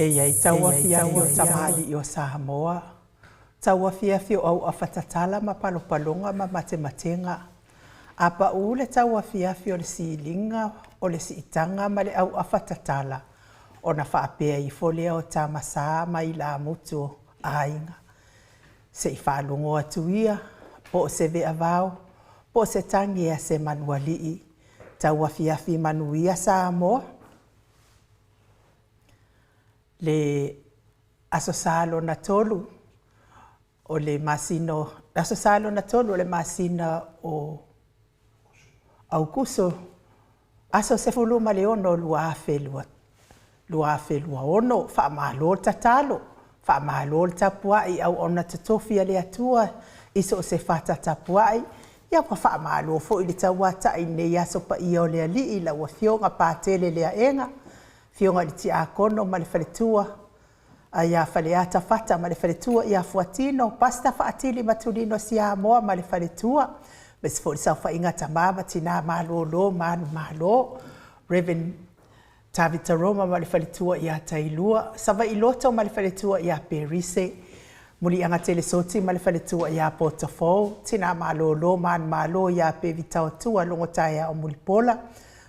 E i ai tauafiafi o tamalii o Samoa, tauafiafi o auafa tatala ma palopaloga ma matematega. A pau le tauafiafi o le siliga o le siitaga ma le auafa tatala, ona faapea ifo lea o tama sa ma ilamutu o aiga. Se i faalogo atu ia, po o se veavao, po o se tagi a se manualii. Tauafiafi manuia Samoa. Le Aso Sa lona 3 o le masina, Aso Sa lona 3 o le masina o Aukuso, aso 16 2026, faamalo le tatalo, faamalo le tapuai, auauna totofi a le Atua i so o se fata tapuai. Ia ua faamalo foi le tauatai i lenei aso paia o le Alii, lau Afioga Patele Leaega, Afioga i le Tiakono ma le faletua, ia Faleata Fata ma le faletua ia Fuatino, Pastor Faatili Matulino Siamoa ma le faletua, aemaise foi le saofaiga a tama ma tina malolo manumalo, Reverend Tavita Roma ma le faletua ia Tailua, Savai Loto ma le faletua ia Perise, Muliaga Telesoti ma le faletua ia Potofou, Tina Malolo manumalo ia Pevitauatua Logo Taeao Mulipola,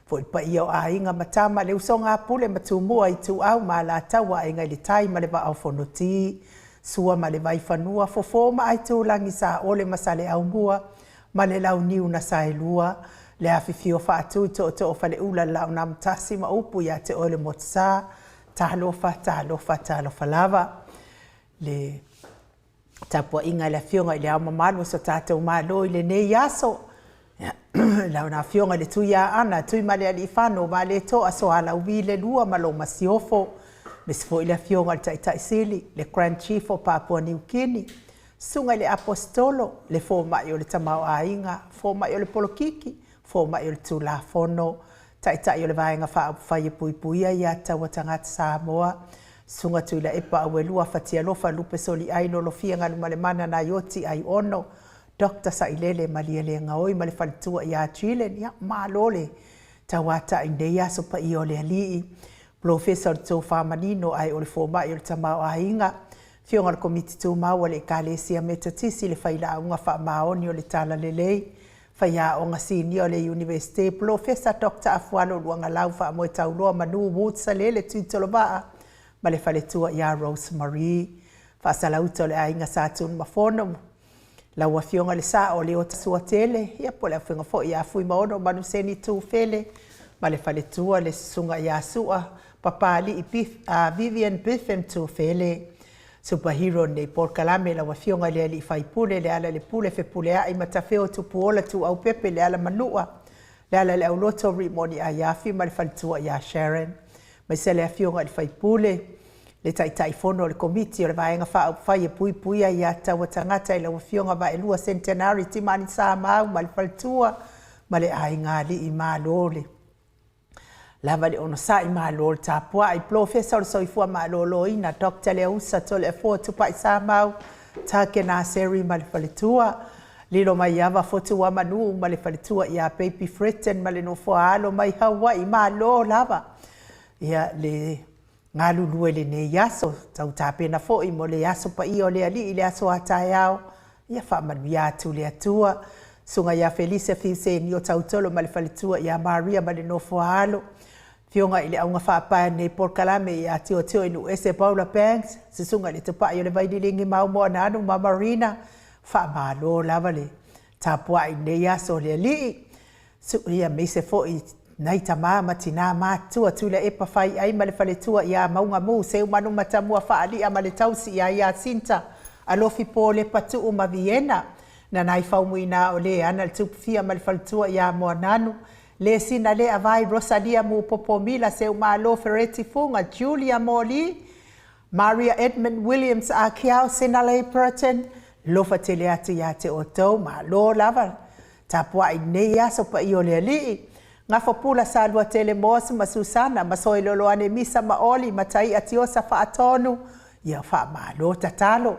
foi le paia o Aiga ma Tama, le usoga a Pule ma Tumua, Ituau ma Alataua, Aiga i le Tai ma le Vaa o Fonoti, Sua ma le Vaifanua, Fofo ma Aitulagi, Saole ma Saleaaumua ma le Launiu na Saelua, le afifio Faatui o Tootoo o Faleula, le Laau na Amotasi ma upu ia te oe le Motusa, talofa, talofa, talofa lava. Le tapuaiga i le Afioga i Le Ao Mamalu o so tatou Malo i lenei aso, lau Afioga i le Tuiaana Tuimalealiifano Vaaletoa Sualauvi le II ma lau Masiofo, aemaise foi le Afioga i le Taitai Sili, le Grand Chief o Papua Niu Kini, susuga i le Aposetolo, le fomai o le tamaoaiga, fomai o le polokiki, fomai o le Tulafono, Taitai o le Vaega Faaupufai e Puipuia Aia Tatau a Tagata Samoa, Susuga Tuilaepa Auelua Fatialofa Lupe Soliai Lolofia Galumalemana Naioti Aiono, Dr. Sailele Malielegaoi ma le faletua ia Jillian. Ia, malo le tauatai i lenei aso paia o le Alii. Polofesa o le Tofa Manino ae o le fomai o le tamaoaiga, Afioga i le Komiti Tumau a le Ekalesia Metotisi, le Failauga Faamaoni o le Talalelei, Faiaoga Sinia o le Iunivesite, Polofesa Dr. Afualo Luagalau Faamoetauloa Manu Woods Salele Tuitolovaa ma le faletua ia Rose Marie, Faasalauta o le Aiga Sa Tunumafono, lau Afioga i le Sao o Leota Suatele, ia po o le afioga foi ia Fuimaono Manuseni Tufele ma le faletua le Susuga ia Sua Papalii Vivian Biffin Tufele. Superhero nei polokalame, lau Afioga i le Alii Faipule, Lealailepule Fepuleai Matafeo Tupuola Tuuaupepe Lealamanua, Lealaileauloto Rimoni Aiafi ma le faletua ia Sharon, aemaise le Afioga i le Faipule, le Taitaifono o le Komiti o le Vaega Faaupufai e Puipuia Aia Tatau a Tagata i lau Afioga Vaelua Centenary Timani Samau ma le faletua ma le aiga alii. Malo le lava le onosai, malo le tapuai. Polofesa o le Soifua Maloloina, Dr. Leausa Toleafoa Tupai Samau, Takena Seri ma le faletua, Lilo Maiava Fotu Manu ma le faletua ia Baby Fritten ma le nofoa alo mai Hawaii. Malo lava ia le galulue lenei aso, tau tapena foi mo le aso paia o le Alii, le aso a taeao. Ia faamanuia atu le Atua. Susuga ia Felisa Fiuseni o Tautolo ma le faletua ia Maria ma le nofoa alo, Afioga i le auga faapae nei polokalame ia Tiotio i Nuuese Paula Banks, Susuga i le Tupai o le Vaililigi Maumoananu ma Marina, faamalo lava le tapuai nei aso o le Alii. Ia aemaise foi nai tama ma tina matutua, Tuilaepa Faiai ma le faletua ia Maugamu, Seumanu Matamua Faalia ma le tausi ia Iasinta, Alofi Polepa Tuu ma Viena, Nanai Faumuina o le ana le Tupufia ma le faletua ia Moananu, Le Sina Le Avai Rosalia Mupopo Mila Seumalo Fereti Fuga Julia Moli Maria Edmund Williams Akiao Sinalei Burton, lofa tele atu ia te outou, malo lava tapuai nei aso paia o le Alii. Gafopula Salua Tele Moss ma Susana ma Soeloloane Misa ma Oli ma Taia Tiosa Faatonu, ia faamalo tatalo.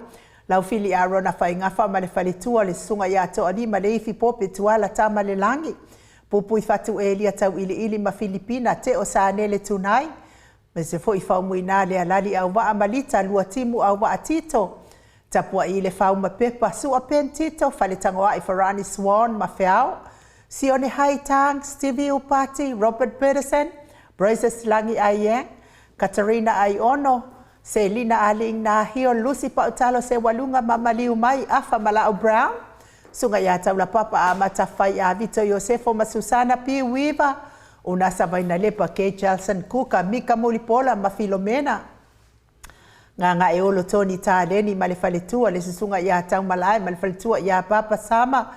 Lau Fili Arona Faigafa ma le faletua le Susuga ia Toalima Leifi Pope Tuala Tama le Lagi, Pupui Fatu Elia Tauiliili ma Filipina Teo Sanele Tunai, Aemaise foi Faumuina Lealali Auvaa ma Lita Luatimu Auvaa Tito, Tapuai Lefau ma Pepa, Sua Pen Tito, Faletagoai Farani Swan ma Feao, Sione Hai Tang, Stevie Upati, Robert Peterson, Brazes Lagi Aiang, Katarina Aiono, Selina Aliignahio, Lucy Pautalo Sewaluga ma Maliu Mai, Afa Malao Brown, Susuga ia Taulapapa Amata Fai Vito Iosefo ma Susana P. Weaver, Unasa Vainalepa K. Jelson Kuka, Mika Mulipola ma Filomena, Gagaeolo Tony Taleni ma le faletua, le Susuga ia Taumalae ma le faletua ia Papa Sama,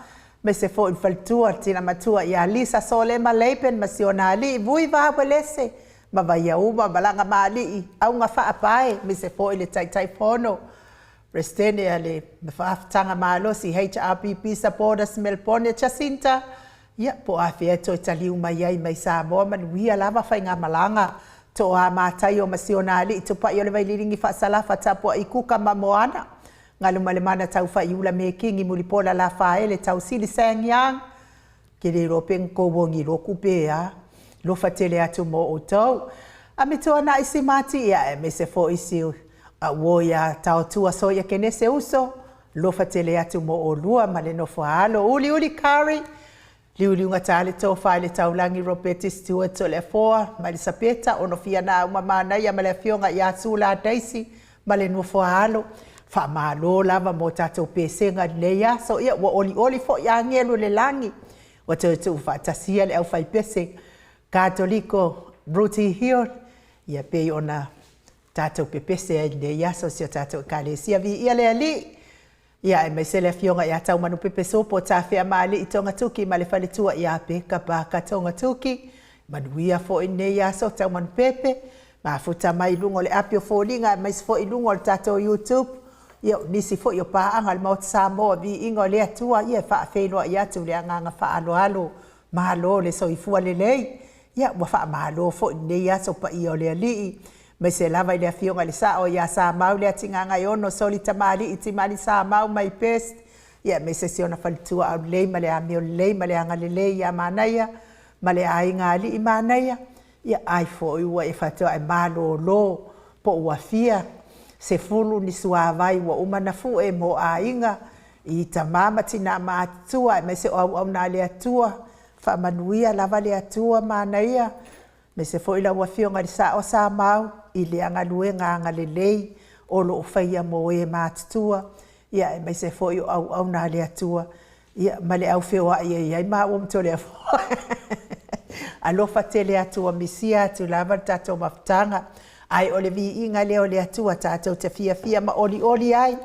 aemaise foi le faletua le tina matua ia Lisa Solema Leipen ma si ona alii Vui Vawelese ma Vaiauma Malaga ma Alii Auga Faapae, aemaise foi le Taitaifono Peresetene a le Faafitaga Malosi HRPP Supporters Melbourne Jacinta, ia, po o afea e toe taliu mai ai mai Samoa, manuia lava faigamalaga. Toa Mataio ma si ona alii Tupai o le Vaililigi Faasalafa Tapuai Kuka ma Moana, Galumalemana Taufaaiula Mekigi Mulipola Lafaele Tausili Sang Yang, ke le iloa pe na tou ogi loku pe a, alofa tele atu mo outou. Amituanai Simati, ia, aemaise foi si auo ia Taotua Soia Kenese Uso, alofa tele atu mo olua ma le nofo a alo. Uliuli Curry, Liuliugata le tofa i le taulagi Robeti Stewart Toleafoa ma Elisapeta Onofia Nauma Manaia ma le afioga ia Sula Daisy ma le nofo a alo. Faamalo lava mo tatou pesega i lenei aso. Ia, ua olioli foi agelu i le lagi. Ua toe tuufaatasia le aufaipese Katoliko Ruti Hill, ia pei ona tatou pepese ai i lenei aso si o tatou Ekalesia. Viia le Alii! Ia, aemaise le afioga ia Taumanupepe Sopo Tafeamaalii Togatuki ma le faletua ia Peka Paka Togatuki. Manuia foi lenei aso Taumanupepe. Mafuta mai i luga o le api o foliga aemaise foi i luga o le tatou YouTube. Ia, o nisi foi o paaga a le Maota Samoa, viiga o le Atua, ia e faafeiloai atu le agaga faaaloalo. Malo le soifua lelei. Ia, ua faamalo foi i lenei aso paia o le Alii, aemaise lava i le afioga i le Sao ia Samau Leatigagaiono Soli Tamalii Timani Samau my best, ia aemaise si ona faletua aulelei ma le amio lelei ma le agalelei ia Manaia ma le aiga alii Manaia. Ia, ai foi ua e faatoa e malolo po ua fia 10 ni suavai ua uma na fue mo aiga i tama ma tina matutua aemaise o auauna a le Atua. Faamanuia lava le Atua Manaia, aemaise foi lau afioga i le Sao Samau i lea galuega agalelei o lo o faia mo e matutua, ia aemaise foi o auauna a le Atua, ia ma le au feoai e i ai maua ma Toleafoa. Alofa tele atu, ua misia atu lava le tatou mafutaga, ae o le viiga lea o le Atua tatou te fiafia ma olioli ai,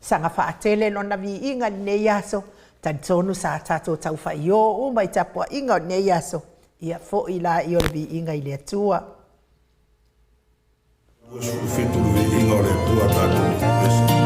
saga faatele lona viiga i lenei aso. Talitonu sa tatou taufaio uma i tapuaiga o lenei aso, ia foi laia o le viiga i le Atua. 27 le viiga o le Atua tatou te pese.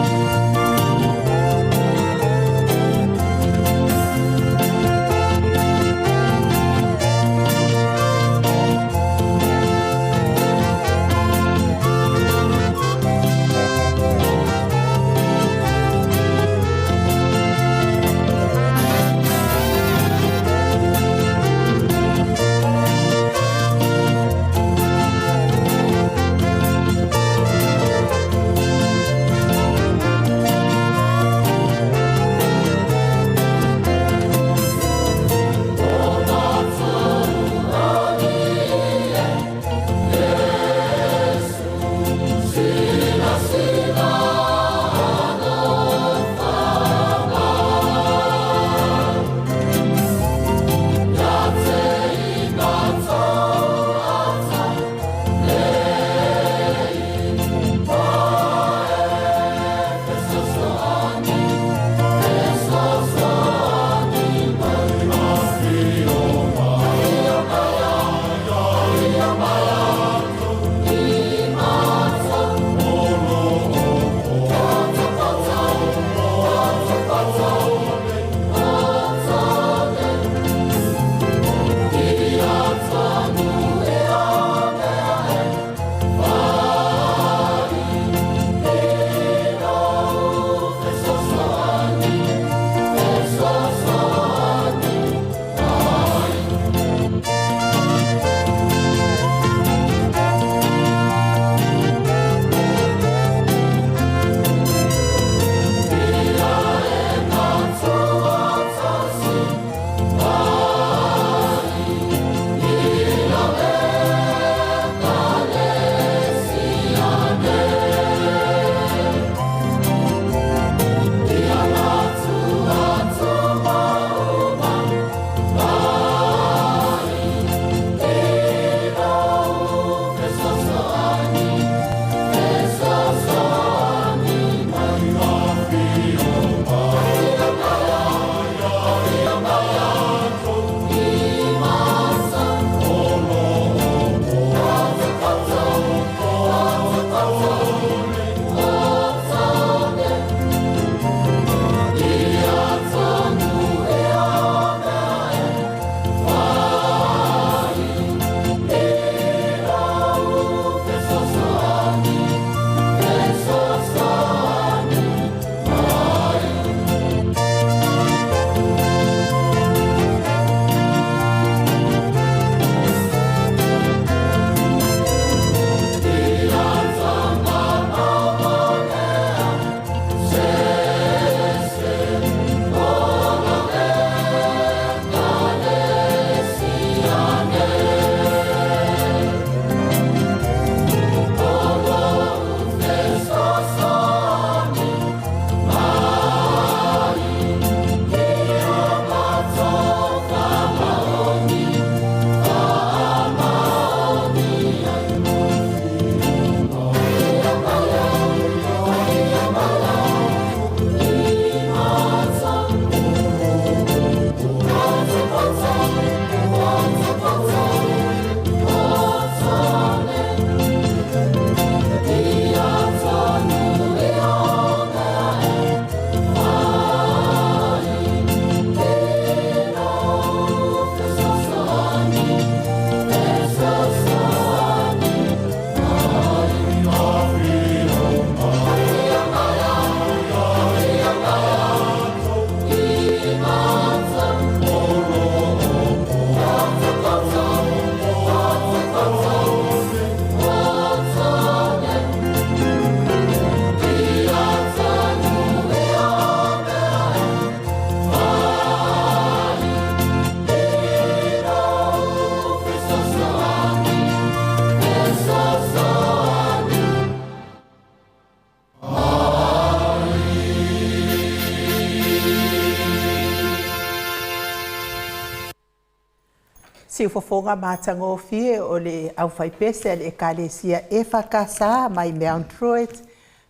Siufofoga matagofie o le aufaipese a le Ekalesia EFKS mai Mount Druitt,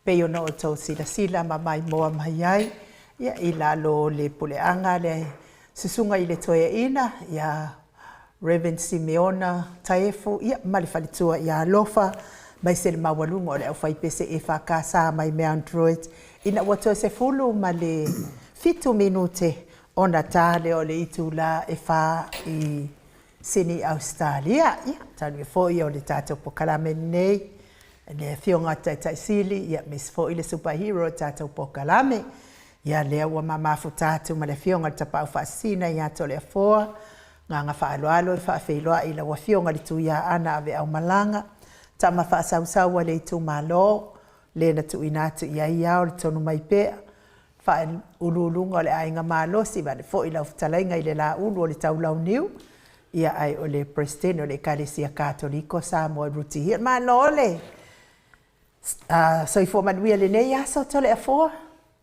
pei ona outou silasila ma maimoa mai ai, ia, i lalo o le puleaga a le Susuga i le Toeaina ia Rev. Simeona Taefu, ia, ma le faletua ia Alofa, aemaise le maualuga o le aufaipese EFKS mai Mount Druitt, ina ua toe 17 minute ona ta lea o le itula e 4 i Sini Ausetalia. Ia, talu ai foi o le tatou polokalame lenei, le Afioga i le Taitai Sili, ia, aemaise foi le super hero o le tatou polokalame. Ia, lea ua mamafuta atu ma le Afioga i le Tapaau Faasisina ia Toleafoa, agaga faaaloalo e faafeiloai i lau Afioga i le Tuiaana Aveaumalaga, tama faasausau a le itumalo, le na tuuina atu i ai ao le Tonumaipea, faauluuluga o le Aiga Malosi, vaeane foi lau fetalaiga i le Laulu o le Taulauniu, ia ae o le Peresetene o le Ekalesia Katoliko Samoa i Rutihia. Malo le soifua manuia i lenei aso Toleafoa.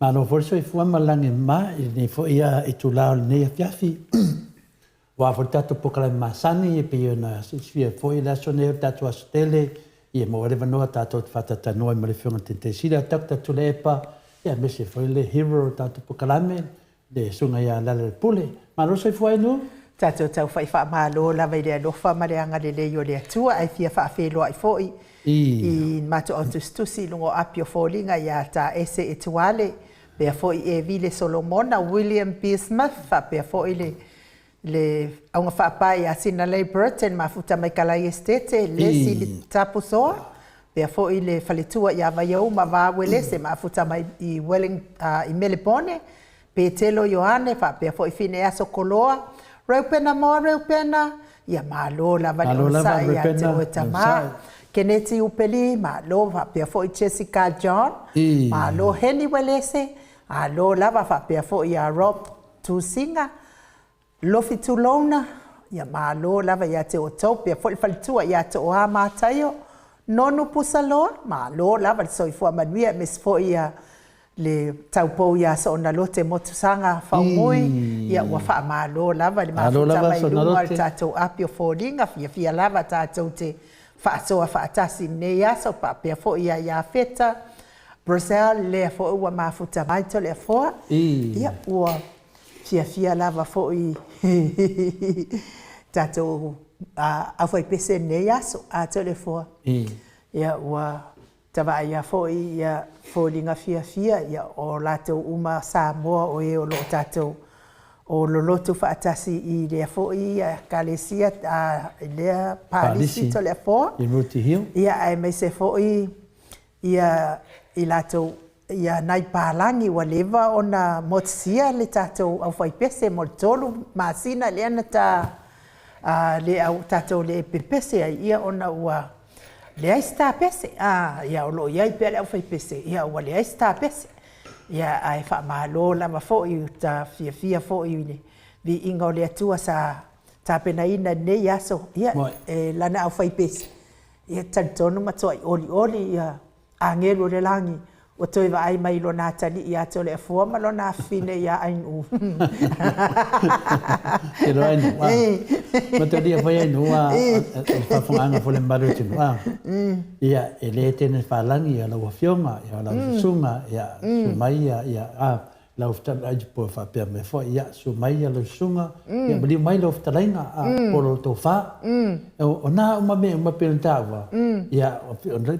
Malo foi le soifua ma le lagi e mama i lenei foi itula o lenei afiafi. Aua foi le tatou polokalame masani e pei ona silafia foi le aso nei o le tatou aso tele, ia maua ai le avanoa tatou te faatatalanoa ai ma le Afioga i le Taitaifono Sili ia Doctor Tuilaepa, ia aemaise foi le hero o le tatou polokalame, le Susuga ia Lealailepule. Malo le soifua Ainuu. Tatou tau fai faamalo lava i le alofa ma le agalelei o le Atua, ae fia faafeiloai foi i matou autusitusi i luga o api o foliga ia Taese Etuale, pea foi Evile Solomona, William B. Smith, faapea foi le le augafaapae ia Sinalei Burton, mafuta mai Kalai Esitete, Lesi Tapusoa, pea foi le faletua ia Vaiauma Vauelese, mafuta mai i Welling, i Melepone, Petelo Ioane, faapea foi Fineaso Koloa, Reupena Moa Reupena, ia malo lava le onosai ia te oe tama. Keneti Upeli, malo, faapea foi Jessica John, malo Heni Welese, malo lava, faapea foi ia Rob Tusinga, Lofi Tulouna, ia malo lava ia te outou, pea foi le faletua ia Tooa Mataio, Nonu Pusaloa, malo lava le soifua manuia, aemaise foi ia le taupou ia Soonalote Motusaga Faumui, ia ua faamalo lava le mafuta mai luga o le tatou api o foliga, fiafia lava tatou te faasoa faatasi i lenei aso, faapea foi ia Iafeta Brazil, lea foi ua mafuta mai Toleafoa, ia ua fiafia lava foi tatou aufaipese i lenei aso, a Toleafoa, ia ua tavaaia foi ia foliga fiafia ia o latou uma Samoa o e o loo tatou o lolotu faatasi i lea foi Ekalesia i lea Palisi Toleafoa, ia aemaise foi ia i latou ia nai palagi ua leva ona motusia le tatou aufaipese mo le 3 masina lea na ta le au tatou le pepese ai, ia ona ua leai se tapese, ia o loo iai pea le aufaipese, ia ua leai se tapese, ia ae faamalo lava foi, ta fiafia foi i le viiga o le Atua sa tapenaina i lenei aso, ia e lana aufaipese, ia talitonu matuai olioli ia agelu o le lagi ua toe vaai mai i lona atalii ia Toleafoa ma lona afafine ia Ainuu. Te loa Ainuu, a. Matalia foi Ainuu, a, le faafofogaaga foi a le mamalu o le atunuu, a. Ia, e le tene falagi ia lau Afioga, ia lau Susuga, ia, susu mai ia, ia, a. Lau fetalai po faapea mai foi, ia, susu mai ia lau susuga, ia maliu mai lau fetalaiga, a, po lo outou fa. O na uma mea uma pei ona taua, ia,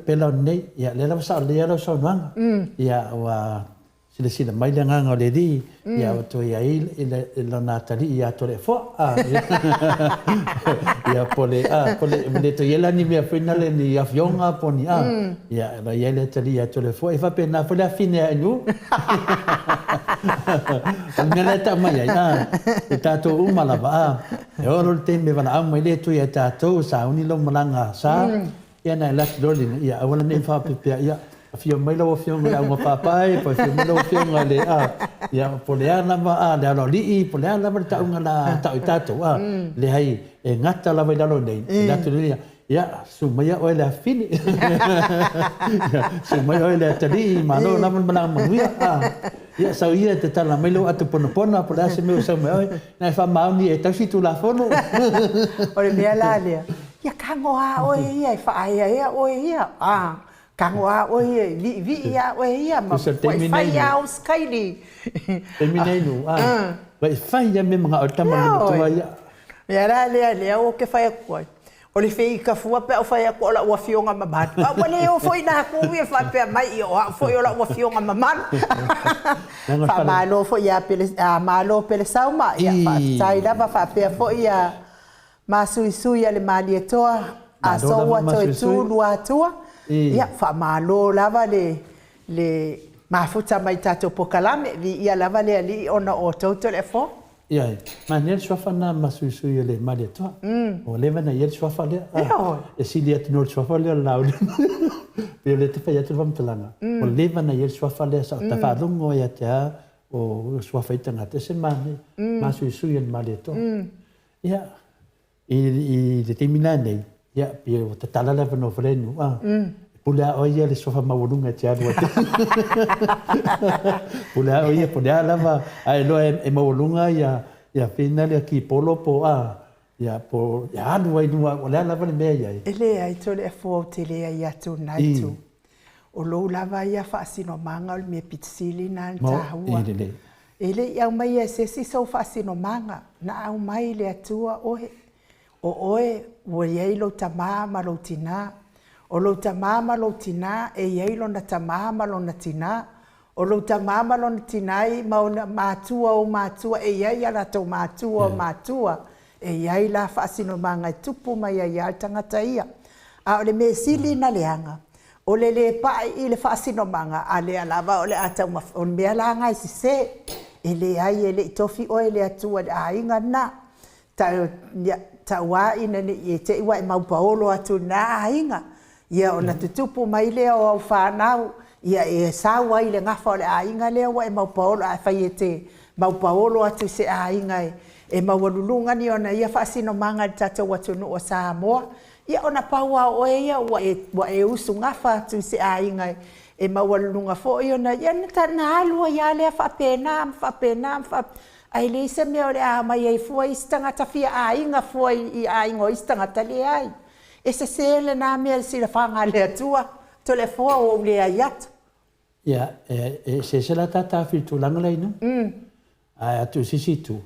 pei la o lenei, ia, lea lava sao lelei lava lau saunoaga, ia, ua silasila mai le agaga o le Alii, ia, ua toe i ai i lona atalii ia Toleafoa, a, ia, po le, a, po le, ua le toe i ai la ni mea foi nale, ni afioga po o ni, a, Ia, e i ai le atalii ia Toleafoa, e faapena foi le afine ia Ainuu. O le mea lea e tau mai ai, a, e tatou uma lava, a, e oo loa i le taimi e valaau mai le Atua ia tatou, sauni lau malaga sa, ia ona e alu atu loa lea, ia aua la ne i faapea, ia, afio mai lau Afioga i le augafaapae, po o afio mai lau Afioga i le, a, ia, po o le a lava, a, le aloalii, po o le a lava le tauga o le a tau e tatou, a, leai, e gata lava i lalo nei, e alu atu loa lea, Ia, susu maia oe le afafine. Ia, susu mai oe le atalii, malo lava le malaga manuia. A, Ia, sau ia e tatala mai lou ato ponapona po o le a se mea ua sau mai oe, na e faamaoni e tausi Tulafono. O le mea la lea, ia tago lava oe ia e faaeaea oe ia, a, tago lava oe ia e viivii lava oe ia ma fai lava ou sikaili. Taimi nei nu, a, vai fai lava mea manao ai le tama matua ia. Mea la lea, lea ou te fai atu ai, O le feika fua pe a ou fai atu o lau afioga mamalu, a ua le o foi la atu ia faapea mai, ia o au foi o lau afioga mamalu. Faamalo foi ia Pele, a Malo Pelesauma, ia faafetai lava faapea foi ia Masuisui a le Malietoa, Aso ua toe tu Luatua, ia faamalo lava le le mafuta mai i tatou pokalame, viia lava le Alii ona o outou Toleafoa. Ioe, manaia le suafa lena masuisui o le Malietoa. Ua leva ona i ai le suafa lea. Ioe. E sili atu nai lo le suafa lea o le Laauli. Pei o lea e te fai atu le faamatalaga, ua leva ona i ai le suafa lea sa ou faalogo ai ia te a o suafa ai tagata, e ese le manaia, masuisui o le Malietoa. Ia, I le taimi la nei, ia, pei ua tatala le avanoa foi lea i nuu, a, e pule lava oe ia le suafa maualuga e te alu ai. Pule lava oe ia, po o le a lava, a e iloa e maualuga ia, ia fina lea kipolo po o a, ia, po o alu ai i luga, o le a lava le mea e i ai. E leai, Toleafoa, ou te leai atu i lena itu. O lou lava ia faasinomaga o le mea pito sili lena na taua. E le i aumaia e se isi sou faasinomaga, na aumai le Atua oe. O oe ua i ai lou tamā ma lou tinā. O lou tamā ma lou tinā e i ai lona tamā ma lona tinā. O lou tamā ma lona tinā i ma ona matua ou matua e i ai a latou matua o matua. E i ai la faasinomaga e tupu mai ai lava le tagata ia. A o le mea sili na leaga, O le lē pa'i i le faasinomaga a lea lava o le a taumafa, o le mea la na e sesē. E leai, e le i tofi oe e le Atua i le aiga lena. Ta, ia, tauā ina ne i e te i ua e maupaolo atu i lena aiga, ia ona tutupu mai lea o au fanau, ia e sau ai i le gafa o le aiga lea ua e maupaolo. Ae fai e te maupaolo atu i se aiga e, e maualuluga ni ona ia faasinomaga i le tatou atunuu o Samoa, Ia ona pau lava o oe ia ua e, ua e usugafa atu i se aiga e maualuluga foi ona, ia na alu ai lava lea faapena ma faapena ma faapena, ae leai se mea o le a omai ai fua isi tagata fia aiga fua i aiga o isi tagata, leai. E sese lena mea i le silafaga a le Atua, Toleafoa ua ou leai atu. Ia, e eseese la ta taofi i le tulaga lea i luga. Ae atu i se isi itu,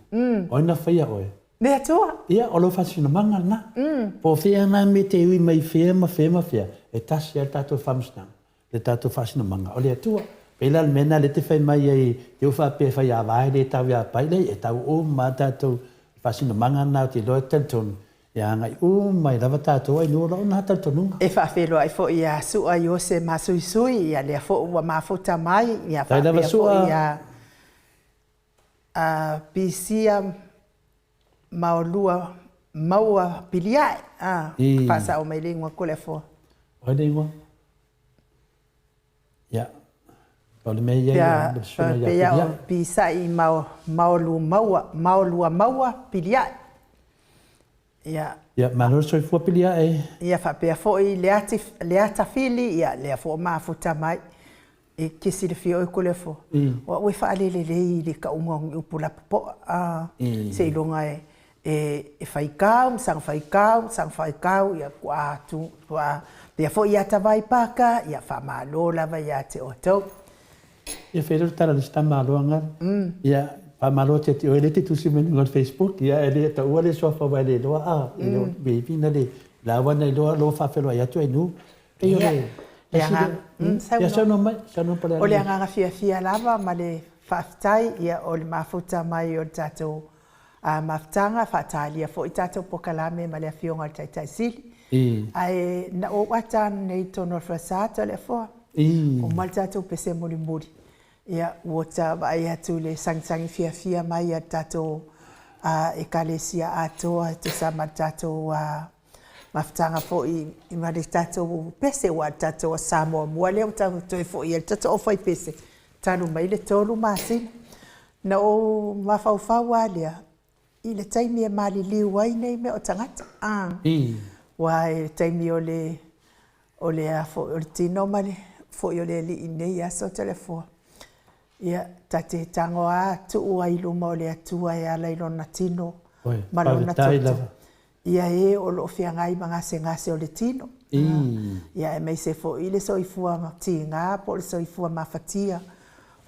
o ai na faia oe? Le Atua. Ia, o lou faasinomaga lena. Po o fea na mea te ui mai fea ma fea ma fea, e tasi lava le tatou faamasinoga, le tatou faasinomaga, o le Atua. Pei la o le mea lena lea te fai mai ai, te u faapea e fai ava e le tau ia Pai, leai, e tau uma lava tatou faasinomaga lena ou te iloa e talitonu, E agai uma ai lava tatou ai nuu o lou na talitonuga. E faafeiloai foi ia Su'a Iose Masuisui, ia lea foi ua mafuta mai, ia faapea foi ia Pisia Maolua Maua Piliae, a, faasao mai le igoa Toleafoa. O ai le igoa? Ia, o le mea ia ia le susuga ia Piliae. Pei o Pisa'i Maolua Maua, Maolua Maua Piliae. Ia. Ia, malo le soifua Piliae. Ia faapea foi Leati, Leatafili, ia lea foi ua mafuta mai. E te silafia oe Toleafoa, o au e faalele lelei i le tauga o ni upu lapopoa, a, seiloga e, e faitau ma saga faitau ma saga faitau, ia faatoa tu, faatoa faapea foi ia Tavai Parker, ia faamalo lava ia te outou. Ia fai lea o le tala a le isi tama a Loa Galu. Ia, faamalo atu ia te oe lea e te tusi mai i luga o le Facebook, ia e le taua le suafa aua e le iloa a, e le o maybe na le laua na iloa lou faafeiloai atu ai nu. Pei o le Le agaga, Ia saunoa mai, saunoa Palealii. O le agaga fiafia lava ma le faafetai ia o le mafuta mai o le tatou mafutaga, faatalia foi tatou pokalame ma le Afioga i le Taitai Sili. Ae na ou ata ananei i totonu o le falesa Toleafoa, uma le tatou pese mulimuli, ia ua ta vaai atu i le sagisagi fiafia mai a le tatou Ekalesia atoa e tusa ma le tatou mafutaga foi ma le tatou pese, aua o le tatou Aso Samoa mua lea ua tatou toe foi ai le tatou aufaipese talu mai le 3 masina. Na ou mafaufau lava lea i le taimi e maliliu ai nei mea o tagata, aua i le taimi o le o le a foi o le tino ma le foi o le alii i nei aso Toleafoa. Ia, ta te tago a tuu ai i luma o le Atua e ala i lona tino ma lona toto. Ia e o lo o feagai ma gasegase o le tino. Ia aemaise foi le soifua tiga po o le soifua mafatia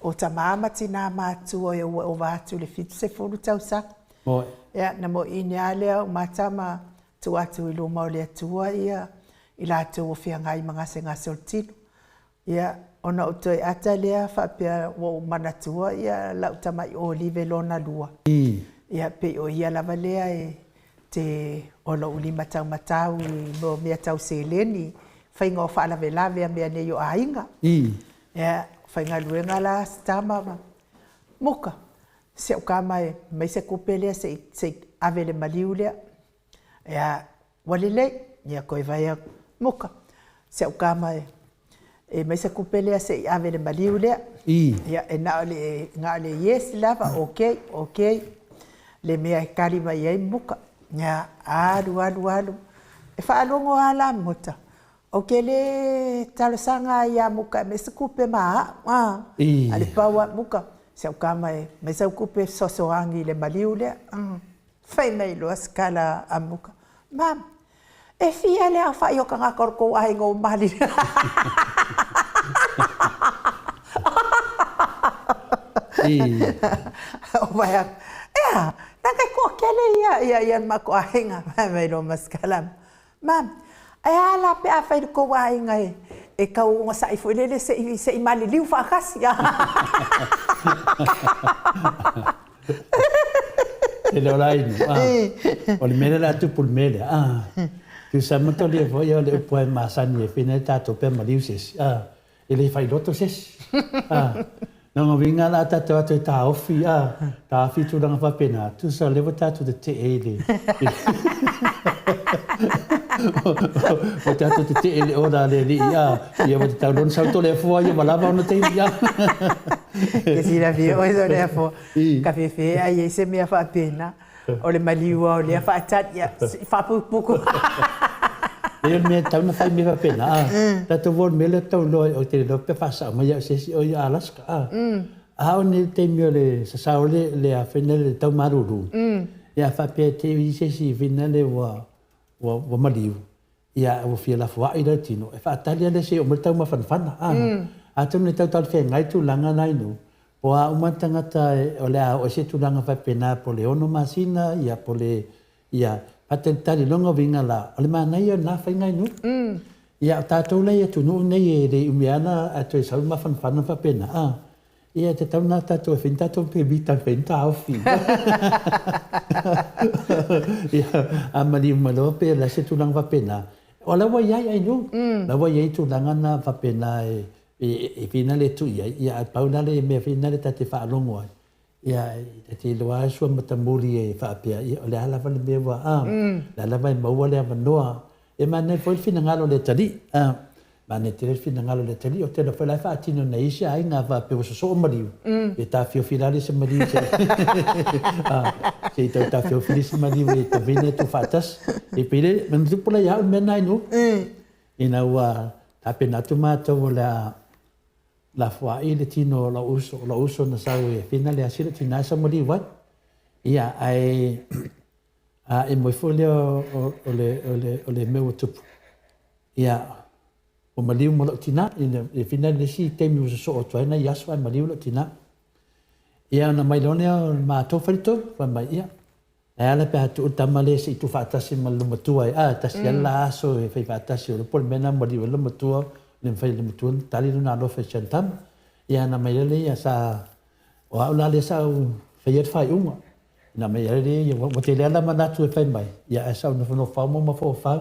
o tama ma tina matutua ua ova atu i le 70 tausaga. Ia, na moiine lava lea o mata ma tuu atu i luma o le Atua ia i latou o feagai ma gasegase o le tino. Ia, ona ou toe ata lea faapea ua ou manatua ia lau tamai olive lona lua. Ia, pei o ia lava lea e te o lou lima taumatau i mea tau seleni, faiga o faalavelave a mea nei o aiga. Ia, faigaluega la si tama ma Muka, si au kama e aumai se kupe lea se i ave i le maliu lea. Ia, ua lelei, ia toe fai atu, Muka, si au tama e, e aumai se tupe lea se i ave i le maliu lea. Ia, e na o le, na o le yes lava, okay, okay, le mea e tali mai ai Muka. Ia, alu, alu, alu, e faalogo lava la Muta, ou te le talosaga ai ia Muka e aumai se tupe ma au, a, a le pau lava, Muka, si au tama e aumai sau tupe e fesoasoani i le maliu lea. Fai mai loa se tala a Muka, Mum, e fia le aofai o tagata o le tou aiga ua maliliu? Ou fai atu, Ea, leaga e toatele ia, ia, ia le matou aiga. Fai mai loa ma se tala a Muka, Mum, ae a la pe a fai i le tou aiga e tau ogasai foi lele se i, se i maliliu faatasi? E le o la inu, a. O le mea lea o le a tupu i le mea lea, a. Tusa ma tolia foi o le upu e masani e whina e tātou pea maliu se isi, a. E le whailoto se isi, a. Nō ngā winga la tātou atu e tāofi, a. Tāofi tūranga whapena, tusa lewa tātou te te e le. O tātou te te e le ora le li, a. Ia wa te tau lona sau tole fua ia wa lava ona te i, a. Ke silafia oe Toleafoa, ka fefe ai ai se mea faapena, o le maliu lava o lea faatali, ia, se i faaputuputu. E o le mea e tatau ona fai mea faapena, a. Tatou o le mea lea tau iloa ou te le iloa pe faasao mai au e se isi o ia Alaska, a. A o nei le taimi o le sasao le, le a fai le tau malulu, ia faapea te i se isi fina le ua, ua, ua maliu, Ia, ua fia lafoai la le tino, e faatali lava le se i oo mai le taumafanafana, a. Atonu e tau talafeagai tulaga na inu, po o a uma tagata o le a oo i se tulaga faapena po o le ono masina, ia, po o le, ia, faatalitali lona uiga la, o le manaia o lena faiga inu. Ia, o tatou la i atunuu nei e le umi lava ona ae toe sau le mafanafana faapena, a. Ia, e tatau ona tatou e fai ni tatou pemita e fai ni taofi. Ia, a maliu mai loa pe o le a se tulaga faapena. O la ua i ai I know. La ua i ai tulaga na faapena e e fina le tuu i ai, ia ae pau la le mea fina le ta te faalogo ai, ia ta te iloa lava sua matamuli e faapea, ia o le a lava le mea ua, a, o la lava e maua le avanoa. E manaia foi le finagalo o le Atalii, a, manaia tele le finagalo o le Atalii, ou te iloa foi la e faatino e nai isi aiga faapea ua sosoo maliu, ia tafiofi la le isi maliu se a, se i tau tafiofi le isi maliu e tavine e tuufaatasi. E pei le, na tupu la ia au le mea lena i nuu, ina ua tapena atu matou o le a lafoai le tino o lou uso, o lou uso na sau e fina le asi lou tina e sau maliu ai. Ia, ae A e moe foi lea o le, o le, o le mea ua tupu, ia, ua maliu ma lou tinā, ina, e whina le isi taimi ua sosoo atu ai nai aso ae maliu lou tinā. Ia, ona mai loa lea o le matou faletolu, fai mai, ia, e ala pe a tuu le tama lea se i tuufaatasi ma le matua e, a, tasi lava le la aso e fai faatasi, o le po o le mea lena maliu ai le matua, le mafai e le matua ona tali lona alofa i si ana tama. Ia, ona mai loa lea, ia, sa, o au la lea sa ou faia le faaiuga, Ina mea ia ia ua tele lava manatu e fai mai, ia ae sa ou nofonofo lava ma mafaufau,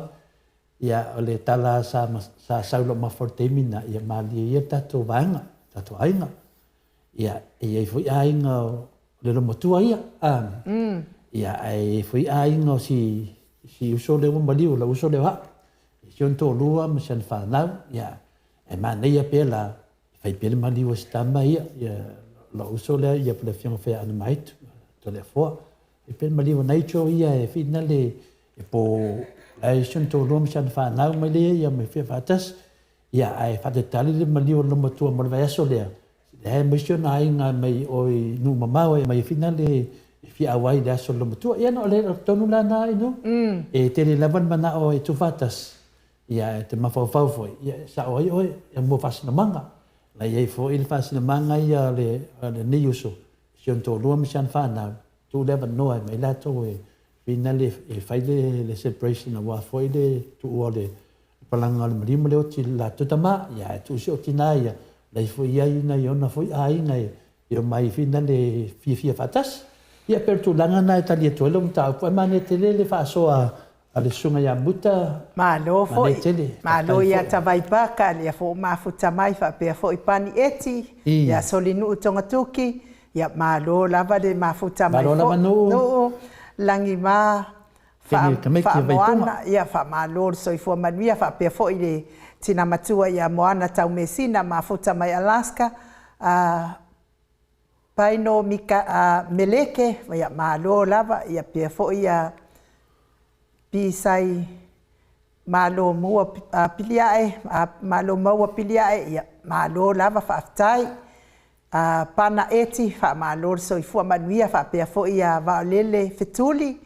ia o le tala sa sa sau i lou mafaufau i le taimi lena, ia malie ia le tatou vaega, le tatou aiga. Ia e i ai foi aiga o le loomatua ia, a, ia ae i ai foi aiga o si si uso lea ua maliu, o lou uso lea o au, si ona toalua ma si ana fanau, ia e manaia pea la E fai pea le maliu o si tama ia, ia lou uso lea ia po le afioga foi ia Anamaitu, Toleafoa. E fai pea le maliu o Nigel ia e whina le, e po la e si ona toalua ma si ana fanau mai lea ia ma fia faatasi. Ia ae faatatali le maliu o le loomatua mo le vaiaso lea. Leai ma isi ona aiga mai o i nuu mamao e aumai e finale e fia auai i le aso o le Lomatua. Ia na o le tonu la na inu. E tele lava le manao e tuufaatasi, ia e te mafaufau foi, ia e sao ai oe, ia mo faasinomaga. Na i ai foi le faasinomaga ia o lenei uso, si ona toalua ma si ana fanau, tuu le avanoa e aumai latou e finale e fai le celebration aua foi le tuua o le palaga o le maliu ma le oti i le latou tama, ia ae tuu si ou tina ia, la e foi i ai nai ona foi aiga e omai finale e fiafia faatasi. Ia pei o le tulaga lena e tali atu ai lau mataupu, ae manaia tele le faasoa a le Susuga ia Muta. Malo foi, Manaia tele, malo faafetai ia foi. Tavaipaka, lea foi ua mafuta mai faapea foi Pani Eti, ia Solinuu Togatuki, ia malo lava le mafuta mai Malo foi. lava Nuu. Nuu, Lagima, Tamaiti Faamoana, ia faamalo le soifua manuia, faapea foi le tina matua ia Moana Taumeasina, mafuta mai Alaska, Paino Mika, Meleke, ia malo lava, ia pea foi ia Pisai Malo mua piliae, malo maua piliae, ia malo lava faafetai. Pana Eti, faamalo le soifua manuia, faapea foi ia Vaolele Fetuli,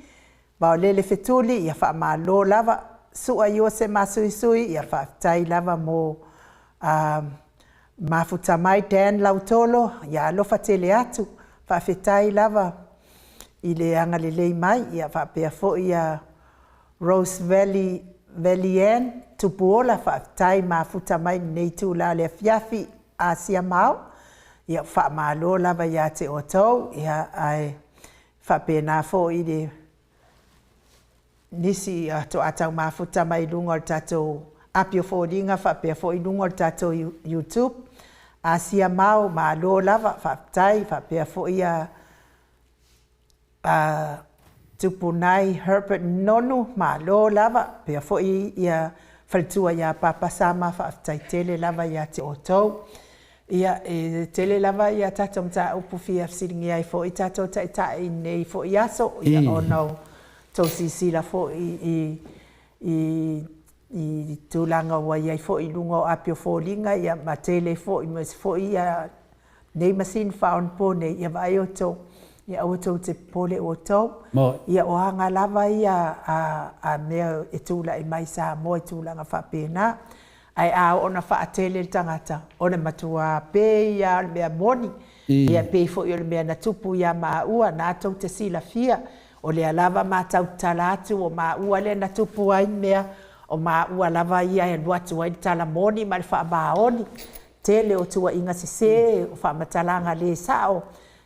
Vaolele Fetuli, ia faamalo lava. Sua Iose Masuisui, ia faafetai lava mo mafuta mai. Dan Lautolo, ia alofa tele atu, faafetai lava i le agalelei mai, ia faapea foi ia Rose Valley Valley Ann Tupuola, faafetai mafuta mai lenei itula o le afiafi Asia Mao, ia faamalo lava ia te outou, ia ae faapena foi le nisi toa tau mafuta mai luga o le tatou api o foliga faapea foi luga o le tatou YouTube. Asia Mao, malo lava, faafetai, faapea foi ia Tupunai Herbert Nonu, malo lava, faapea foi ia faletua ia Papa Sama, faafetai tele lava ia te outou. Ia, e tele lava ia tatou mataupu fia fesiligia ai foi tatou taitai i lenei foi aso, ia ona o tou silasila foi i tulaga ua i ai foi i luga o api o foliga, ia ma tele foi ma isi foi ia nei masini faaonaponei, ia vaai outou, ia aua tou te popole outou. Ia o aga lava ia a mea e tulai mai Samoa i tulaga faapena. Ae a oo ina faatele le tagata, o le matua pei lava o le mea moni. Ia pei foi o le mea na tupu ia maua, na tou te silafia, o lea lava matau tatala atu o maua lea na tupu ai mea, o maua lava ia e alu atu ai le tala moni ma le faamaoni. Tele o tuuaiga sese, o faamatalaga le sao,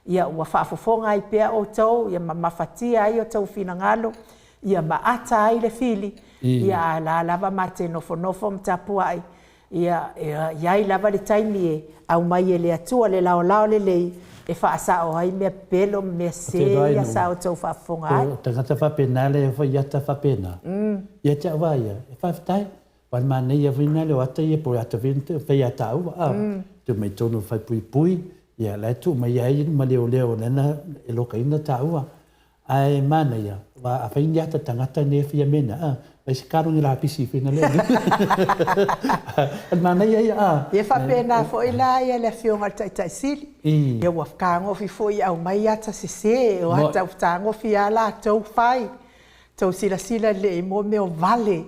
ia ua faafofoga ai pea outou, ia mamafatia ai outou finagalo, ia maata ai le fili, ia a la lava ma te nofonofo ma tapuai, ia e i ai lava le taimi e aumai e le Atua le laolao lelei e faasao ai mea pepelo ma mea sese ia sa outou faafofoga ai. O tagata faapena le fai ata faapena. Ia te au lava ia, e faafetai. Aua o le manaia foi lena o ata ia po o ata foi ia e fai ia tāua, a, tuu mai totonu o le faepuipui, ia la e tuu mai ai ma leoleo lea e lokaina tāua. Ae manaia, aua a fai ni ata tagata nei e fia mea nei, a, fai se kalo ni lapisi foi lea. O le manaia ia, a. Ia faapena foi la ia le afioga i le Taitai Sili. Ia ua fetagofi foi e aumai ata sese, o ata ua fetagofi lava latou fai. Tou silasila lelei mo mea o vale,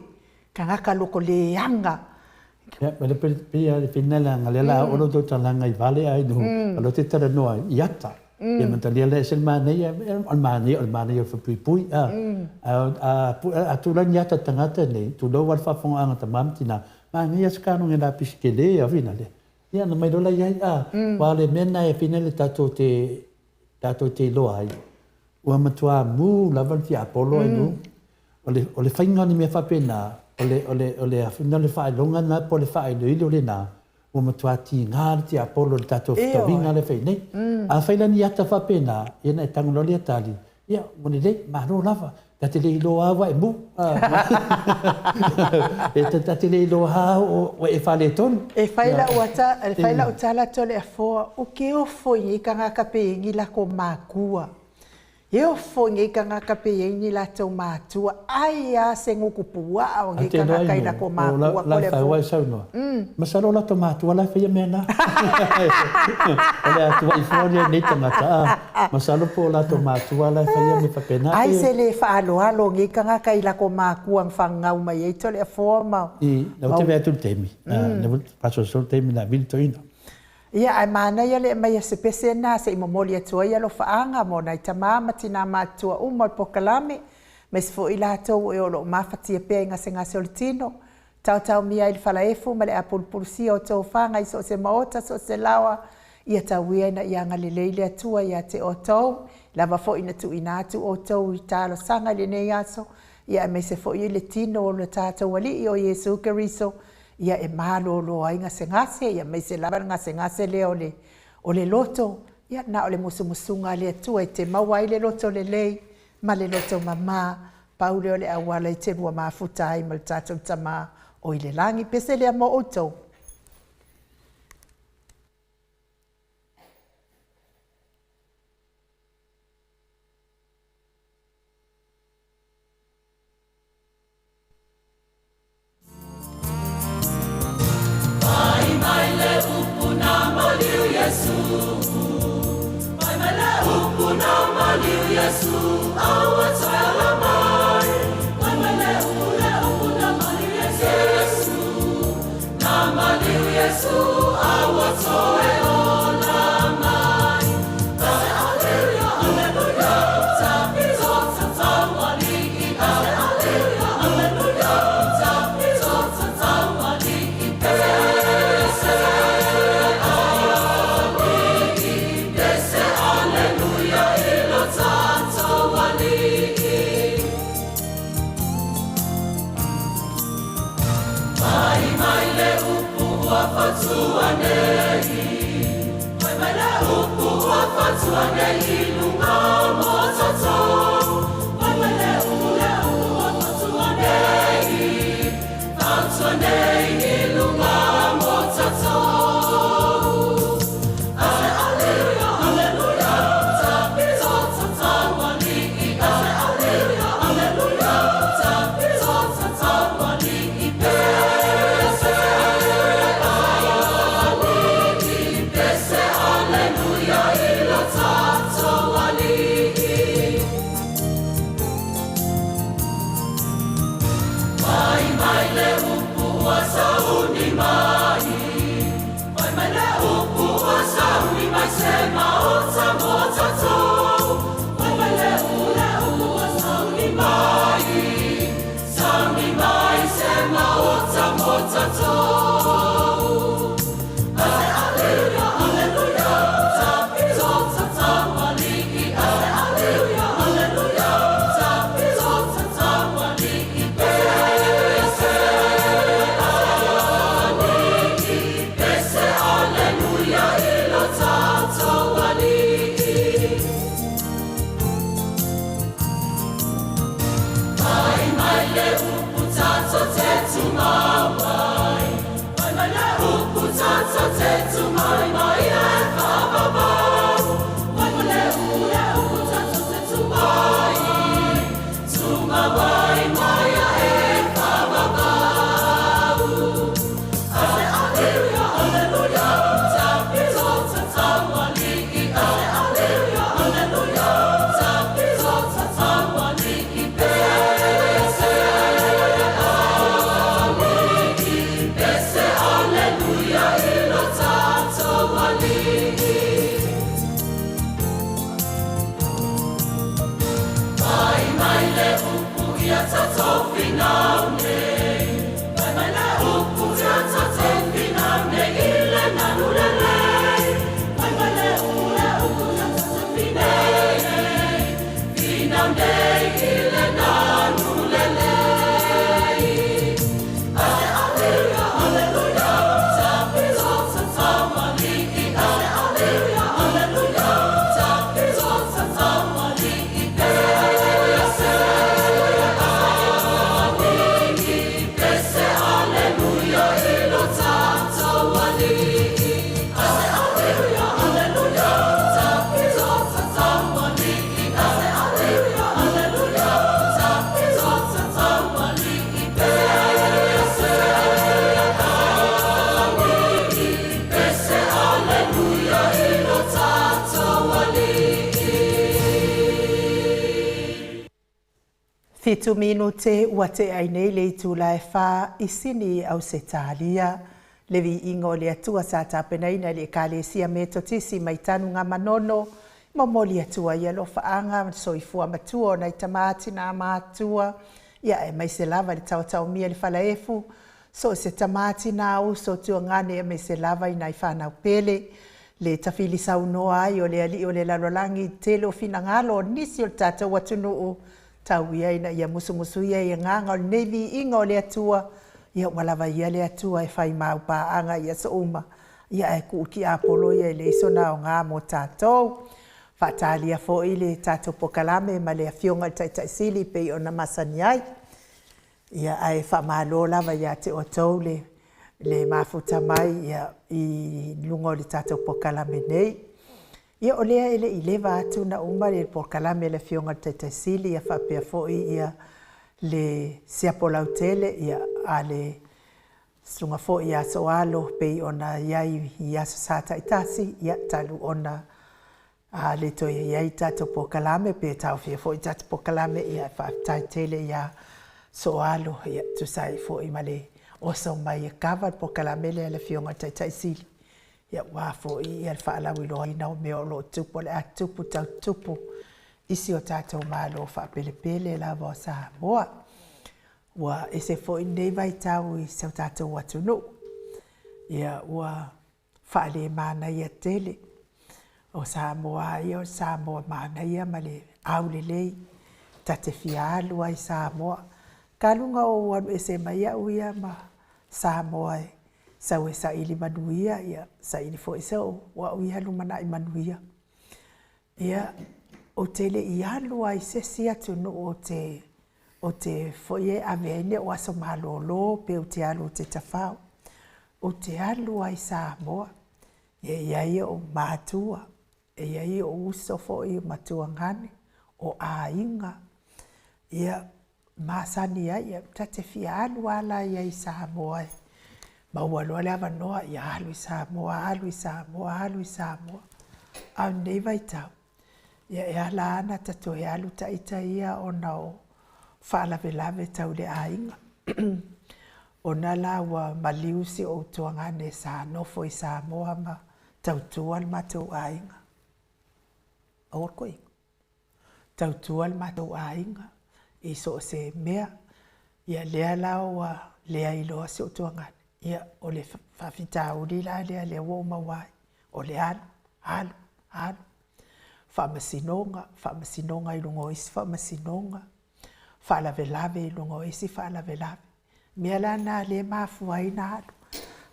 tagata lotoleaga. Ia, pei lava le fina leaga lea o le a oo la outou talaga i vale ae nu, o lea ou te talanoa i ata. Ia maitalia lea e ese le manaia, o le manaia o le manaia o le faapuipui. A, a tuu la ni ata i tagata nei, tulou lava le faafofogaaga a tama ma tina, manaia se kalogo lapisi tele lava foi lale. Ia ona aumai loa lea i ai, a, aua o le mea lena e fina le tatou te tatou te iloa ai, ua matua mu lava le tiapolo ai nu. O le faiga o ni mea faapena, o le, o le, o le, o le faailoga lena po o le faailoilo lena, ua matua tiga le tiapolo i le tatou fetaviga lea e fai nei. A fai la ni ata faapena, ia ona e tago loa lea tali, ia ua lelei, malo lava. Ta te le iloa lava ua e mu. Ta te le iloa lava ua e faaletonu. E fai lau ata, e fai lau tala Toleafoa, u ke ofo i nei tagata pe i ni lako makua. E ofo i nei tagata pe i ai ni latou matua, ai a se gutu puaa o nei tagata i latou matua ko le afu. Masalo o latou matua la e faia mea na. O le atuai fua lea i nei tagata, a masalo po o latou matua la e faia mea faapena. Ai se le faaaloalo o nei tagata i latou matua na fanau mai ai Toleafoa ma. I, lea ou te vaai atu i le taimi, lea ua faasolosolo le taimi na vili toeaina. Ia, ae manaia le aumai o se pese lena se i momoli atu ai alofaaga mo nai tama ma tinā matutua uma o le polokalame, aemaise foi i latou e o lo o mafatia pea i gasegase o le tino, taotaomia ai le falaefu ma le apulupulusia o tofaga i so o se maota, so o se laoa, ia tau ia ina ia agalelei le Atua ia te outou, lava foi ina tuuina atu outou i talosaga i lenei aso, ia aemaise foi i le tino o le tatou Alii o Iesu Keriso, ia e malolo ai gasegase, ia aemaise lava le gasegase lea o le, o le loto, ia na o le musumusuga a le Atua e te maua ai le loto lelei ma le loto mama, pau lea o le auala e te lua mafuta ai ma le tatou Tama o i le lagi. Pese lea mo outou. Mai mai le upu na maliu Iesu Mai mai le upu na maliu Iesu Aua toe ala mai Mai mai le upu le upu na maliu Iesu Na maliu Iesu Aua toe ola mai Mai mai le upu ua fatua nei Mai mai le upu ua fatua nei I luga o Mototo Mai mai le upu le upu ua fatua nei Fatua nei i luga o Mototo Mai mai le upu ua sauni mai Mai mai le upu ua sauni mai Se maota mo tatou Mai mai le upu le upu ua sauni mai Sauni mai se maota mo tatou Mai mai le upu tatou te tumau ai Mai mai le upu tatou te tumau mai e faavavau Mai mai le upu le upu tatou te tumau ai Tumau ai mai e faavavau Mai mai le upu ia tatou finau nei Mai mai le upu ia tatou finau nei I le nanu lelei Mai mai le upu le upu ia tatou finau nei Finau nei i le nanu lelei Fitu minute ua tea ai nei le itula e fa i Sini, Ausetalia. Le viiga o le Atua sa tapenaina e le Ekalesia Metotisi mai Tanugamanono, momoli atu ai alofaaga ma le soifua matua o nai tama tinā matutua, ia aemaise lava i le taotaomia i le falaefu, so o se tama tinā uso tuagane aemaise lava i nai fanau pele, le tafili saunoa ai o le Alii o le lalolagi i le tele o finagalo o nisi o le tatou atunuu, tau ia ina ia musumusuia i agaga o lenei viiga o le Atua, ia ua lava ia le Atua e fai maupaaga i aso uma, ia ae tuu tiapolo ia e leai sona aoga mo tatou. Faatalia foi le tatou polokalame ma le Afioga i le Taitai Sili pei ona masani ai. Ia ae faamalo lava ia te outou le le mafuta mai ia, i luga o le tatou polokalame nei. Ia o lea e le i leva atu na uma le polokalame a le Afioga i le Taitai Sili ia faapea foi ia le siapo lautele ia a le Susuga foi ia Sooalo pei ona i ai i Aso Sa taitasi, ia talu ona a le toe i ai tatou polokalame pe taofia foi tatou polokalame, ia faafetai tele ia Sooalo, ia tusa ai foi ma le oso mai e kava le polokalame lea a le Afioga i le Taitai Sili, ia aua foi ia le faalauiloaina o mea o lo o tupu, o le a tupu tau tupu i si o tatou Malo faapelepele lava o Samoa. Ua ese foi lenei vaitau i si o tatou atunuu, ia ua faalemanaia tele. O Samoa lava ia o le Samoa manaia ma le aulelei, ta te fia alu ai i Samoa. Talu ona ou alu ese mai au ia ma Samoa e sau e saili manuia, ia saili foi sou au ia lumanai manuia. Ia, ou te le i alu lava i se isi atunuu ou te foi e ave ai ni ou aso malolo pe ou te alu ou te tafao. Ou te alu lava i Samoa, e i ai ou matua, e i ai ou uso foi matuagane, o aiga, ia, masani ai, ia, ta te fia alu lava la i ai i Samoa e maua loa le avanoa, ia alu i Samoa, alu i Samoa, alu i Samoa. A o lenei vaitau, ia e ala lava ona ta toe alu ita ia ona o faalavelave tau le aiga. Ona la ua maliu si ou tuagane sa nofo i Samoa ma tautua le matou aiga. Aua le koiga. Tautua le matou aiga i so o se mea. Ia lea la ua leai loa si ou tuagane, ia o le faafitauli la lea lea ua ou maua ai, o le alu, alu, alu. Faamasinoga, faamasinoga i luga o isi faamasinoga, faalavelave i luga o isi faalavelave. Mea la na lea e mafua ai ona alu.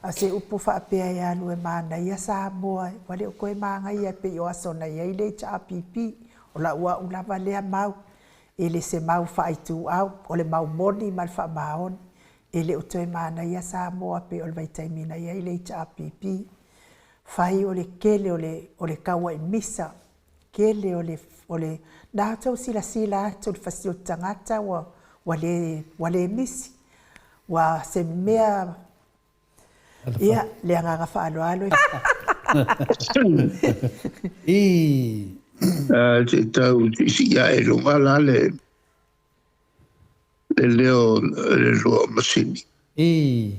A o se upu faapea e alu e manaia Samoa, ua le o toe manaia e pei o aso na i ai le HRPP. O lau au lava lea mau, e le se mau faaituau, o le mau moni ma le faamaoni. E le o toe manaia Samoa pei o le vaitaimi na i ai le HRPP. Fai o le tele o le, o le tauai misa, tele o le, o le, na outou silasila atu i le fasioti tagata ua, ua le, ua le misi. Ua se mea, ia, le agaga faaaloalo. I. Se i tau siisii ae i luga la le le leo le lua o masini. I.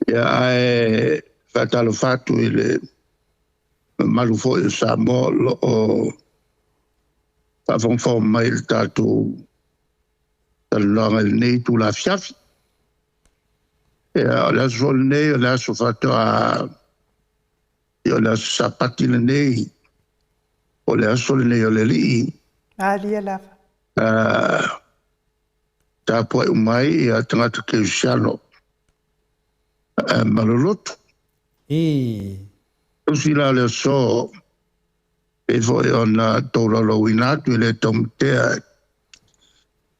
Ia ae faatalofa atu i le mamalu foi o Samoa o lo o faafogafoga mai i le tatou talanoaga i lenei itula afiafi. Ia, o le aso foi lenei, o le aso faatoa, ia o le aso Sapati lenei, o le aso lenei o le Alii. Malie lava. Tapuai uma ai ia tagata kerisiano ma lolotu. I. Tusi la o le aso, pei foi ona tolaulauina atu e le taumatea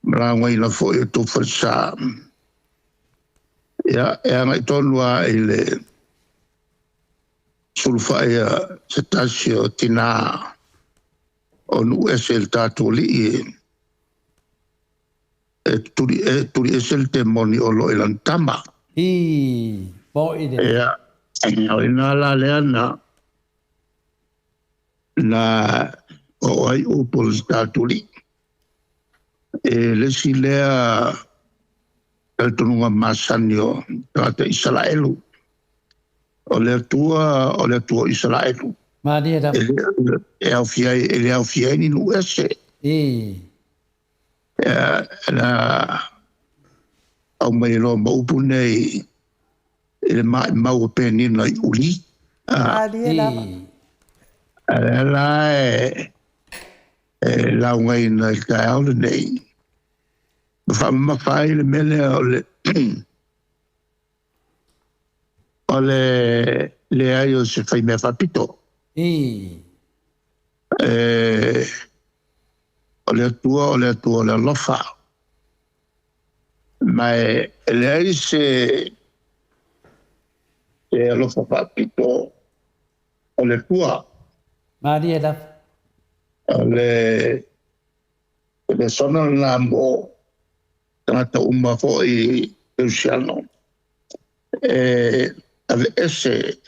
ma laugaina foi o tou falesa. Ia, e agai tonu lava i le sulufai a se tasi o tinā o nuu ese i le tatou alii e tuli, e tuli ese le temoni o lo o i lana tama. I, mo'i le. Ia, o i ina la lea na, na oo ai upu o le tatou alii. E le isi lea talitonuga masani o tagata Isaraelu. O le Atua, o le Atua o Isaraelu. Malie lava. E aofia ai, e le aofia ai ni nuu ese. Na aumai loa ma upu nei i le maimau o Penina i Uli. Malie lava. A lea la e laugaina i le taeao lenei, ma faamamafa ai le mea lea o le o le leai o se faimea faapito. O le Atua, o le Atua o le alofa. Ma e leai se alofa faapito o le Atua. Malie lava. O le lesona lena mo tagata uma foi Kerisiano. E aveese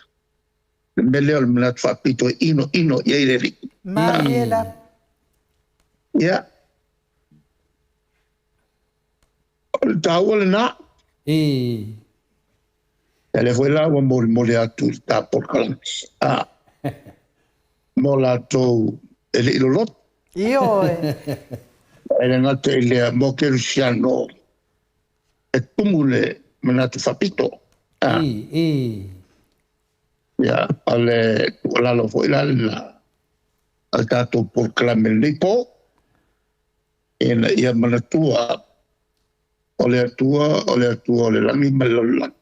le mea lea o le manatu faapito e ino ino i ai le Alii. Malie lava. Ia. O le taua lena. Ia lea foi la ua molimoli atu i le ta polokalame. Mo latou e le i loloto. Ioe. E le gata i lea mo Kerisiano e tumu le manatu faapito. Ia, o le tuualalo foi la lena a le tatou polokalame lenei po, ina ia manatua o le Atua, o le Atua o le lagi ma le lalolagi.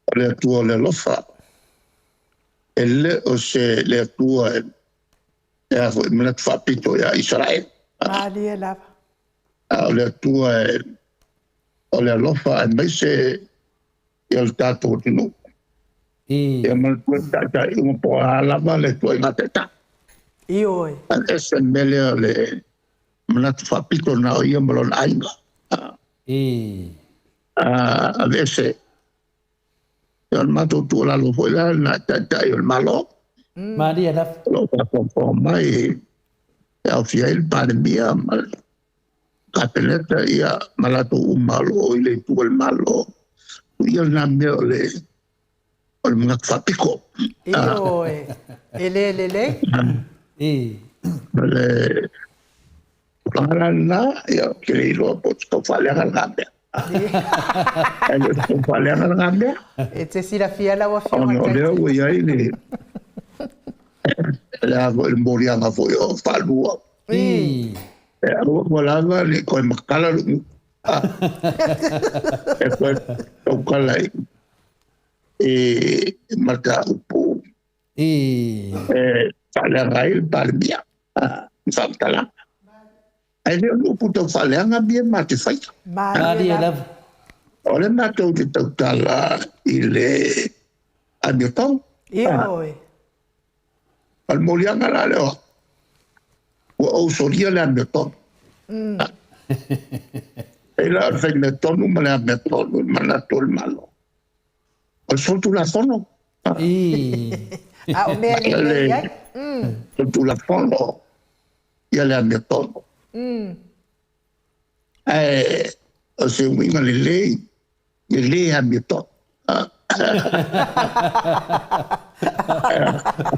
O le Atua o le alofa. E le o se le Atua e a foi manatu faapito ia Isaraelu. Malie lava. A o le Atua o le alofa aemaise ia le tatou atunuu. Ia manatua le taitai uma po o a lava le ituaiga taitai. Ioe. Aveese le mea lea o le manatu faapito na o ia ma lona aiga. Aveese. Ia o le matou tuualalo foi la lena i taitai o le Malo. Malie lava. O lo o faafogafoga mai e aofia ai le Palemia ma le Kapeneta ia ma latou uma o lo o i le itu o le Malo. Ia lena mea o le manatu faapito. Ioe. E le lelei. O le tulaga la lena, ia, ou te le iloa po o se tau faaleaga lena mea. E le o se tau faaleaga lena mea. E te silafia lau Afioga Ona o lea ua i ai le le a foi le moliaga foi o faalua. E aua ua lava le toe matala lou e toe tautala i mataupu e faaleaga ai le Palemia i faamatalaga. Ae le o le upu tau faaleaga mea ma te faia. Malie lava. O le matou te tautala i le amiotonu. Ioe. O le moliaga la lea ua ou solia le amiotonu. E la o le faimeatonu ma le amiotonu i le manatu o le Malo. O le solitulafono. A o mea lelei ai. Solitulafono ia le amiotonu. Ae o se uiga lelei, e le amiotonu.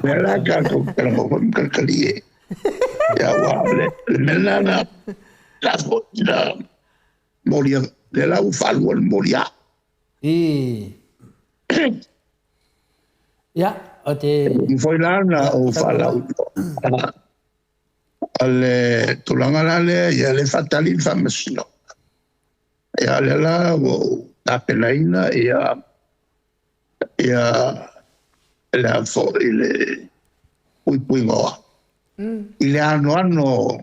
Mea la tatou talanoa foi ma talikali e. Ia ua le mea lena na la foi na molia, lea la ua faalua le molia. Ia, o te Foi la na ou faalau. O le tulaga la lea, ia le faatali le faamasino. Ia lea la ua ou tapenaina ia le a foi le puipuiga o au. I le anoano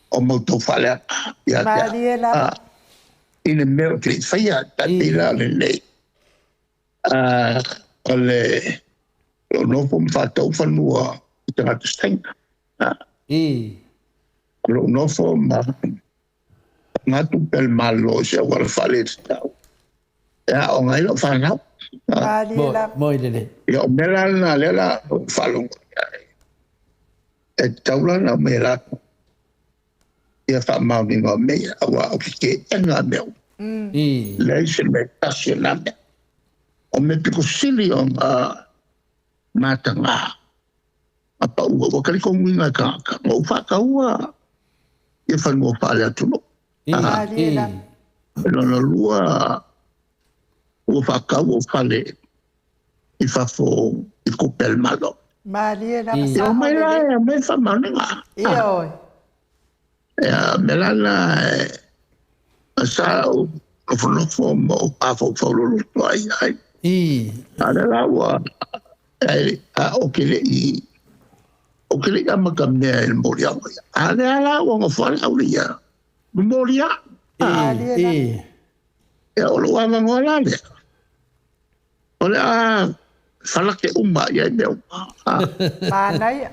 o matou faaleaga ia te au. Malie lava. I le mea o te i faia, tai pei la o lenei. O le lou nofo ma faatau fanua i tagata Saina. O lou nofo ma ngatu pe le Malo i se auala faaletatau. E aoga ai lau fanau. Malie lava. Moi lelei. Ia o mea la lena lea la ou faalogo i ai. E tatau la ona aumai e latou. Ia faamaoniga o mea ia, auā o ke keʻena a mea uma. Leai se mea e tasi o nā mea. O mea piko sili ona matagā a paʻu ua talitonuina e tagata, na ou faataua ia fanua faale-atunuu. Lona lua, ua faatau ou fale i fafo i tupe a le Malo. Malie lava Ia sao omai la lelei. e aumai faamaoniga. Ioe. Ia, mea la na sa ou nofonofo ma ou mafaufau loloto ai ai. A o lea la ua, a ou te le i, ou te le i amatamea i le moliaga ia. A o lea la ua nofo lava le auli ia, momoli au. Malie lava. Ia, o lou avanoa la lea, o le a falake uma i ai mea uma. Manaia.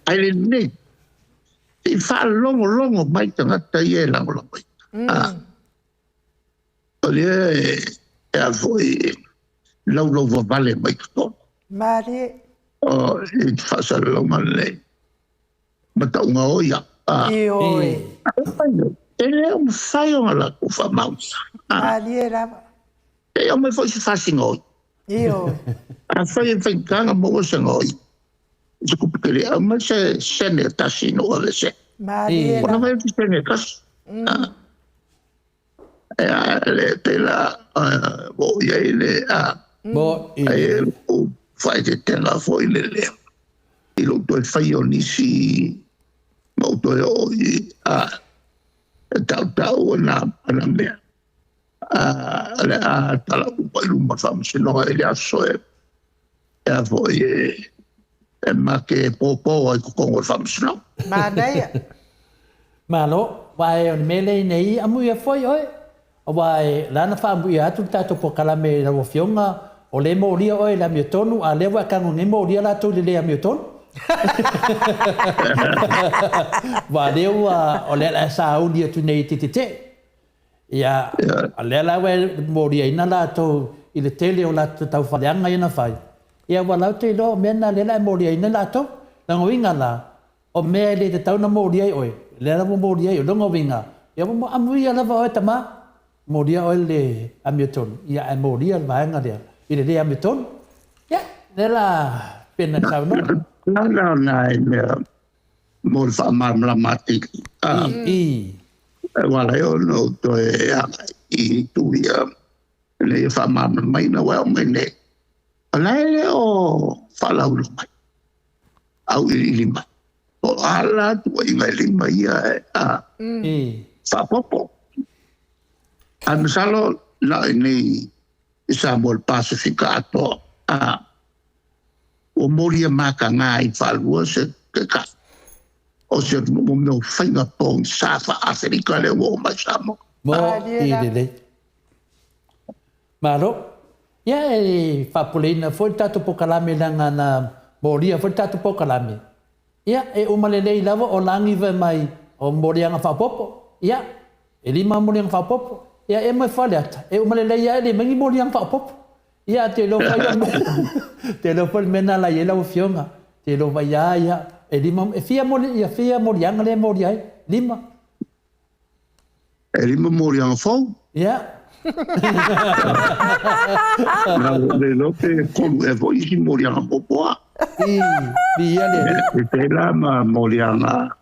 Ae lenei, se i faalogologo mai tagata ia e lagolagoina. O lea e a foi laulauvavale mai totonu. Malie. O i faasalalauga lenei, matauga o ia. Ioe. E le o mafai ona latou faamaonia. Malie lava. E aumai foi se fasi gaoi. Ioe. Afai e faigata ona maua se gaoi, se tupe tele, aumai se sene e tasi ina ua aveesea. Malie Ona lava. fai atu sene e tasi. Ea, le pela ua oo i ai le a. Ai e lou faaeteetega foi le lea i lou toe faia o nisi ma ou toe oo i a e tautau ana ana mea a le a tala uma i luma o le faamasinoga i le aso e a foi e ma te pōpō ai totonu o le faamasinoga. Manaia. Malo, aua e o le mea lea ina ia amuia foi oe, aua e la na faaamuia atu le tatou polokalame i lau Afioga, o lea e molia oe i le amiotonu, a o lea ua e tago nei molia latou i le le amiotonu. Aua o lea ua, o lea o le a e sauni atu nei e te tetee. Ia, a o lea la ua e moliaina latou i le tele o latou taufaaleaga ia na fai, ia ua latou iloa o mea na lea o le a e moliaina latou. Lona uiga la, o mea e le tatau ona molia ai oe, lea la ua molia ai oe. Lona uiga, ia ua amuia lava oe tama, molia oe i le amiotonu, ia ae molia le vaega lea i le le amiotonu. Ia, lea la pei ona e saunoa. Na na nai mea mo le faamalamalama atili. Ua ala ai ona ou toe agai i itu ia ina ia faamalamalamaina ua e oo mai nei. O la e le o faalauiloa mai, auiliili mai. Po o a la tuuaiga e lima ia e faaopoopo. Ae masalo na o i inei i Samoa i le Pasefika atoa, ua molia mataga ai faalua se taitai o se atunuu mo mea o faiga pogisa faa-Aferika lea ua oo mai i Samoa. Mo i lelei. Malo. Ia e faapuleina foi le tatou polokalame leaga na molia foi le tatou polokalame. Ia e uma lelei lava o lagi fai mai o moliaga faaopoopo. Ia e lima moliaga faaopoopo. Ia e mai Faleata e uma lelei lava e le mai ni moliaga faaopoopo. Ia te iloa foi le te iloa foi le mea lena la i ai lau Afioga. Te iloa foi lava ia e lima e fia moli ia fia moliaga lea e molia ai? Lima. E lima moliaga fou. Ia. Na le iloa pe tolu ea foi isi moliaga muamua. I, viia le Alii. E pēlā ma moliaga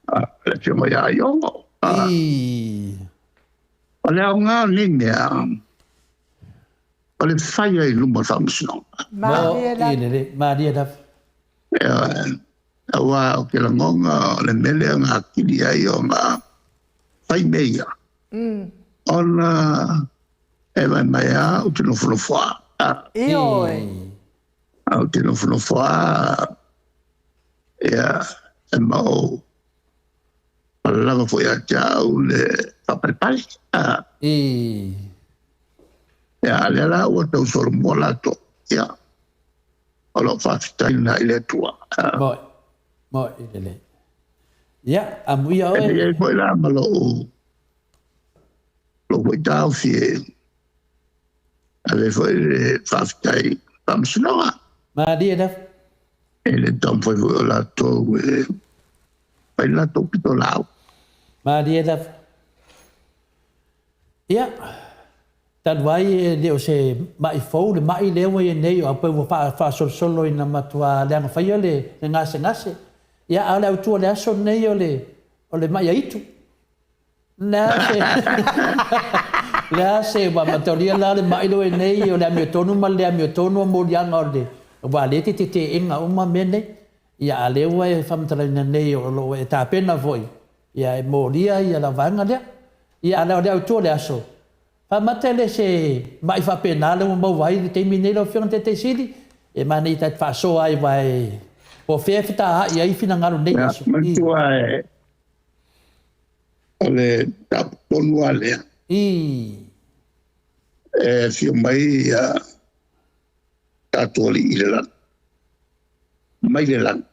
a le Afioga ia Iogo. I. O le aoga o nei mea, o le fai ai i luma o le faamasinoga. Malie lava. Malie lava. Ioe. Aua ou te lagona o le mea lea na atili ai ona fai mea ia, ona e vaai mai lava ou te nofonofo lava. Ioe. Ou te nofonofo lava, ia, e ma ou lava foi ia te au le faapalepale. Ia, a lea la ua tau solomua latou, ia, o lou faafetai lena i le Atua. Moi, moi lelei. Ia, amuia oe. E i ai foi la ma lou, lou foi taofi e ave foi le faafetai i le Faamasinoga. Malie lava. I le taumafai foi o latou e fai le latou pitolaau. Malie lava. Ia, talu ai e le o se ma'i fou le ma'i lea ua i ai nei, aua pei ua faasolosolo ina matua leaga faia le gasegase. Ia, a o le autu o le aso lenei o le, o le ma'i aitu. Le a se, le a se, ua mataulia la le ma'i lea ua i ai nei, o le amiotonu ma le le amiotonu o moliaga o le, aua o lea e te teteena uma mea nei. Ia, a o lea ua e faamatalaina nei o lo o e tapena foi Ia e molia ia lau vaega lea. Ia a o le autu o le aso, faamata e le se mai faapena lea ua maua ai i le taimi nei lau Afioga i le Taitai Sili, e manaia ta te faasoa ai aua e po o fea e fetaai ai finagalo i lenei Ia, aso. I. manatua e o le mataupu tonu lava lea. I. E afio mai ia tatou alii i le lagi, mai le lagi.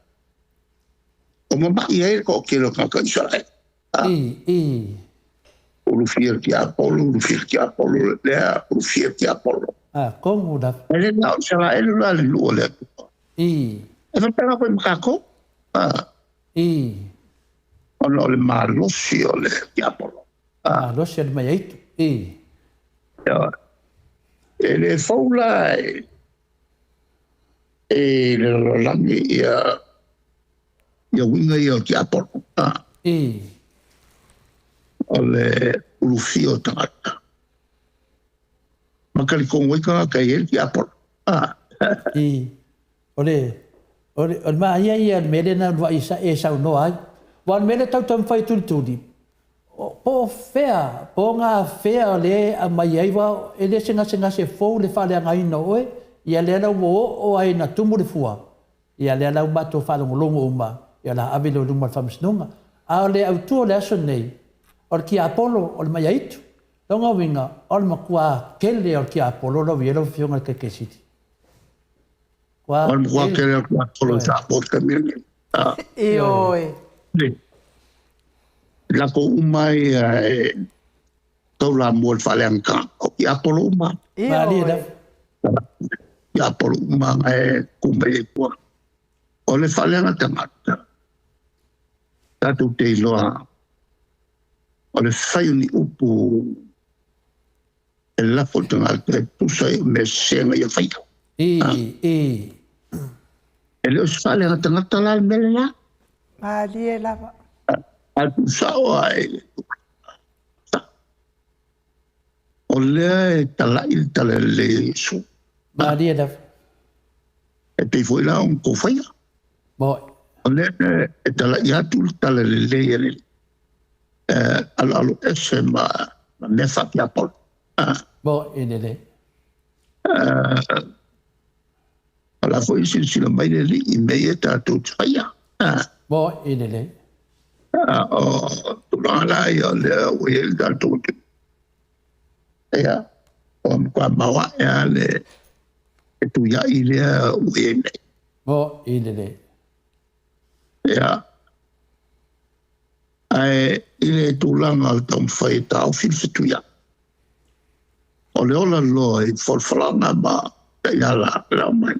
O mama'i ai le toatele o tagata Isaraelu. I, i. Ulufia le tiapolo, ulufia le tiapolo, lea, ulufia le tiapolo. A, tonu lava. E le na o Isaraelu la le nuu o le Atua. I. E faapena foi ma tatou. A. I. Ona o le malosi o le tiapolo. A. Malosi o le maiaitu. I. Ioe. E le fou la e i le lalolagi ia ia uiga ia o tiapolo. A. I. O le ulufia o tagata. Ma talitonu ai tagata e i ai le tiapolo. A. I. O le, o le, o le maia ia o le mea lea na uluai e saunoa ai. Aua o le mea lea tau taumafai e tulituli, Po o fea, po o gafea o lea e aumai ai, aua e le se gasegase fou le faaleagaina o oe, ia lea la ua oo ai ina tumu le fua, ia lea la ua matou faalogologo uma, ia o le a ave lea i luma o le Faamasinoga. A o le autu o le aso lenei, o le tiapolo, o le maiaitu. Lona uiga, o le matua tele o le tiapolo la ua i ai lau Afioga i le Taitaisili. Matua O le matua tele o le tiapolo i Samoa i le taimi lenei. Ioe. Latou uma ia e taulamua i le faaleaga o tiapolo uma. Malie lava. Tiapolo uma na e tu mai ai tua. O le faaleaga tagata, tatou te iloa o le fai o ni upu e lafo i le tagata e tusa ai o mea sese na ia faia. I, i. E le o se faaleaga tagata la le mea lena. Malie lava. A tuusao lava i le O lea e tala'i le tala lelei a Iesu. Malie lava. E pei foi la ona tou faia. Moi. O lea e tala'i atu le tala lelei a le aloalo ese ma mea faatiapolo. Moi e lelei. O la foi e silasila mai le Alii i mea ia tatou te faia. Moi e lelei. O tulaga la ia o lea ua i ai le tatou atunuu. Ia, ua matua maoae lava le fetuiai lea ua i ai nei. Moi e lelei. Ia, ae i le tulaga o le taumafai e taofi le fetuiai, O le ola loa i folafolaga ma taiala na aumai.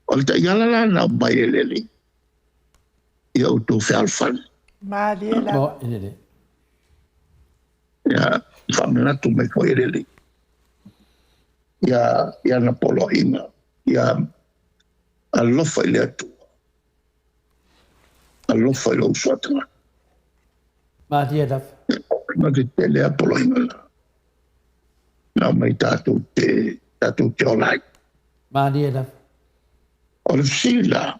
O le taiala la na aumai e le Alii, ia outou fealofani. Malie lava. Ia faamanatu mai foi e le Alii ia i ana poloaiga, ia alofa i le Atua, alofa i lou uso a tagata. Malie lava. Ma te tele a poloaiga la. Na aumai tatou te, tatou te ola ai. Malie lava. O le fesili la,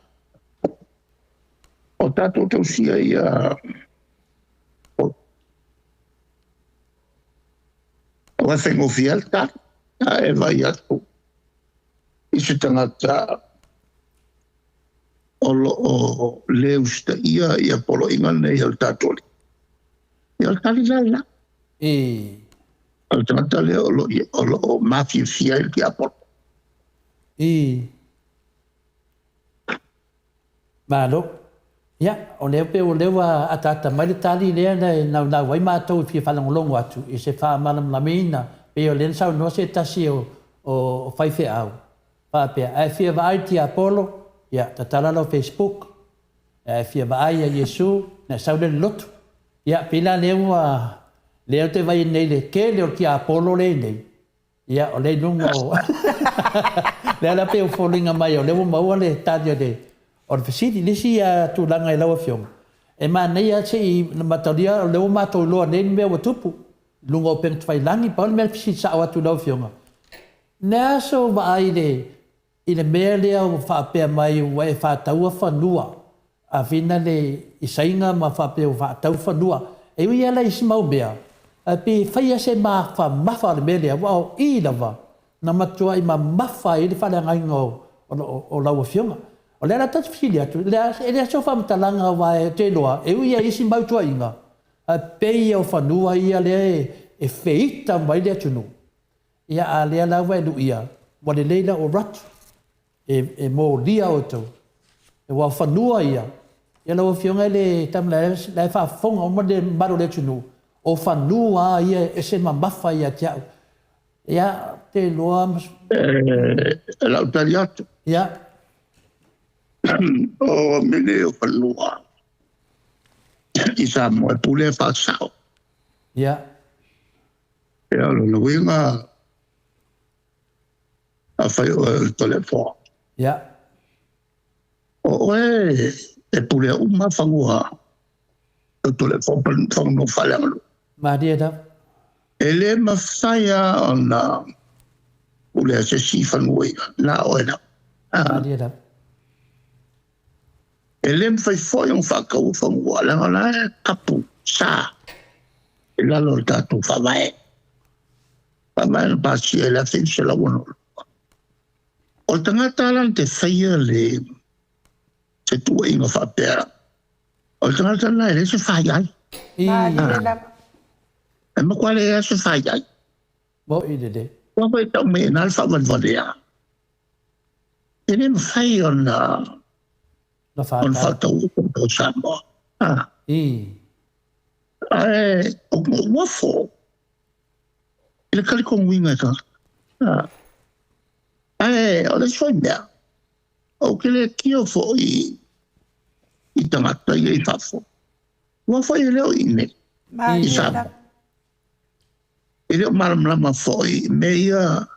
o tatou tausia ia o e faigofie ai le tali, a e vaai atu i se tagata o lo o le usitaia ia poloaiga nei a le tatou Alii. Ia o le tali la lena. I. O le tagata lea o lo o lo o mafiafia ai le tiapolo. I. Malo. Ia, o lea pei o lea ua ataata mai le tali lea na e naunau ai matou e fia faalogologo atu i se faamalamalamaina, pei o lea na saunoa se tasi o o faifeau, faapea, a e fia vaai i le tiapolo, ia, tatala lau Facebook. A e fia vaai ia Iesu, ona e sau lea i le lotu. Ia, pei la lea ua, lea ou te vaai nei i le tele o le tiapolo lea e i nei, ia, o lea i luga o, lea la pei ua foliga mai o lea ua maua le tali o le, o le fesili. I le isi tulaga i lau Afioga, e manaia lava se i mataulia, o lea ua matou iloa nei le mea ua tupu i luga o upega tafailagi. Pau le mea e fesili sao atu i lau Afioga, le a sou vaai i le, I le mea lea ua faapea mai ua e faataua fanua a fina le i Saina ma faapea ua faatau fanua, e ui lava la i isi mau mea, ae pei e fai lava se mafamafa o le mea lea, aua o i lava na matuai mamafa ai le faaleagaina o lau Afioga. O lea la ta te fesili atu, e leai sau faamatalaga aua ou te iloa e ui lava i isi mau tuuaiga, ae pei o fanua ia lea e feita mai le atunuu. Ia a lea la ua e luia, ua lelei la ua rut, e molia outou, aua o fanua ia, ia lau Afioga e le tama la e faafofoga uma le mamalu o le atunuu, o fanua a ia e ese mamafa ia te au. Ia, ou te iloa. E lau tali atu. Ia. O mea nei o fanua i Samoa e pulea faasao. Ia. Ia, o lona uiga, afai oe o le Toleafoa. Ia. O oe e pulea uma fanua o Toleafoa pa fanua faaleaganuu. Malie lava. E le mafai lava ona pulea se isi fanua ia, na o oe lava. Malie lava. E le mafai foi ona faataua fanua, leaga o la e kapu sa i lalo o le tatou Faavae. Faavae na pasia i le 1962. O le tagata la na te faia le se tuuaiga faapea, o le tagata lena e leai se fai ai. E matua leai lava se fai ai. Mo'i lelei. Ua foi tau mai ina le faavalevalea. E le mafai ona ona faataua o Samoa. Ah. Ae o uafo i le talitonuina e tagata. Ah. Ae o le isi foi mea, ou te le tio foi i tagata ia i fafo. Ua foi e le o i inei i Samoa. E le o malamalama foi i mea ia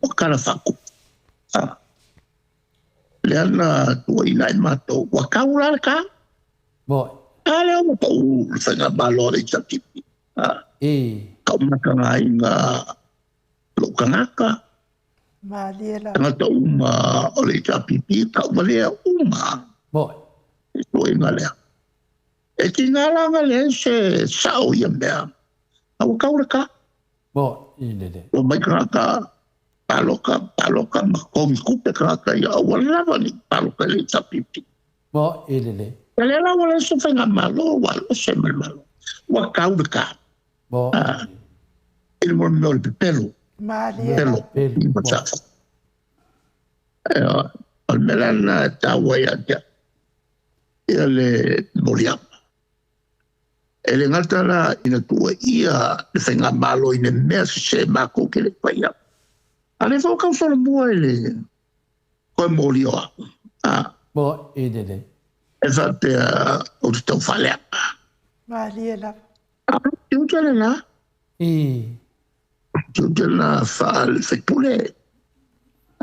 o tala faatupu. Ah. Lea na tuuaina ai matou, ua tau la le ta. Moe. A lea ua pau le faigamalo a le HRPP. Ah. Tau matagaina lou tagata. Malie lava. Tagata uma o le HRPP, tau valea uma. Moe. I tuuaiga lea. E tiga la ona leai se sao i ia mea, a ua tau le ta. Moe, i lele. Ua mai tagata paloka, paloka ma togi tupe tagata ia, aua lava ne i paloka i le HRPP. Moe, i lele. Ia lea la ua leai se faigamalo, ua alu ese ma le Malo. Ua tau le ta. Moe, i lele. I le mea o le pepelo. Malie. Pepelo. Pepelo. O le mea la lena e taua ia te au. Ia le moliaga. E le gata la ina tuuaia le faigamalo i le mea sese matou te le faia, a o lea foi ua tau solomua i le toe moli o au. A. Mo i lelei. E faapea ou te tau faaleaga. Malie lava. A o le tiute lena. I. Tiute lena faale-faipule.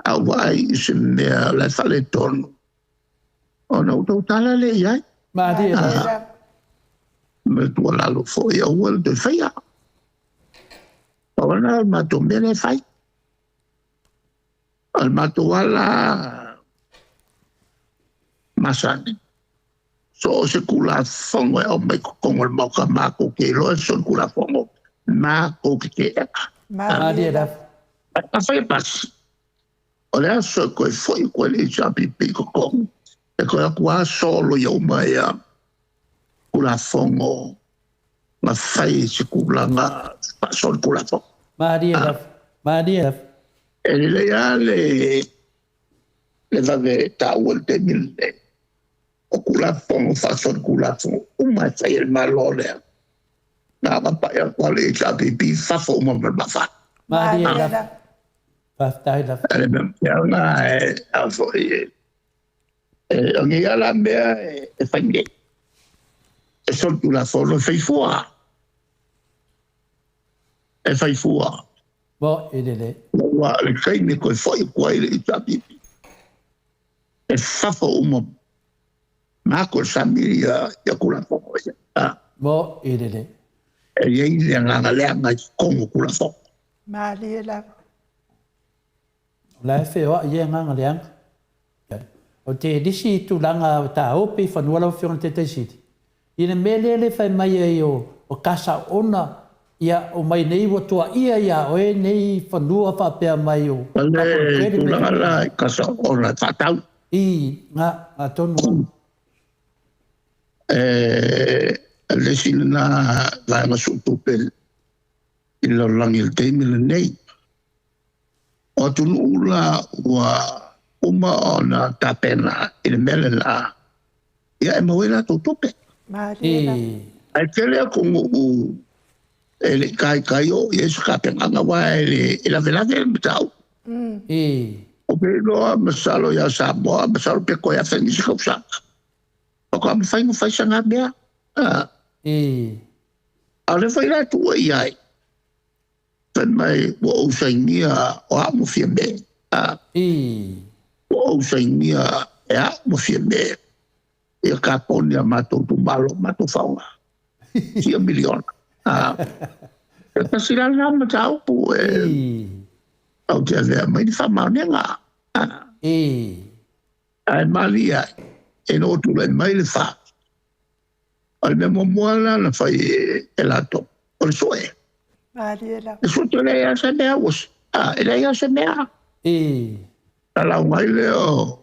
A ou vaai i se mea o la e faaletonu, Ona ou tautala lea i ai. Malie lava. Ma le tuualalo foi, aua le toe faia. Pau lena o le matou mea lea e fai. O le matou ala masani, so o se Tulafono e aumai i totonu o le Maota, matou te iloa e solitulafono, matou te teena. Malie lava. Afai e pasi, O le aso e toe foi atu ai le HRPP i totonu, e toe atu lava solo ia uma ia Tulafono na fai i se tulaga faasolitulafono. Malie lava, malie lava. E lelei lava le vave taua i le taimi lenei, o Tulafono faasolitulafono uma e fai e le Malo lea, na ona pai atu lava le HRPP i fafo uma ma le maafa. Malie lava. Faafetai lava. A le mea lena e a foi e o nei lava la mea e fai nei. E solitulafono e faifua. E faifua. Mo i lelei. Ua le taimi e toe fo'i atu ai le HRPP. E fafo uma ma atu e le sami ia ia Tulafono ia. A. Mo i lelei. E i ai le agaga leaga i totonu o Tulafono. Malie lava. O la e feoai ia agaga leaga. O te lisi tulaga taopi i fanua lau Afioga i le Taitai Sili, i le mea lea le fai mai ai o Kasaona, ia o mai nei ua toaia ia oe nei fanua faapea mai o O le tulaga la i Kasaona e faatau. I nga nga tonu a. E le isi lena vaega suetupe i le lalolagi i le taimi lenei. O atunuu la ua uma ona tapena i le mea lena, ia e maua ai latou tupe. Ae tele atunuu e le i taitai oo i ai se tapenaga aua e lavelave le mataupu. Ou te iloa masalo ia Samoa, masalo pe toe afe nisi tausaga faatoa mafai ona fai sana mea. A o lea foi la e tuua i ai, fai mai ua ou sainia o au ma Fiame. A ua ou sainia e au ma Fiame ia kaponi a matou itumalo matou faaaoga. Fia miliona. A e tasi la lena mataupu e ou te avea mai le faamaoniga. Ae malie ai, ina ua tulai mai le FAST, o le mea muamua la na fai e latou, o le sue. Malie lava. Le sue e leai lava se mea ua, e leai lava se mea. Na lauga ai lea o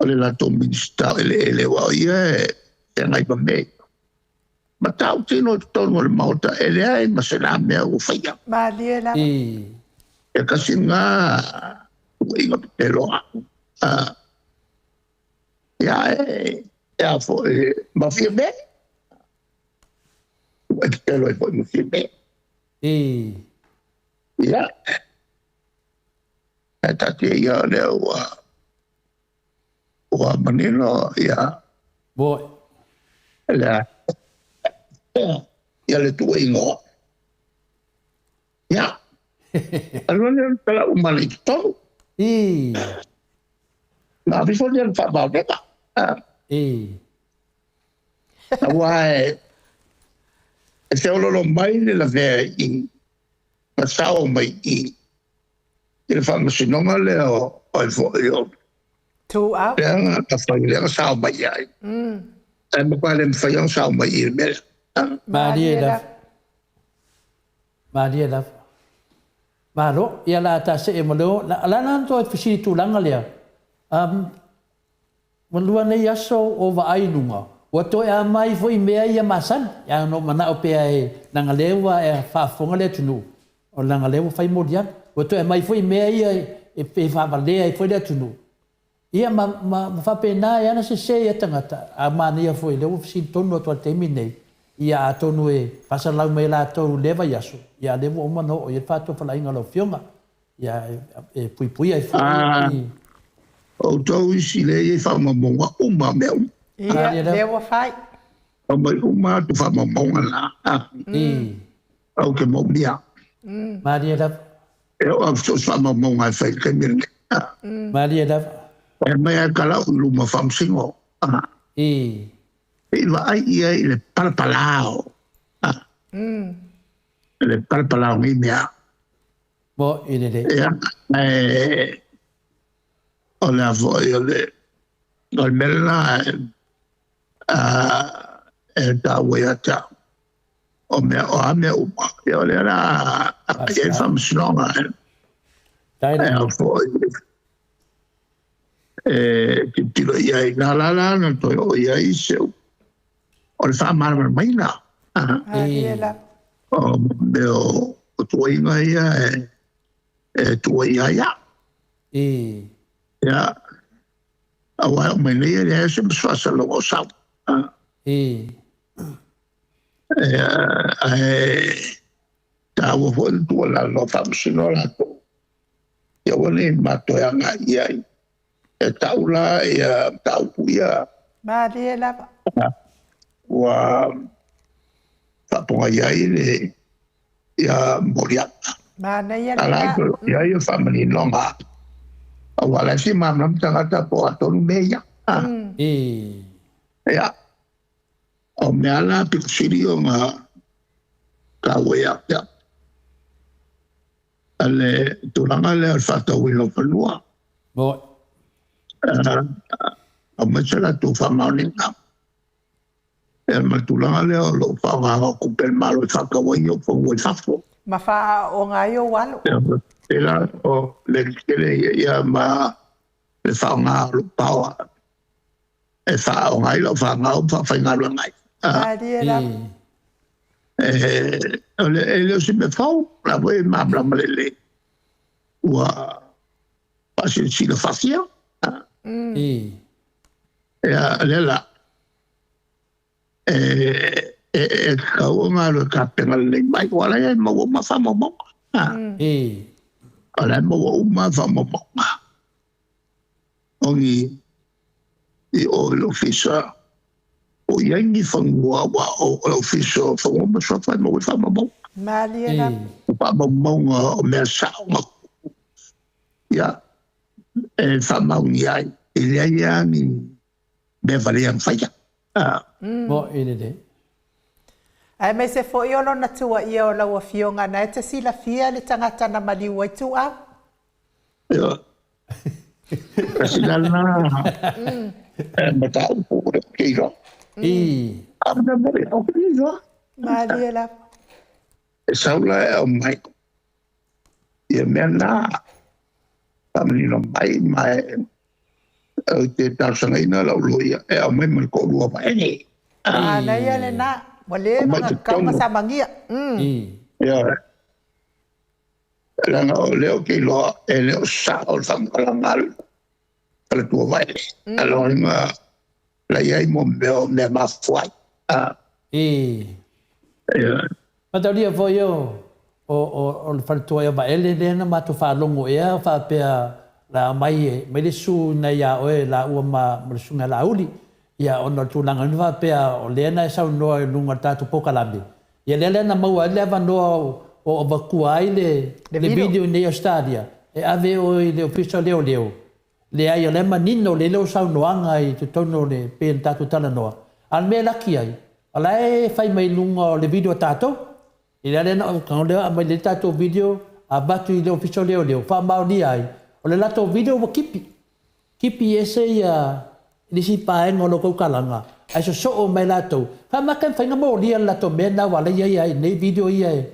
le latou Minisita o Eleele, aua o ia e feagai ma mea ia. Matautino i totonu o le Maota, e leai ma se la mea ua faia. Malie lava. E tasi lena tuuaiga pepelo au. Ia e a foi ma Fiame. Tuuai pepelo ai foi ma Fiame. Ia, ae taatia ia o lea ua ua manino ia Moi. le ia le tuuaiga. Ia, alu lea o le tala uma i totonu. Na ave foi lea le faamaoniga. Aua e feololo mai le lavea i ma sao mai i le faamasinoga lea o ai foi o Tuau. lea na fai lea na sao mai ai. Ae matua le mafai ona sao mai i le mea lea. Malie lava. Malie lava. Malo, ia la ta see ma leo, la la na toe fesili tulaga lea. Ua lua nei aso o vaai i luga, ua toe aumai foi mea ia masani. Ia na ou manao pea e leaga lea ua e faafofoga le atunuu, o leaga lea ua fai moliaga. Ua toe aumai foi mea ia e faavalea ai foi le atunuu. Ia ma ma ma faapena e ala sese ia tagata, a manaia foi lea ua fesili tonu atu lava i le taimi lenei, ia atonu e faasalau mai e latou i lea vaiaso, ia a o lea ua uma ona oo i ai le faatofalaiga a lau Afioga. Ia e puipuia ai foi A i. outou isi lea e i ai faamaumauga uma mea uma. Ia, lea ua fai. Aumai uma atu faamaumauga na. Ou te moomia. Malie lava. E oo atu so o se faamaumauga e fai i le taimi lenei. Malie lava. E aumai lava talau i luma o Faamasino. Se i vaai i ai i le palapalao. Le palapalao o nei mea. Mo i lelei. Ia, ae o le a foi o le o le mea lena e taua ia te au. O mea o a mea uma, ia o lea o le a i ai le faamasinoga e a foi e tilotilo i ai. Na la la na toe oo i ai se upu o le faamalamalamaina o mea o tuuaiga ia e tuuaia ai au. Ia, aua e oo mai nei e leai se faasalalauga o sau. Ia, ae taua foi le tuualalo a faamasino latou, ia aua ne i matou agai i ai. E tau la ia mataupu ia. Malie lava. Ua faapogai ai le ia moliaga. Manaia A la lena. e i ai o faamaninoga. Aua o la e fia malamalama tagata po o a tonu mea ia. Ia, o mea la pito sili ona taua ia te au. O le tulaga lea o le faatauina o fanua. Aumai se latou faamaoniga. Ia ma le tulaga lea o lo o faaaogaina o tupe a le Malo e faatau ai ou fanua i fafo. Ma faaaooga ai ou alo. Ia, pei la o le tele ia, ia ma le faaaoga o lou power e faaaoga ai lau fanau ma faafaigaluega ai. Malie lava. O le e le o se mea fou, o la foi e malamalama lelei. Ua faasilasila faafia. Ia, lea la, e tatau ona alu e tapena lelei mai, aua o la e maua uma faamaumauga. O la e maua uma faamaumauga. O ni i o i le ofisa o i ai ni fanua, aua o le ofisa o Fanua ma Suafa e maua ai faamaumauga. Malie lava. O faamaumauga o mea sao na tutupu, ia, e faamaonia ai, e leai lava ni mea valea na faia. Mo'i lelei. Aemaise foi o lona tuuaia o lau Afioga na e te silafia le tagata na maliu ai Tuau. Ia, kasi la lena mataupu o ke iloa. A o mea moni, o ke iloa. Malie lava. E sau la e aumai ia mea na faamanino mai ma e ou te talosagaina lau loia e aumai ma le toalua vaele. Manaia lena. Ua leva Aumai ona tatau totonu. ona samagia. Ia, leaga o lea ou te iloa e le o sao le faamatalaga a le faletua vaele. A o lona uiga la i ai mo mea o mea mafua ai. Ia. Mataulia foi o le faletua ia Vaele lea na matou faalogo ea faapea la aumai mai le susu ina ia oe laua ma le susuga ia Laauli. Ia ona o le tulaga lea faapea o lea na e saunoa i luga o le tatou polokalame, ia lea la na maua ai le avanoa o avatua ai le Le le video. video i nei Ausetalia e ave oe i le Ofisa o Leoleo. Leai, o la e manino lelei lau saunoaga i totonu o le pei ona tatou talanoa. A o le mea e laki ai, o la e fai mai i luga o le video a tatou. I le ala lea na ou tago lea aumai lelei tatou video avatu i le Ofisa o Leoleo, faamaonia ai, o le latou video ua kipi. Kipi ese ia le isi paega o la outou kalaga, ae sosoo mai latou. Faamata e mafai ona molia le latou mea lena ua ala ai ia i nei video ia e.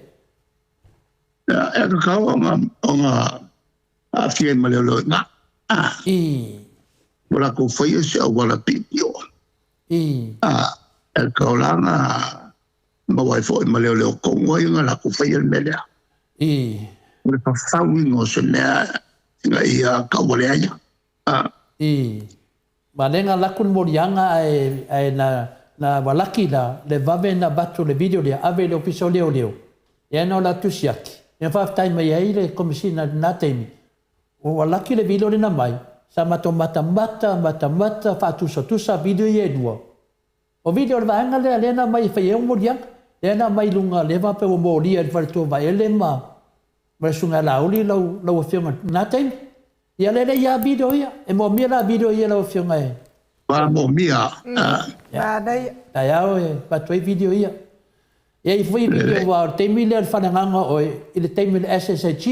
Ia, e tatau ona aafia ai ma leoleo i ina. Ua latou faia se auala piopio. E tatau la ona maua ai foi ma leoleo tonu ai ona latou faia le mea lea. O le fafauina o se mea ina ia tauvalea ai. Ma lea na alu atu le moliaga ae ae na na ua laki la le vave na avatu o le video lea ave i le Ofisa o Leoleo lea na o latou siaki na faafetai mai ai le Komesina i lena taimi ua laki le video lea na aumai sa matou matamata matamata faatusatusa video ia e lua. O video o le vaega lea lea na aumai e fai ai au moliaga lea na aumai i luga lea faapea ua molia e le faletua Vaele ma ma le Susuga ia Laauli lau lau Afioga i lena taimi. Ia lea lea ia video ia. E moomia la video ia lau Afioga e. Ua moomia. Manaia. Taeao e avatu ai video ia. E i ai foi video aua o le taimi lea o le faleagaga o oe i le taimi o le SSG.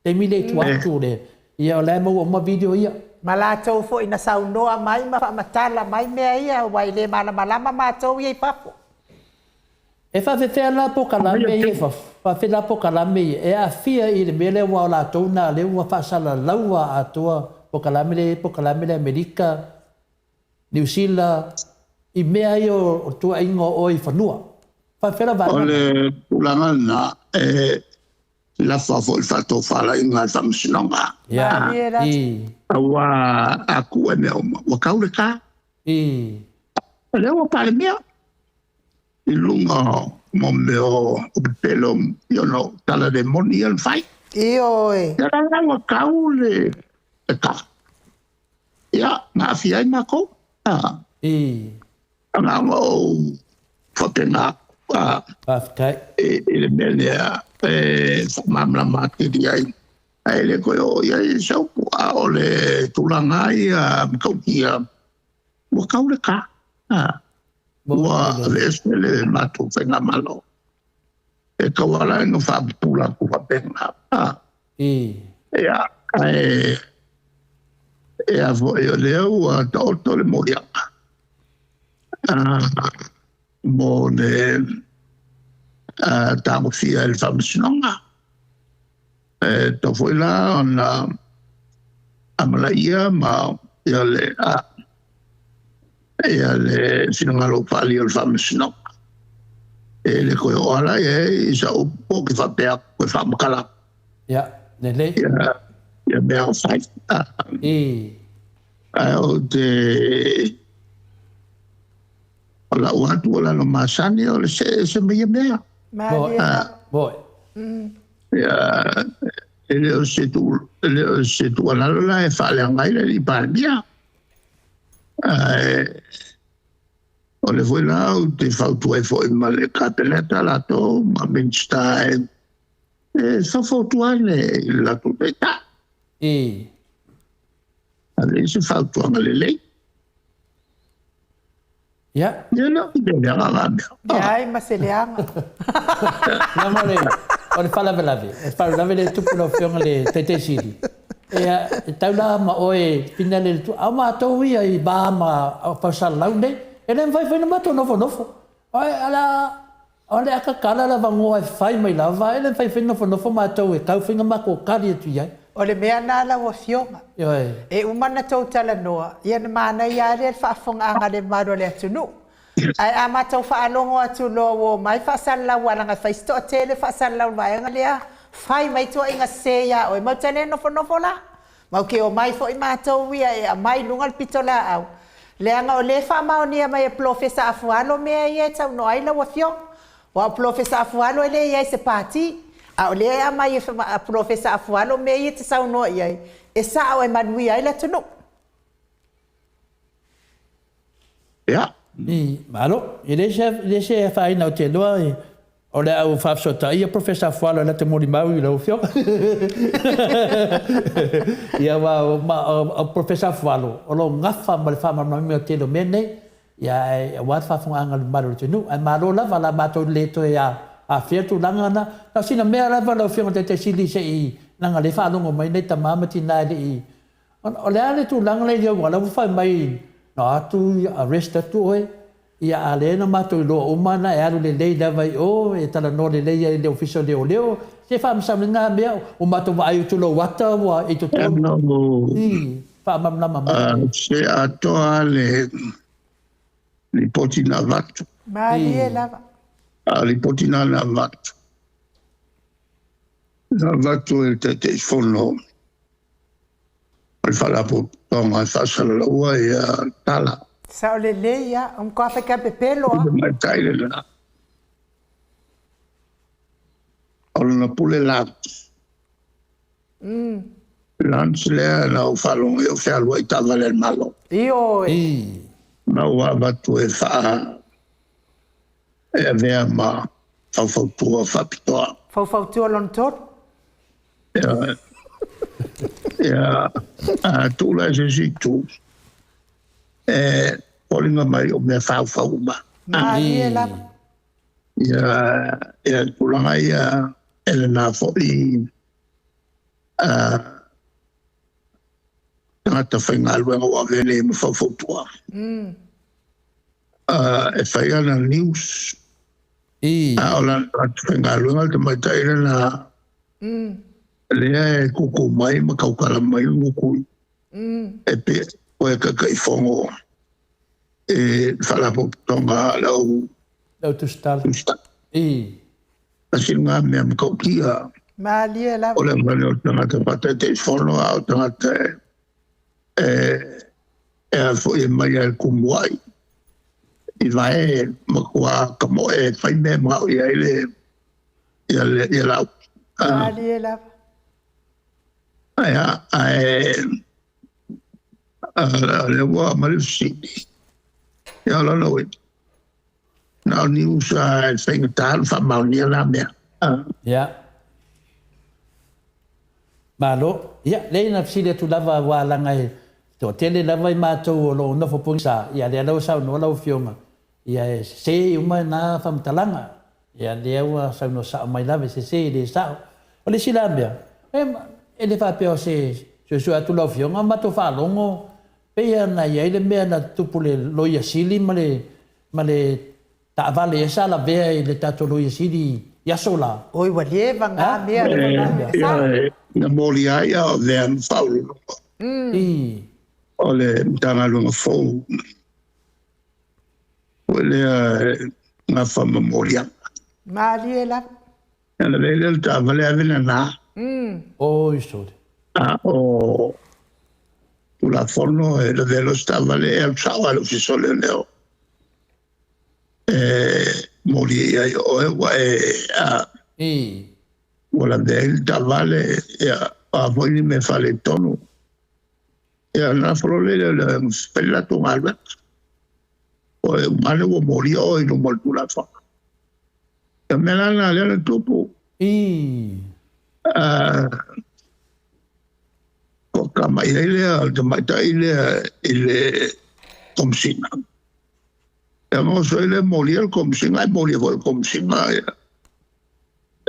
Taimi lea i tua atu o le, ia o la e maua uma video ia. Ma latou foi na saunoa mai ma faamatala mai mea ia aua e le malamalama matou ia i fafo. E faafefea la polokalame ia i fafo? Faafefea la polokalame ia e aafia i le mea lea aua o latou na lea ua faasalalau a atoa polokalame lea e i ai polokalame lea Amerika, Niu Sila, i mea ia o le tuuaiga o oe i fanua. Faafefea la O vaega le na? tulaga lena, e lafo foi i le faatofalaiga a le Faamasinoga. Ia, Malie lava. I. Aua a tuu e mea uma, ua tau le ta. O lea ua Palemia i luga o mo mea o pepelo i ona o tala le moni ia na fai. Ioe. Ia la ua tau le ta. Ia, na aafia ai matou. Agaga ou faapena Faafetai. I le mea lea e faamalamalama atili ai. Ae le toe oo i ai se upu, a o le tulaga ia matautia, ua tau le ta. Ua aveese le matou faigamalo. E tauala ai ona faapupula atu faapena. Ia, ae e a foi o lea ua taoto le moliaga mo le tagofia e le faamasinoga. E tau foi la ona amalaia ma ia le ia le finagalo faaalia o le faamasinoga. E le toe oo ala i ai i sa upu po o ke faapea atu e faamatala Ia, lelei. Ia mea o fai. Ae o te o lau atu o lalo masani o le se se mai ia mea. Malie lava. Moi. Ia, e le o se tu e le o se tuualalo la e faaleaga ai le alii Palemia. Ae o le foi la ou te fautua ai foi ma le Kapeneta latou ma Minisita e faufautua ane i le latou taitai. Ave i se fautuaga lelei. Ia. Ia le o le agaga mea. Leai ma se leaga. Leaga o le faalavelave, o le faalavelave lea e tupu lau Afioga i le Taitai Sili, ia, e tau la ma oe finale le tu, a o matou ia i va ma faasalalau nei, e le mafai foi ona matou nofonofo. O le a tatala le avanoa e fai mai lava, e le mafai foi ona nofonofo matou e tau foi na matou tali atu i ai. O le mea lena lau Afioga. Ioe. E uma ona tou talanoa, ia ona manaia lava lea le faafofogaaga a le mamalu o le atunuu. Ae a matou faalogo atu loa ua omai faasalalau aua leaga e fai si toatele faasalalau i le vaega lea, fai mai tuuaiga sese ia oe, matou te le nofonofo la. Matou te omai foi matou ia e aumai i luga le pitolaau, leaga o lea e faamaonia mai e Polofesa Afualo mea ia e saunoa ai lau Afioga. Aua o Polofesa Afualo e le i ai i se Pati, a o lea e aumai e Polofesa Afualo mea ia e te saunoa i ai, e sao e manuia ai le atunuu. Ia. Malo. E le se afaina ou te iloa o le a ou faafesootai Polofesa Afualo e lata molimau i lau Afioga. Ia, aua o Polofesa Afualo o lo o gafa ma le faamalamalamaina o le tele o mea nei, ia, ae aua le faafofogaaga a le mamalu o le atunuu. Ae malo lava la matou le toe afea le tulaga lena. Na o sina mea lava lau Afioga i le Taitai Sili se i, leaga o lea e faalogo mai nai tama ma tina e le i. O le a le tulaga lea i le auala ua fai mai na atu arrest atu oe, ia a lea na matou iloa uma na e alu lelei lava i o e talanoa lelei ai i le Ofisa o Leoleo. Se faamasaloina mea ua matou vaai atu lou ata ua i totonu i faamalamalama mai. Se atoa le lipoti na avatu. Malie lava. A o lipoti na na avatu. Na avatu e le Taitaifono o le Faalapotopotoga e faasalalaua ia tala. Sao lelei lava, o matua fai pepelo lava. Tamaitai lena. O lona pule Lance. Lance lea na ou faalogo i o fealuai taavale a le Malo. Ioe. Na ua avatu e faa e avea ma faufautua faapitoa. Faufautua lona tolu. Ia, ia a tuu la i se isi itu, e foliga mai o mea faufau uma. Malie lava. Ia, ia tulaga ia e lena foi tagata faigaluega ua avea nei ma faufautua. E fai ana news. A o lana tagata faigaluega le tamaitai lena lea e tutu mai ma tautala mai le gutu e pe o e Taitaifono e Faalapotopotoga a le au Lau tusitala. Tusitala. Tasi lena mea matautia. Malie lava. O le avane o tagata faataitaifono a o tagata e a foi e mai ai le tumuai i vae matua kamoe e fai mea manao i ai le ia le ia lau. Malie lava. Ae ae lea ua aumai le fesili. Ia o lona uiga. Na o news e faigata ona faamaonia na mea. Ia. Malo. Ia, leai na fesili atu lava aua leaga e toatele lava i matou o lo o nofo pogisa, ia lea la ua saunoa lau Afioga, ia e sese uma na faamatalaga. Ia lea ua saunoa sao mai lava e sese e le sao. O le isi la mea, e le faapea o se suesue atu lau Afioga, matou faalogo pei ona i ai le mea na tupu i le Loia Sili ma le ma le taavale ea sa lavea i le tatou Loia Sili i aso la. Oi ua leva na mea. Ioe, na molia ai a o lea ma faauluuluga o le Matagaluega fou foi lea e gafa ma moliaga. Malie lava. Ia na lavea lea o le taavale ave lena. Oi sole. A o Tulafono e lavea loa se taavale e alu sao lava i le Ofisa o Leoleo e moli i ai oe ua e a ua lavea ai le taavale ia o a foi ni mea faaletonu. Ia ona lafo loa lea i leoleo e fai le latou galuega. Ua uma ane ua molia oe i luma o le Tulafono. O le mea la lena lea na tupu. Toatamai ai lea o le tamaitai lea i le Komesina. Ia ona oso ai lea molia le Komesina ae molia foi e le Komesina ia.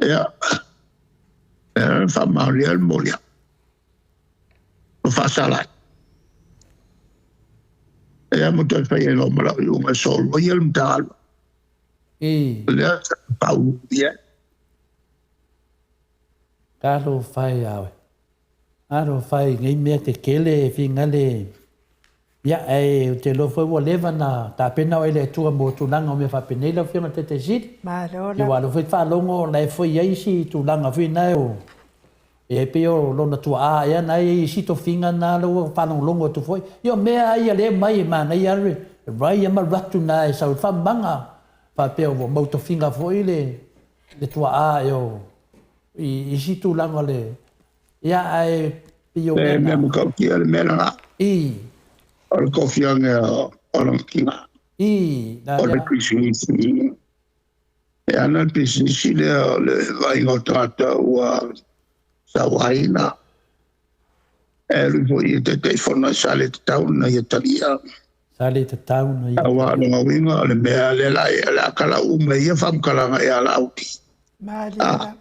Ia, ia faamaonia le molia. Ma faasala ai. Ia ma toe fai ai loa ma lau iuga e soloia le Matagaluega. Lea sa pau i ai. Talofa e a oe. Talofa e i nei mea tetele e finagale ia ae ou te iloa foi ua leva ona tapena oe e le Atua mo tulaga o mea faapenei lau Afioga i le Taitai Sili. Malo lava. Aua o lea foi e faalogo o la e foi i ai isi tulaga foi na e i ai pei o lona tuaa ea na e i ai isi tofiga na lea ua faalogologo atu foi. Ia o mea lava ia lea e aumai e manaia lava le rai ma alu atu i ina e sau ai le faamamaga faapea ua mau tofiga foi le tuaa ea o i isi tulaga o le ia ae pei o mea na. E mea matautia le mea lena. I. O le tofiaga o lona tina. I. Na O le pisinisi. E ana le pisinisi lea o le vaaiga o tagata ua sauaina. E alu foi i Taitaifono e sa le tatau ona ia talia. Sa le tatau ona ia. Aua o lona uiga o le mea lea la o le a talau uma i ia faamatalaga ia Laauli. Malie lava.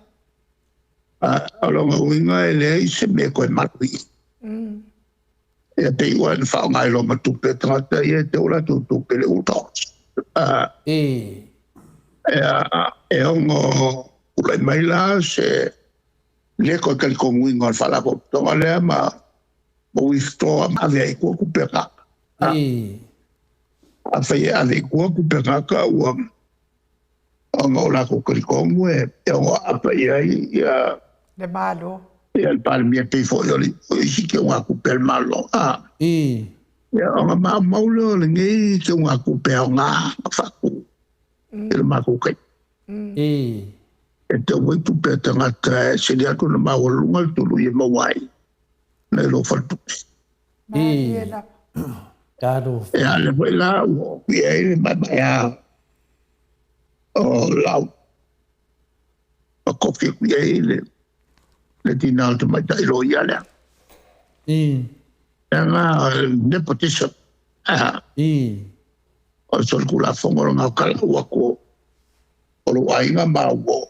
A o lona uiga e leai se mea e toe malu i i. Ia pei ua na faaaoga ai loa ma tupe a tagata ia e teu latou tupe i le UTOS. Ia, e ono tulai mai la se le toe talitonuina o le Faalapotopotoga lea ma withdraw ma ave ai i tua tupe a tagata. Afai e ave i tua tupe a tagata ua ona o latou talitonu e ono aapa i ai ia le Malo. Ia le Palemia pei foi o le isi teugatupe a le Malo. Ia ona maumau lea o lenei teugatupe aoga na faatu i le matou taimi. E tau ai tupe a tagata e sili atu ona maualuluga le tului e maua ai nai lo faletupe. Malie lava. Ia lea foi la ua ofi ai le maemaea o lau ma kofi atu i ai le tina o le tamaitai loia lea. Leaga nepotism. O le solitulafono lena o talau atu o lou aiga ma ua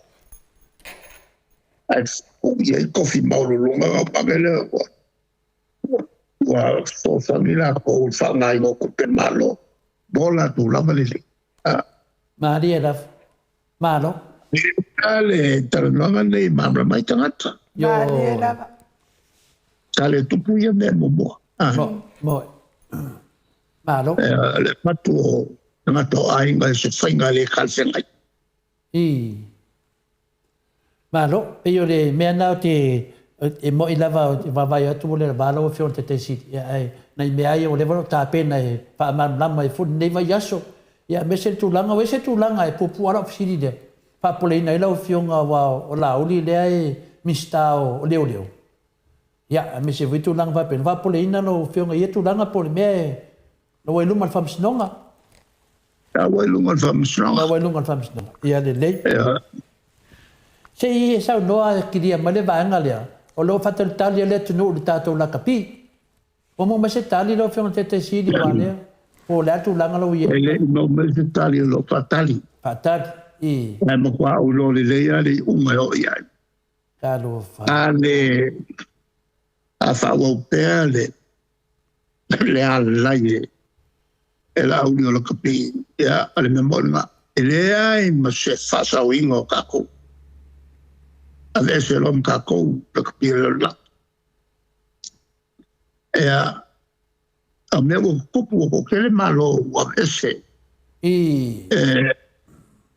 ae tuu i ai tofi maualuluga ona vave lea ua fesoasoani latou i le faaaogaina o tupe a le Malo mo latou lava lelei. Malie lava. Malo. E le talanoaga lenei e malamalama ai tagata. Malie lava. Sa le tupu ia mea muamua. Moe. Malo. Le avatu o tagata o aiga i se faiga le talafeagai. I. Malo. Pei o le mea lena ou te, e moni lava ou te vaavaai atu ua le va lau Afioga i le Taitai Sili, ia ae nai mea lava ia ua leva ona ou tapena e faamalamalama ai foi lenei vaiaso, ia aemaise le tulaga, ua ese tulaga e puupuu lava lau fesili lea, faapopoleina ai lau Afioga aua o Laauli lea e Minisita o Leoleo, ia aemaise foi tulaga faapena, faapopoleina lau Afioga i ia tulaga po o le mea e, ua i luma o le Faamasinoga. Taua i luga o le Faamasinoga. Taua i luga o le Faamasinoga. Ia lelei. Ia. Se i e saunoa e kilia mai le vaega lea, o lo o faatalitali le atunuu i le tatou lakapi. Ua maua mai se tali lau Afioga i le Taitai Sili aua lea, po o le a le tulaga la ua i ai? E le i maua mai se tali o lo o faatali. Faatali, i. Ae matua ou iloa lelei lava le iuga e oo i ai. Talofa. A le a faaauau pea le le alalai e e Laauli o Lakapi, ia, o le mea moni lena, e leai ma se faasaoina o tatou. Aveese loa ma tatou lakapi o le lalolagi. Ia, o mea ua tutupu ua toatele Malo ua aveese I. E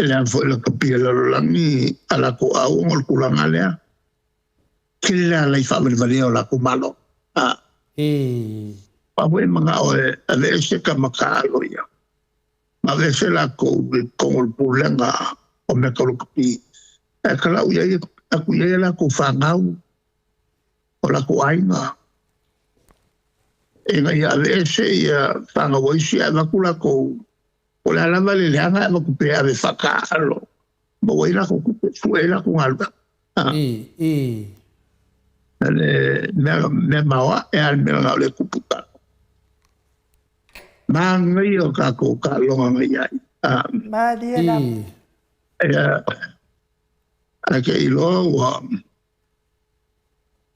le a foi lakapi o le lalolagi a latou auga o le tulaga lea. Tele le alai faavalevalea o latou Malo. A. I. Pau e manao e aveese tama taalo ia, ma aveese latou i totonu o le pulega o mea tau lakapi, ae talau i ai atu i ai a latou fanau, o latou aiga, ina ia aveese ia fanau a isi ae avatu latou, po o le a lava le leaga ae avatu pea e ave faataalo, maua ai latou tupe, sue ai latou galuega. I, i. Le mea, mea maoae lava le mea lena o lea e tupu i tatou. Manaia o tatou taaloga na i ai. Malie lava. I. Ia, ae te iloa ua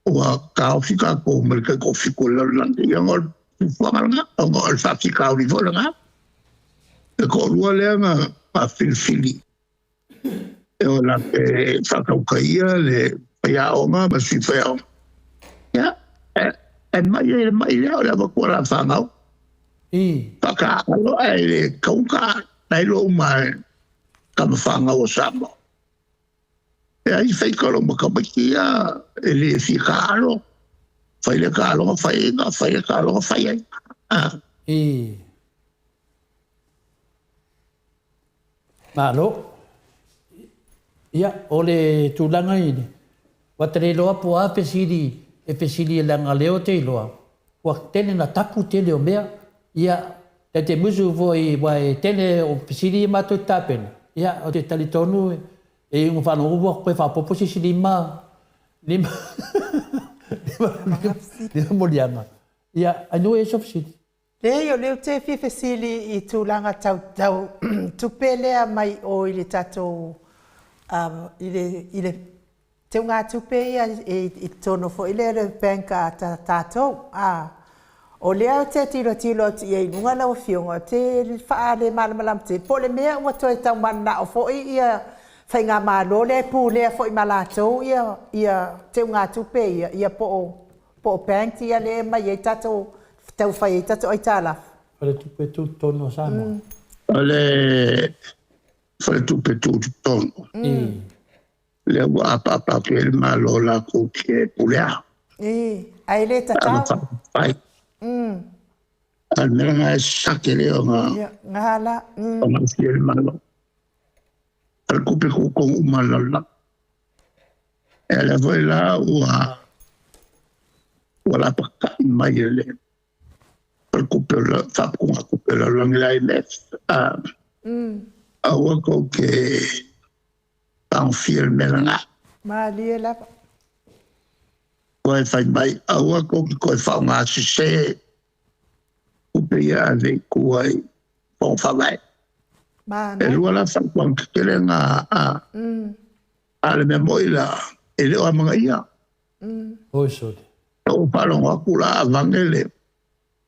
ua taofi tatou ma le taitoafitu o le lalolagi. Ia ona o le fuafuaga lena, ona o le faafitauli foi lena. E toalua lea na filifili e o lape faatautaia le faiaoga ma le sui faiaoga. Ia, e mai ai le mai lea o le avatua la fanau. Faataalo ae le tauta, na iloa uma e tama fanau o Samoa. E ai faika lo matamaiti ia e le fia taalo, fai le taaloga fai ai, fai le taaloga fai ai. Malo. Ia, o le tulaga i le, ua ta le iloa po o a fesili e fesili leaga lea ou te iloa, ua tele na tapu tele o mea. Ia, ta te musu foi aua e tele o fesili ia matou te tapena, ia, ou te talitonu e iuga faalogo ua toe faaopoopo se isi 5, 5, 5 moliaga. Ia, ai nuu e i ai sau fesili. Leai, o lea ou te fia fesili i tulaga tau tau tupe lea mai o i le tatou i le i le teugatupe ia i totonu foi lea o le bank a tatou. O lea ou te tilotilo atu i ai i luga lau Afioga, ou te faalemalamalama tele, po o le mea ua toe tau mananao foi ia faigamalo lea e pulea foi ma latou ia teugatupe ia, ia po o Po o bank ia lea e aumai ai tatou, tau fai ai tatou aitalafu. Faletupe Tutotonu o Samoa. O le Faletupe Tutotonu. Lea ua apaapa atu ai le Malo latou te pulea. Ae le tatau. Fai. A o le mea lena e sake lea ona. Ia, gala. Ona fia le Malo. Faletupe Tutotonu uma a le lalolagi. E lea foi la ua ua lapatai mai e le Faletupe o le Faaputugatupe o le Lalolagi le IMF. Aua tou te tagofia le mea lena. Malie lava. Ua e fai mai, aua tou te toe faaaoga sese tupe ia ave i tua i Fono Faavae. E lua la fautuaga tetele na a A o le mea moni la, e le o amanaia. Oi sole. Na ou faalogo atu la avane le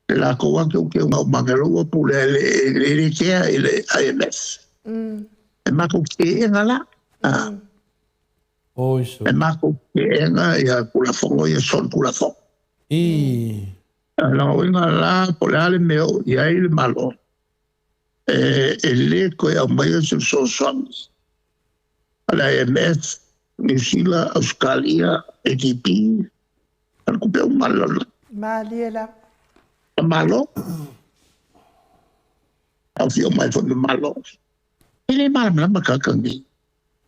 le latou lava teuteuga o Magalo ua pule ai le le kea i le IMF. E matou teena la. Oi sole. E matou teena ia Tulafono ia solitulafono. I. O lona uiga la, po o le a le mea o i ai le Malo, e le toe aumaia se fesoasoani a le IMF, Niu Sila, Ausetalia, ADB, faletupe uma a le lalolagi. Malie lava. Ma Malo. Aofia uma ai foi ma Malo. E le malamalama tagata nei.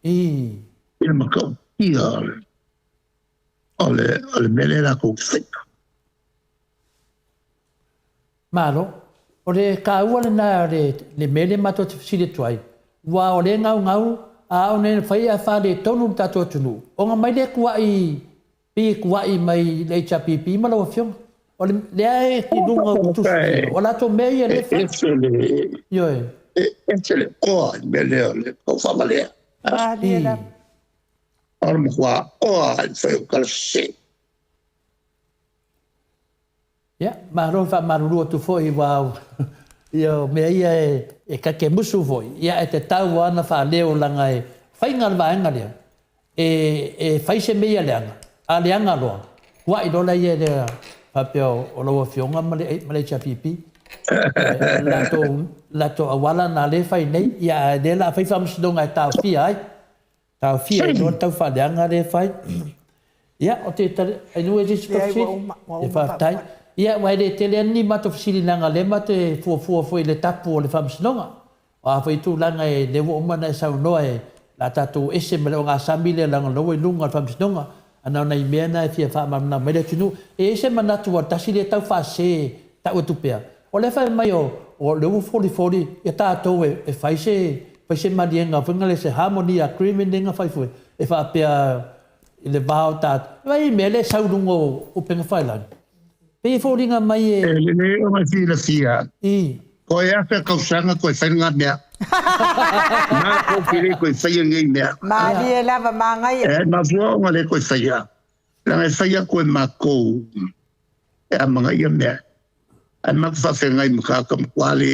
I le matautia o le mea lea latou te faia. Malo. O le taua lena o le mea lea matou te fesili atu ai, aua o lea e gaugau a o na fai ae faaletonu le tatou atunuu, ona mai lea tuuai, pei e tuuai mai i le HRPP ma lau Afioga. O le lea e i luga o tusi, o latou mea ia lea e fai. Ioe. E ese le koa i mea lea o le taufavalea. Malie lava. O le matua oa i le fai o tala sese. Ia, malo faamalulu atu foi aua ia o mea ia e takemusu foi, ia e tatau lava ona faaleo leaga e faiga le vaega lea, e fai se mea ia leaga, a leaga loa, tuai loa laia lea faapea o lau Afioga ma le HRPP. O latou auala na lea e fai nei, ia a o lea o le a fai faamasinoga e taofia ai. Taofia ai loa le taufaaleaga lea e fai. Ia, ou te tali, ai nuu e se isi Leai, fesili? ua uma, ua Ia uma faafetai. faamolemole. Ia, aua e le tele lava ni matou fesili leaga o lea matou te fuafua foi i le tapu o le Faamasinoga. O a foi tulaga e lea ua uma ona e saunoa e le a tatou ese ma le ogasami lea leaga o lea ua i luga o le Faamasinoga. A na o nai mea na e fia faamalamalama ai le atunuu. E i ai se manatu aua tasi lea tau faasese tau atu pea, o lea e fai mai o lea ua folifoli ia tatou e fai se fai se maliega foi lea se harmony agreement lea na fai foi e faapea i le va o tatou. Vaai i mea lea e sau i luga o upega failagi. Pei e foliga mai e E lelei ona silafia, i. Koe afe kausaga koe fai nga mea. Makou te le koe faia nei mea. Malie lava magaia. E mafua ona le koe faia. Leaga e fai atu e makou e amagaia mea. Ae matou faafeagai ma tagata matua le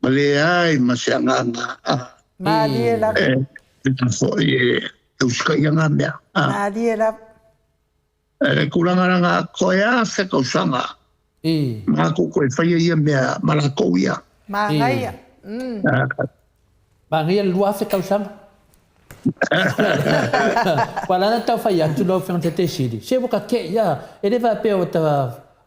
ma leai ma se agaga Malie lava. e foi e usitaia nga mea. Malie lava. E le tulaga laga koe afe kausaga matou koe faia ia mea ma latou ia. Magaia. Magaia le 2000 tausaga. Ua ala ona tau fai atu lau Afioga i le Taitaifono Sili, se ua ta tei lava, e le faapea ua ta,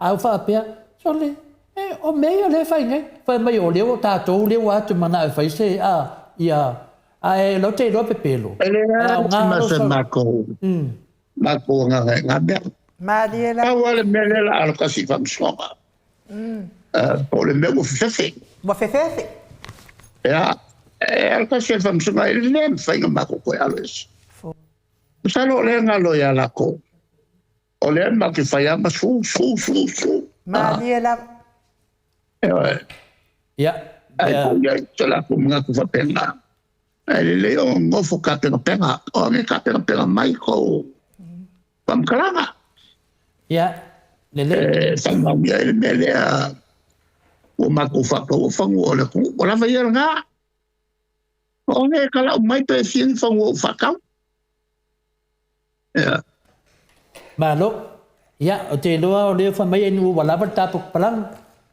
a ua faapea, sole, e, o mea ia o lea e fai nei. Fai mai o lea ua tatou lea ua atu manao e fai se, a, ia, ae o lea ou te iloa pepelo, E e leai aoga se lou mea sau. makou makou agaga i nga mea. Malie lava. Pau lava le mea lea o le a alu tasi i faamasinoga. Po o le mea ua fefefe. Ua fefefe. Ia, e alu tasi i le faamasinoga, e le mafai ona matou toe alo ese. Masalo o lea e galo ia latou. O lea matou te fai lava ma su, su, su, su. Malie lava. Ioe. Ia, Ae ia. po o i ai so latou manatu faapena. Ae lelei ona nofo tapenapena, o age tapenapena mai kou faamatalaga. Ia, lelei. E faamaonia ai le mea lea ua matou faataua fanua o le atunuu. Ua lava ia lena. O age e talau mai pe fia ni fanua ua faatau. Ia. Malo. Ia, ou te iloa o lea fai mai ai ua lava le tatou papalagi.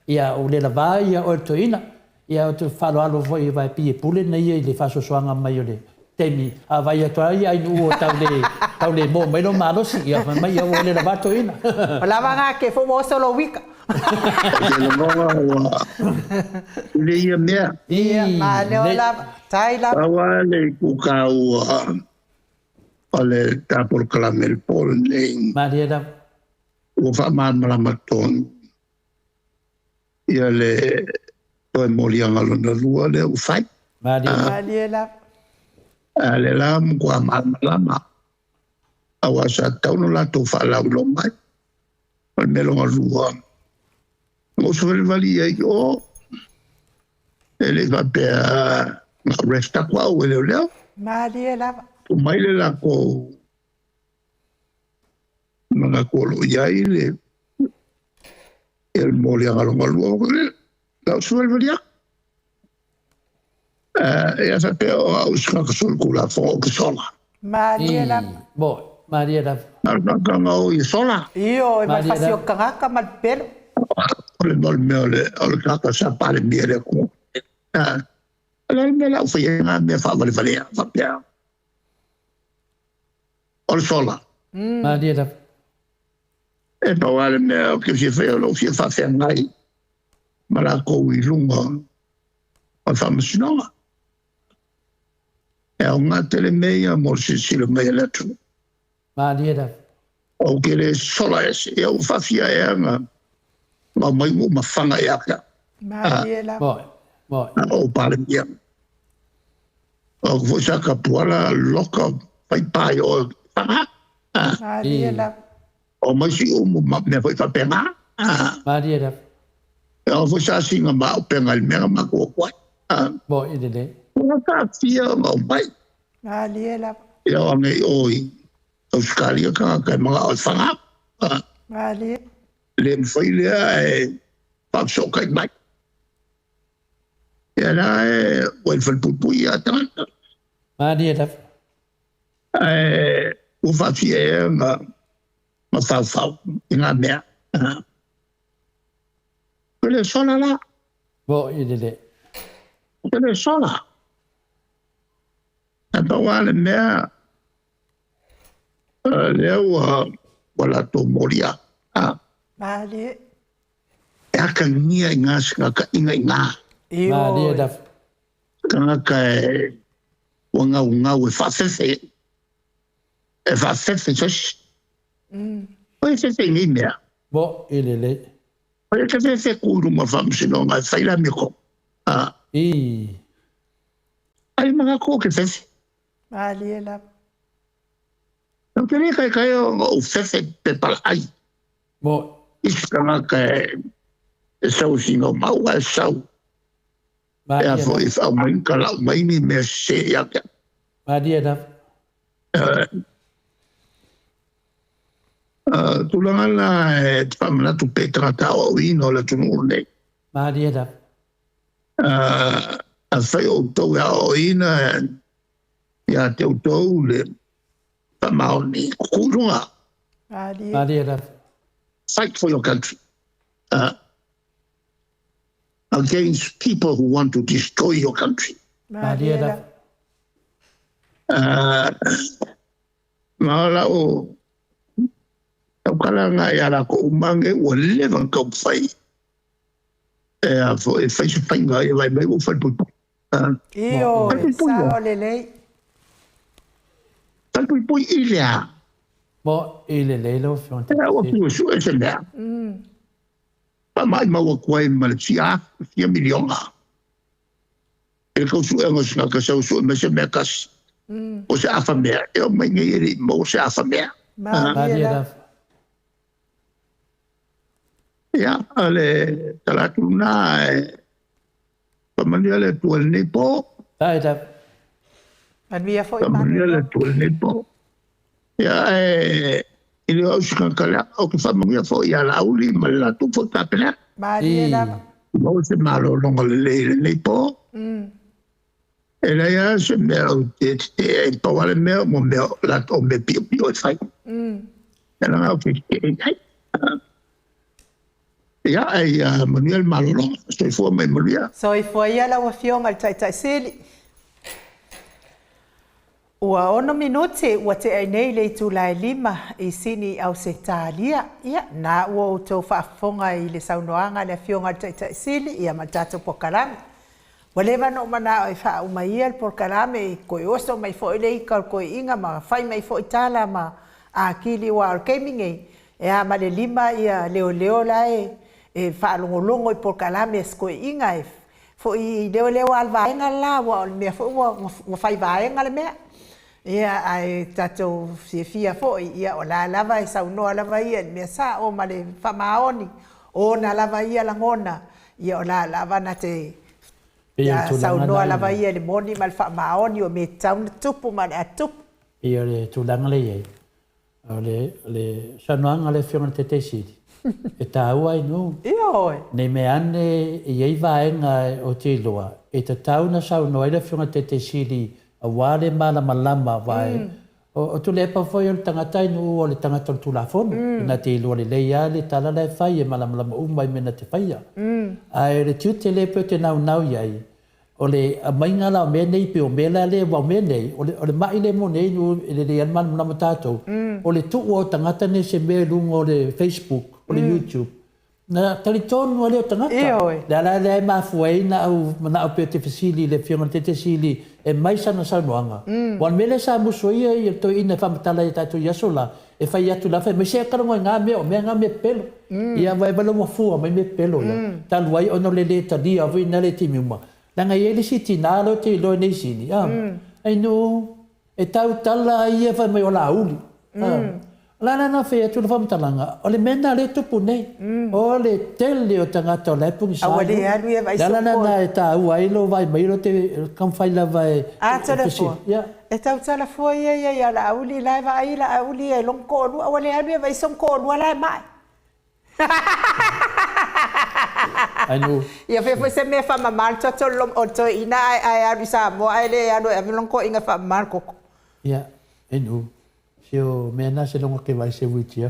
Ia, ua le lava ia oe le toeaina. Ia, ou te faaaloalo foi aua e pei e pule na ia i le faasoasoaga mai o le taimi. A vaai atu lava ia Ainuu ua tau le, tau le moa mai lou malosi, ia fai mai, ia ua le lava le toeaina. O lava nga ke fo ua oso lou ika. Ou te lagona ua pule ia mea. Ia, I, malo lelei. lava. Tai lava. Pau lava le itu taua o le ta polokalame i le po lenei, Malie lava. ua faamalamalama tonu ia le toe moliaga lona lua lea ua fai. Malie. Malie lava. A o lea la matua malamalama, aua sa tatau ona latou faalauiloa mai. O le mea lona lua, na ou savalivali i ai i o, e le i faapea na arrest atu au e leoleo. Malie lava. Tuu mai le latou manatu o lo o i ai le ia le moliaga lona lua, na ou savalivali atu. Ia faapea o au se tagata solitulafono ou te sola. Malie I, lava. mo, malie lava. Na o le tagata o ia sola. Ioe, ma le Malie lava. fasiokagaka ma le pepelo. O le mo le mea o le o le tagata sa Palemia i le atunuu. O le a le mea o le a ou faia ai nga mea faavalevalea faapea. O le sola. Malie lava. E pau lava le mea ou te fia faia o lou fia faafeagai ma latou i luga o le faamasinoga. E aoga tele mea ia mo le silasila mai a le atunuu. Malie lava. Ou te le sola ese, ia ua faafia ea na aumai ua ou mafaga ia te au. Malie lava. Moe. Na o Palemia. O foi sa kapuala loka fai pai o whanga. Malie lava. O mai si umu ma mea foi whapenga. Malie lava. O foi sa singa ma o penga i mea ma kua kua. Moe i lele. Ua ka fia o mai. Malie lava. Ia o nei oi. Australia ka kai mga o whanga. Malie. Le mwhai lea e whapso kai mai. Ia la e ua i whalpupui a tangata. Malie lava. E ua whawhia e ma whauwhau i ngā mea. Ko le sola la. Mo i lele. Ko le sola. E paua le mea lea ua latou molia. Malie. E akangia i ngā singakainga i ngā. Malie lava. Tangata e ua ngaungau e whaafefe. E whaafefe sesi. Oi fefe i nei mea. Mo i lele. Oi te fefe kūruma whamsino ngā whaila miko. I. Ai mga kō ke fefe. Malie lava. Nau te re kai kai o fefe pe pala ai. Mo. Isi tangata e sau singa maua e sau. E a foi whau mai ka lau mai ni mea se ia kia. Malie lava. Tulaga la e te whamanatu pe tangata o au ina o le atunuu nei. Malie lava. A whai o tau e ao ina ia te outou le whamaoni kukurunga. Malie lava. Fight for your country. Against people who want to destroy your country. Malie lava. Ma la o taukala ngā i ala ko umange ua lewa kau whai. E a fo e whai se whainga e vai mai o whai pui pui. Io, sa o lelei. Whai pui pui i lea. Mo i lelei lau afioga. E ua pui su e se mea. Pa mai maua kua i ma le tia, fia miliona. E kau su e ngosinga ka sau su e me se mea kasi. O se afa mea, e o mai ngei eri mo se afa mea. Malie lava. Ia, ale talatu nā e pamania le tua lenei po. Tae lava. Manuia foi Pamania le tua lenei po. Ia, e i le au sika o ke whamanuia foi ia lauli ma le latu foi tāpena. Malie lava. Mau se malo longa le lei lenei po. E lei a se mea o te te e pawale mea mo mea lato o me pio pio e whai. E langa o te te e kai. Ia, e manuia le malolo. Soifua mai manuia. Soifua ia lau afioga i le Taitaisili. Ua 6 minute ua tea nei le itula e 5 i Sini i Ausetalia. Ia, na ua outou faafofoga i le saunoaga a le afioga i le Taitaisili ia ma le tatou polokalame. Ua leva ona ou manao e faauma ia le polokalame i koe oso mai foi le ika o le koeina ma fai mai foi tala ma akili aua o le taimi nei e a ma le lima ia leoleo la e faalogologo i polokalame a si koeina e foi i leoleo a le vaega le la aua o le mea foi ua fai vaega le mea. Ia, ae tatou fiafia foi, ia, o la lava e saunoa lava ia i le mea sao ma le faamaoni, o ona lava ia lagona, ia, o la lava na te saunoa lava ia i le moni ma le faamaoni o mea tatau ona tupu ma o le a tupu. Pei o le tulaga lea i ai, o le saunoaga a le Afioga i le Taitaisili, e taua ai nuu. Ioe. Nei mea ane e i ai vaega o te iloa, e tatau ona saunoa ai le Afioga i le Taitaisili aua le malamalama, aua o Tuilaepa foi o le tagata i nuu o le tagata o le Tulafono, na te iloa lelei lava le tala la e fai, e malamalama uma i mea na te faia. Ae o le tiute lea pei o te naunau i ai, o le aumaiga la o mea nei, pei o mea la lea, aua o mea nei, o le mai lea mo nei nuu e lelei ai le malamalama o tatou, o le tuu o tagata nei se mea i luga o le Facebook, o le YouTube. Na talitonu lava lea o tagata. Ioe. Le ala lea e mafua ai na au manao pea te fesili i le Afioga i le Taitai Sili e mai sana saunoaga. Aua o le mea lea sa musu ai ia le toeaina e faamatala ia tatou i aso la, e fai atu la fai mai se kalagoa i nga mea o mea nga mea pepelo. Ia aua e valu ua fua mai mea pepelo ia. Talu ai ona o le le talia foi na le taimi uma. Leaga e i ai le isi tina lea ou te iloa i nei sini, a, ai no, E tautala ai ia fai mai o Laauli. O le a la na fai atu le faamatalaga, o le mea lena lea e tupu nei. O le tele o tagata o la e pugisa ai. Aua le alu ia vaai Le ala lena e taua ai lou vaai mai o te taumafai lava e A Toleafoa, e tautala fua ia ia ia Laauli la e vaai Laauli ia i lona toalua, aua le alu ia vaai sona toalua la e mai. Ia fai foi se mea e faamama le toto o le toeaina ae alu i Samoa ae le alu e ave lona toeaina e faamama le toto. Ia, inu, si o mea na se logo ke vai se wheelchair.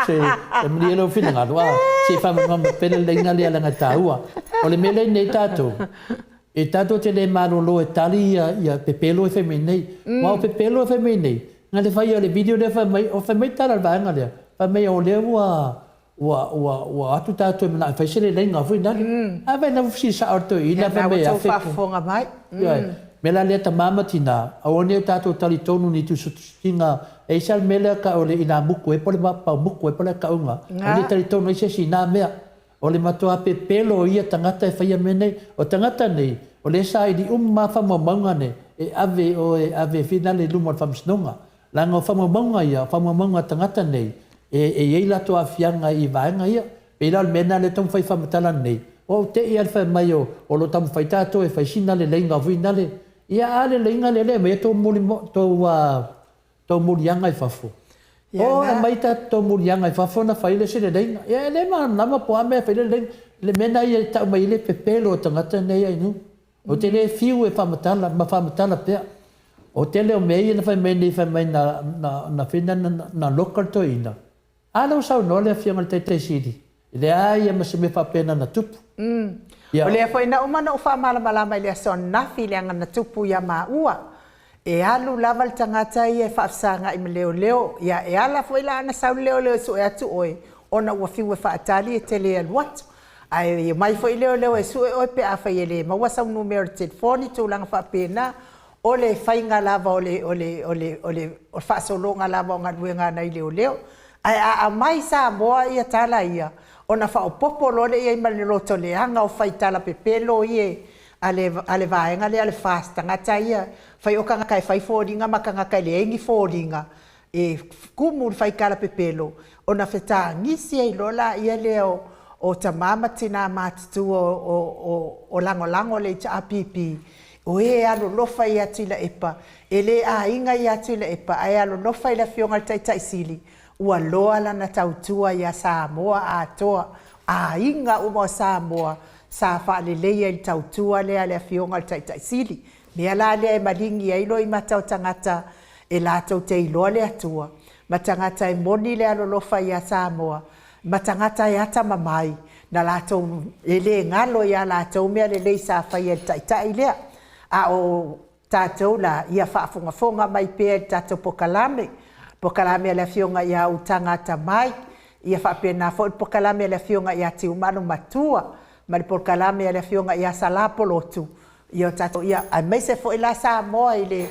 Se, e malie lou finagalo, a, se i faamama pele le laina lea leaga e taua. O le mea lea i nei tatou, e tatou te le malolo e tali ia, ia pepelo e fai mai nei. Aua o pepelo e fai mai nei, Na le fai o le video lea fai mai, o fai mai tala le vaega lea, fai mai o lea ua ua ua ua atu tatou e manao e fai se leleiga foi nale. A vai na fesili sao le toeaina fai mai e afe. Faafofoga mai. Ioe. Mea la lea tama ma tina, aua ne i o tatou talitonu ni tusitusiga, e i ai le mea lea ka o le ilamuku e po o le paumuku e po o le a kauga, aua ne i talitonu ai se isi i na mea. O le matua pepelo o ia tagata e faia mea nei. O tagata nei, o lea e saili uma lava faamaumauga nei, e ave i o e ave e finale i luma o le Faamasinoga. Leaga o faamaumauga ia, o faamaumauga a tagata nei, e e i ai latou aafiaga i vaega ia. Pei la o le mea lena lea e taumafai e faamatala nei, ua ou te i lava i le fai mai o o lo o taumafai tatou e fai sina leleiga finale. Ia a leleiga lea e aumai tou muli tou Tou muliaga i fafo. O, aumai ta tou muliaga i fafo ona fai lea o se leleiga. Ia, e le malamalama po o a mea e fai le leleiga. Le mea lena ia e tau mai ai le pepelo o tagata nei Ainu. Ou te le fiu e faamatala ma faamatala pea. O tele o mea ia na fai mai nei fai mai na, na, na fina na, na loka le toeaina. A lea ua saunoa le Afioga i le Taitai Sili, e leai lava ma se mea faapena na tupu. Ia. O lea foi na uma ona ou faamalamalama i le aso ananafi leaga na tupu ia maua. E alu lava le tagata ia e faafesagai ma leoleo. Ia, e ala foi la ana sau le leoleo e sue atu oe, ona ua fiu e faatali e te le alu atu. Ae omai foi leoleo e sue oe pe afai e le maua sau numera o le telefoni, tulaga faapena. O le faiga lava o le o le o le o le faasologa lava o galuega a nai leoleo. Ae a aumai i Samoa ia tala ia, ona faaopoopo loa lea i ai ma le loto leaga o faitala pepelo ia a le a le vaega lea a le FAST, tagata ia fai o tagata e fai foliga ma tagata e leai ni foliga, e tumu i le faitala pepelo, ona fetagisi ai loa laia lea o, o tama ma tina matutua o, o, o lagolago le HRPP, o e alolofa ia Tuilaepa, e le aiga ia Tuilaepa, ae alolofa i le Afioga i le Taitai Sili, ua loa lana tautua ia Samoa atoa, aiga uma o Samoa sa faaleleia i le tautua lea a le Afioga i le Taitai Sili. Mea la lea e maligi ai loimata o tagata e latou te iloa le Atua, ma tagata e moni le alolofa iā Samoa, ma tagata e atamamai, na latou, e le galo iā latou mea lelei sa faia e le Taitai lea. A o tatou la, ia faafogafoga mai pea i le tatou pokalame, pokalame a le Afioga ia Utaga Atamai, ia faapena foi le pokalame a le Afioga ia Tiumalu Matua, ma le pokalame a le Afioga ia Salā Polotu, Ia o tatou, ia, aemaise foi la Samoa i le,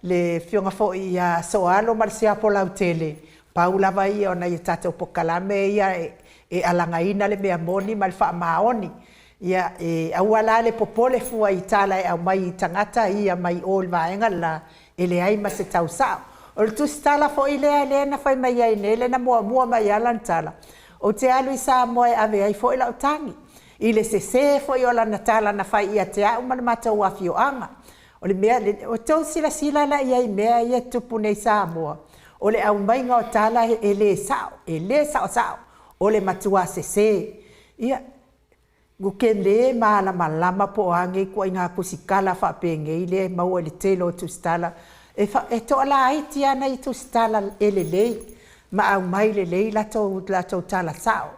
le Afioga foi ia Soalo ma le Siapo Lautele, pau lava ia o nai a tatou pokalame ia e, e alagaina le mea moni ma le faamaoni. Ia, e aua la le popole fua i tala e aumai i tagata ia mai o i le vaega le la, e leai ma se tau sao. O le tusitala foi lea, lea na fai mai ai nei, lea na muamua mai lava lana tala, Ou te alu i Samoa e ave ai foi lau tagi. I le sesē foi o lana tala na fai ia te a'u ma le matou afioaga. O le mea, ua tou silasila la i ai i mea ia e tupu nei i Samoa, o le aumaiga o tala e le sa'o, e le saosao, o le matuā sesē. Ia, ou te le malamalama po o a nei ituaiga tusitala faapenei lea e maua i le tele o tusitala. E, e toalaiti lava nai tusitala e lelei ma aumai lelei latou, latou tala sa'o.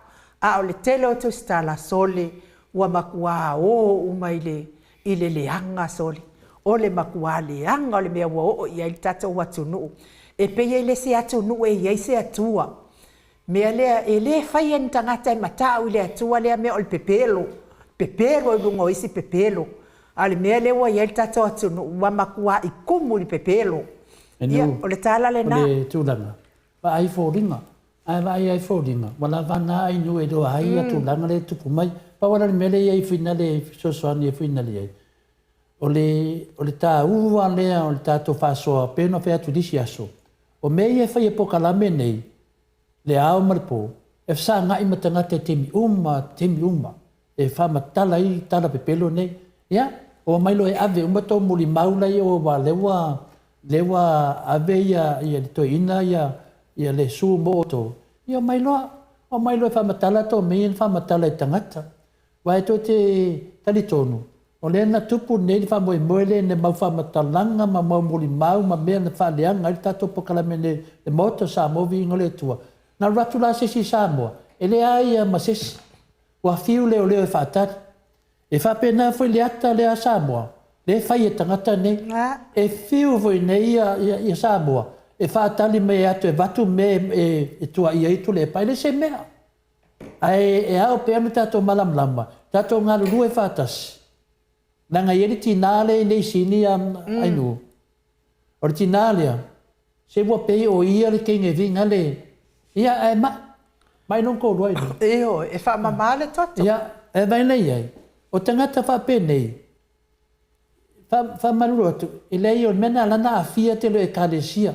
A o le tele o tusitala, sole, ua matuā o uma i le, i le leaga, sole. O le matuā leaga o le mea ua oo i ai le tatou atunuu. E pei e le se atunuu e i ai se Atua. mea lea e lē faia e ni tagata e mata'u i le Atua lea mea o le pepelo, pepelo i luga o isi pepelo. A o le mea lea ua i ai le tatou atunuu ua matua'i tumu i le pepelo. Ia, o le tala lena. O le tulaga, vaai foliga, ae vaai lava i foliga, ua lava na ainu e iloa ai ia tulaga lea e tupu mai. Pau lava la le mea lea e i ai foi lea e fesoasoani ai foi lea i ai, o le o le taua lea o le tatou faasoa pei ona fai atu i le isi aso, o mea ia e fai e polokalame nei, le ao ma le po, e fesagai ma tagata i taimi uma, taimi uma, e faamatala ai tala pepelo nei. Ia, omai loa e ave uma tou molimau la i o aua o lea ua lea ua ave ia ia le toeaina ia ia le Iesu mo outou, ia omai loa, omai loa e faamatala tou mea ia na faamatala i tagata. Aua e tou te talitonu, o lea na tupu nei le faamoemoe lea i le mau faamatalaga ma mau molimau ma mea na faaleaga ai le tatou polokalame nei, le Maota o Samoa, Viiga o le Atua. Na alu atu la se isi i Samoa, e leai lava ma se isi. Ua fiu leoleo e faatali. E faapena foi le ata lea a Samoa, lea e fai e tagata nei. E fiu foi nei ia Samoa e faatali mai e atu e avatu mea e tuuaia ai Tuilaepa, e le se mea. Ae e ao pea ona tatou malamalama, tatou galulue faatasi, leaga e i ai le tina lea e i inei i Sini Ainuu, o le tina lea, se ua pei o ia le teine viga le, ia ae mai, mai lona toalua i inei. Ioe, e faamama le toto. Ia, e vaai la i ai, o tagata faapenei, Faamalulu atu, e leai o le mea lena la na aafia tele o Ekalesia.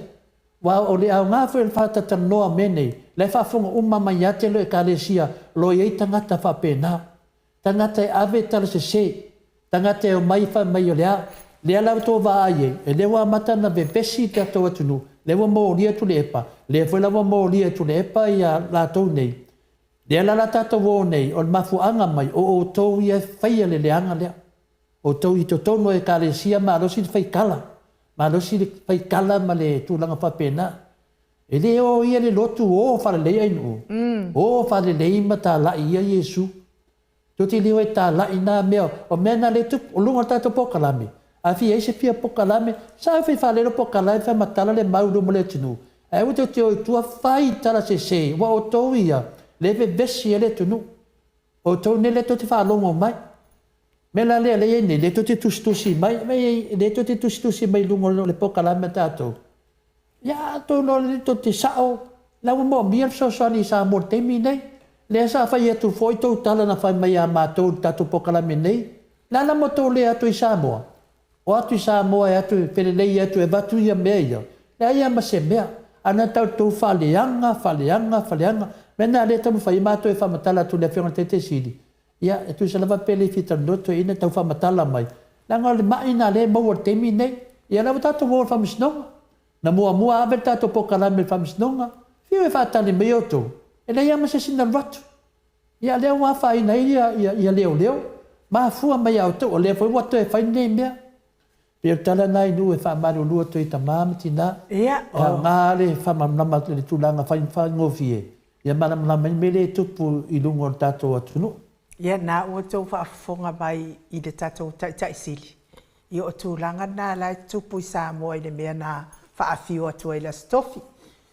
Aua o le aoga foi o le faatatalanoa o mea nei, la e faafofoga uma mai lava tele o Ekalesia o lo o i ai tagata faapena. Tagata e ave tala sese, tagata e omai fai mai o le a. Lea la ua outou vaai ai, o lea ua amata ona vevesi le tatou atunuu, lea ua molia Tuilaepa, lea foi la ua molia e Tuilaepa ia latou nei. Lea la o le a tatou o nei, o le mafuaaga mai o outou ia e faia le leaga lea. Outou i totonu o Ekalesia malosi le faitala, malosi le faitala ma le tulaga faapena. E le o ia le lotu o faalelei Ainuu, o faalelei ma talai ia Iesu. Tou te le o e talai na mea, o mea na lea e tupu, o luga o le tatou polokalame, a fia i ai se fia polokalame, sa fai faalele polokalame fai matala le mau i luma o le atunuu, ae aua tou te o i tua fai tala sese, ua outou ia lea e vevesi ai le atunuu. Outou nei lea tou te faalogo mai. Mea la lea lea e i ai nei, lea tou te tusitusi mai, lea tou te tusitusi mai i luga o le polokalame a tatou. Ia atonu o lea tou te sao, la ua moomia le fesoasoani i Samoa i le taimi lenei. Lea sa fai atu foi tou tala na fai mai ia matou i le tatou polokalame nei, le a la ma tou le atu i Samoa? O atu i Samoa e atu e felelei atu e avatu ia mea ia, leai lava ma se mea. A na tau tou faaleaga, faaleaga, faaleaga. Mea na lea e taumafai ai matou e faamatala atu i le Afioga i le Taitaifono, ia, e tusa lava pe le fia talanoa toeaina tau faamatala mai, leaga o le mai lena lea e maua i le taimi lenei. Ia lea ua tatou o i le Faamasinoga. Na muamua ave le tatou polokalame i le Faamasinoga, fiu e faatali mai outou, e leai lava ma se isi na alu atu. Ia lea ua afaina ai ia leoleo, mafua mai ia outou, o lea foi ua toe fai lenei mea. Pei o le tala lena i nuu e faamalulu atu ai i tama ma tina, e aoga le faamalamalama atu i le tulaga faigofie, ia malamalama ai le mea lea e tupu i luga o le tatou atunuu. Ia, na ua outou faafofoga mai i le tatou Taitai Sili, ia o tulaga na la e tupu i Samoa i le mea na faafio atu ai i le Aso Tofi.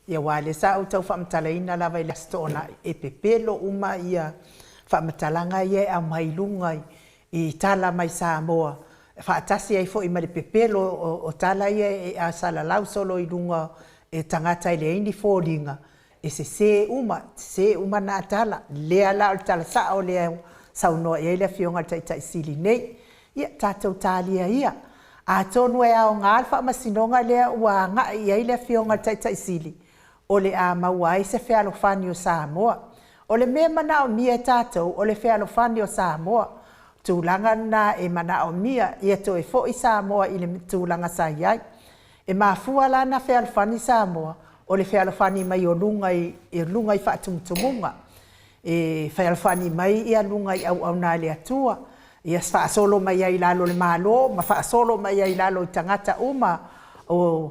Ia aua lea sa ou tau faamatalaina lava i le Aso Toonai, e pepelo uma ia faamatalaga ia e aumai i luga i tala mai Samoa, faatasi ai foi ma le pepelo o tala ia e salalau solo i luga e tagata e leai ni foliga, e sese uma, sese uma na tala. Lea la o le tala sao lea saunoa i ai le Afioga i le Taitai Sili nei. Ia, tatou talia ia. Atonu e aoga le faamasinoga lea ua agai i ai le Afioga i le Taitai Sili, o le a maua ai se fealofani o Samoa. O le mea e manaomia e tatou, o le fealofani o Samoa. O tulaga na e manaomia ia toe foi Samoa i le tulaga sa i ai. E mafua la na fealofani Samoa, o le fealofani mai o luga i, luga i faatumutumuga. E fealofani mai ia luga i auauna a le Atua, ia faasolo mai ai i lalo o le Malo ma faasolo mai ai i lalo i tagata uma o,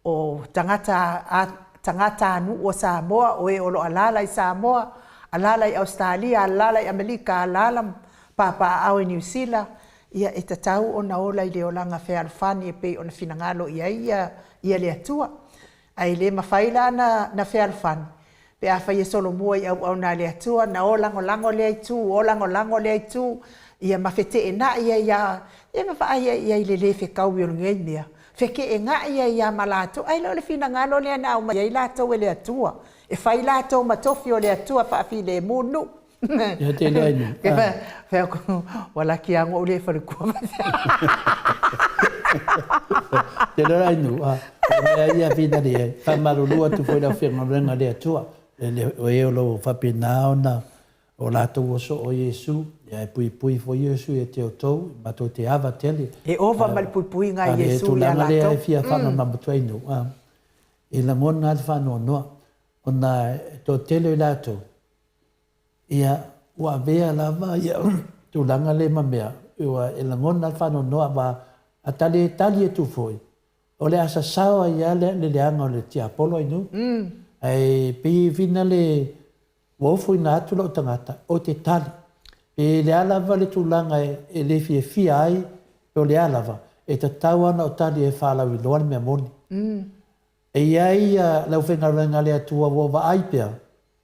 o tagata a tagatanuu o Samoa, o e o lo o alaala i Samoa, alaala i Ausetalia, alaala i Amerika, alaala ma papaaao i Niu Sila, ia e tatau ona ola i le olaga fealofani e pei ona finagalo i ai ia, ia le Atua. Ae le mafai la na, na fealofani. Pe afai e solomua i auauna a le Atua, na o lagolago lea itu, o lagolago lea itu, ia ma feteenai ai lava, ia ma vaai ai i ai i le le fetaui o lenei mea, feteenai ai lava ma latou, ae le o le finagalo lea na aumai ai latou e le Atua, e fai latou ma tofi o le Atua faafilemu nuu. Ia te lea inu. Fai atu, ua laki lava ona ou le faletua. Te lea inu, a mea ia finali e faamalulu atu foi i le aufaigaluega a le Atua, o e o lo o faapena ona o latou oso o Iesu, ia e puipui foi Iesu ia te outou, matou te ava tele. E ova ma le puipuiga a Iesu ia latou. Lea e fia faamalamalama atu ai inu, e lagona lava le faanoanoa, ona e toatele o i latou, ia, ua avea lava ia tulaga lea ma mea, ua e lagona le faanoanoa, aua a ta le tali atu foi, o le a sasao ai lava le leaga o le tiapolo ainu. Ae pei e finale ua ofoina atu lou tagata, o te tali. Pe le a lava le tulaga e le fiafia ai, pe o le a lava, e tatau lava ona o tali e faalauiloa le mea moni. E i ai le aufaigaluega a le Atua ua vaai pea,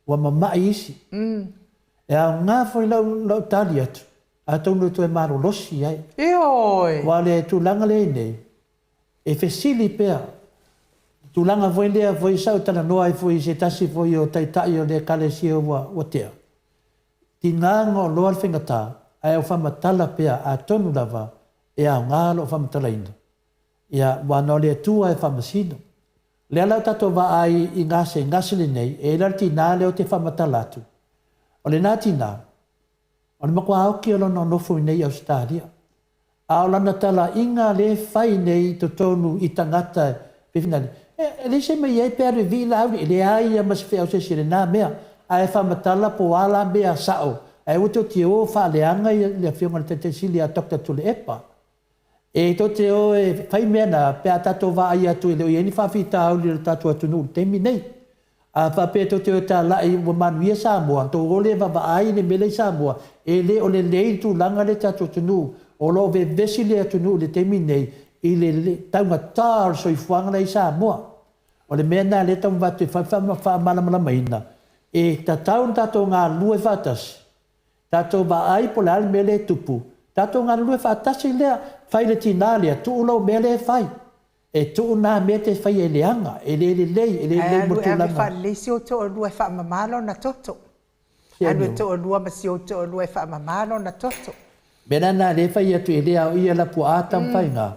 ua mamai isi. E aoga foi lau tali atu, atonu e toe malolosi ai. Ioe! Aua o le tulaga lea i nei, e fesili pea, tulaga foi lea foi sa ou talanoa ai foi i se tasi foi o taitai o le Ekalesia ua tea, tiga ona oloa le faigata, ae o faamatala pea atonu lava e aoga lou faamatalaina. Ia, aua na o le Atua e faamasino. O lea la ua tatou vaai i gasegase lenei, e i ai la le tina lea ou te faamatala atu, o lena tina, o le matua oki o lona nofo i inei i Ausetalia. A o lana talaiga lea e fai nei i totonu i tagata e finali, e leai se mea e i ai pe alu e vii Laauli, e leai lava ma se feau se isi i lena mea. Ae faamatala po o a la mea sao, ae aua tou te o faaleaga le Afioga i le Taitai Sili ia Doctor Tuilaepa. E tou te o e fai mea na pe a tatou vaai atu e le o i ai ni faafitauli o le tatou atunuu i le taimi nei. A faapea tou te o e talai ua manuia Samoa, ona tou o lea e vaavaai le mea lea i Samoa, e le o lelei le tulaga lea i le tatou atunuu. O lo o vevesi le atunuu i le taimi nei i le taugata o le soifuaga la e i Samoa. O le mea lena lea e taumafai atu e faamalamalamaina, e tatau ona tatou galulue faatasi. Tatou vaai po o le a le mea lea e tupu, tatou galulue faatasi lea, fai le tina lea, tuu lou mea lea e fai. E tuu na mea e te faia e leaga, e le lelei, e le lelei mo le tulaga. Ae alu e ave faalelei si ou toalua e faamama lona toto. Alu e toalua ma si ou toalua e faamama lona toto. Mea la na lea e fai atu e le aoia lapuaa taumafaiga,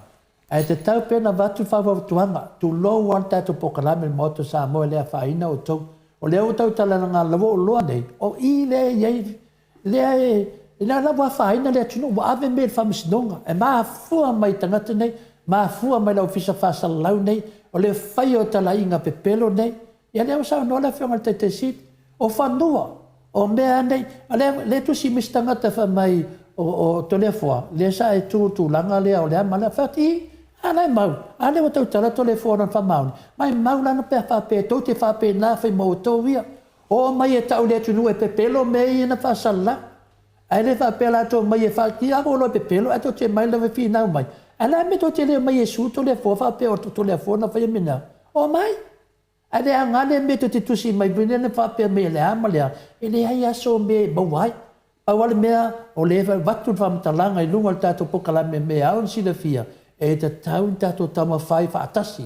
ae tatau pea ona avatu le faufautuaga, tulou lava le tatou polokalame i le Maota o Samoa e le afaina outou. O lea ua tautala ua ou iloa nei, o i lea e i ai, lea e, lea la ua afaina le atunuu, ua ave mea i le faamasinoga. E mafua mai i tagata nei, mafua mai i le Ofisa Faasalalau nei, o le faia o talaiga pepelo nei. Ia lea ua saunoa le Afioga i le Taitai Sili, o fanua, o mea lava nei, o lea, lea e tusi mai se tagata fai mai, o Toleafoa, lea sa e tu i le tulaga lea o le a ma le a. Fai atu, ii, a la e mau, a lea ua tautala Toleafoa lona faamaoni, maimau lana pe a faapea tou te faapena fai ma outou ia. Oo mai e tau i le atunuu e pepelo mea ia na faasalalau. Ae le faapea latou omai e faa, a ua iloa e pepelo ae tou te omai lava e finau mai. Ae o le a le mea tou te le omai e sue Toleafoa faapea o Toleafoa na faia mea na? Omai! Ae le aoga lea mea tou te tusi mai foi lea faapea mai e le a ma le a, e leai lava so mea e maua ai. Pau lava le mea, o lea e avatu le faamatalaga i luga o le tatou polokalame mea ao ona silafia, e tatau ona tatou taumafai faatasi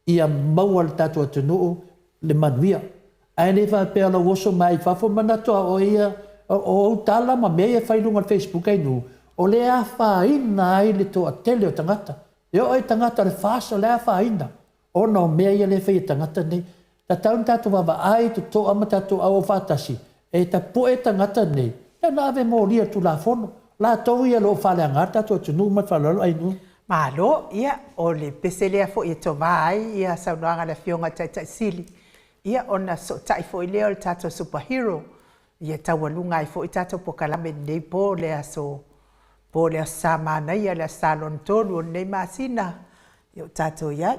ia maua e le tatou atunuu le manuia. Ae le faapea o lou oso mai i fafo manatu a oe ia, o ou tala ma mea ia e fai i luga o le Facebook ainu, o lea e afaina ai le toatele o tagata. E oo i tagata o le FAST o lea e afaina. Ona o mea ia lea e fai e tagata nei. Tatau ona tatou vaavaai totoa ma tatou auau faatasi e tapue tagata nei, tau na ave molia i le Tulafono. Latou ia o lo o faaleaga le tatou atunuu ma le faaaloalo Ainuu. Malo, ia, o le pese lea foi e tova ai ia saunoaga a le Afioga i le Taitai Sili, ia, ona sootai foi lea o le tatou Super Hero, ia e taualuga ai foi tatou polokalame i lenei po, le aso po le Aso Sa manaia, le Aso Sa lona tolu o lenei masina, ia o tatou i ai.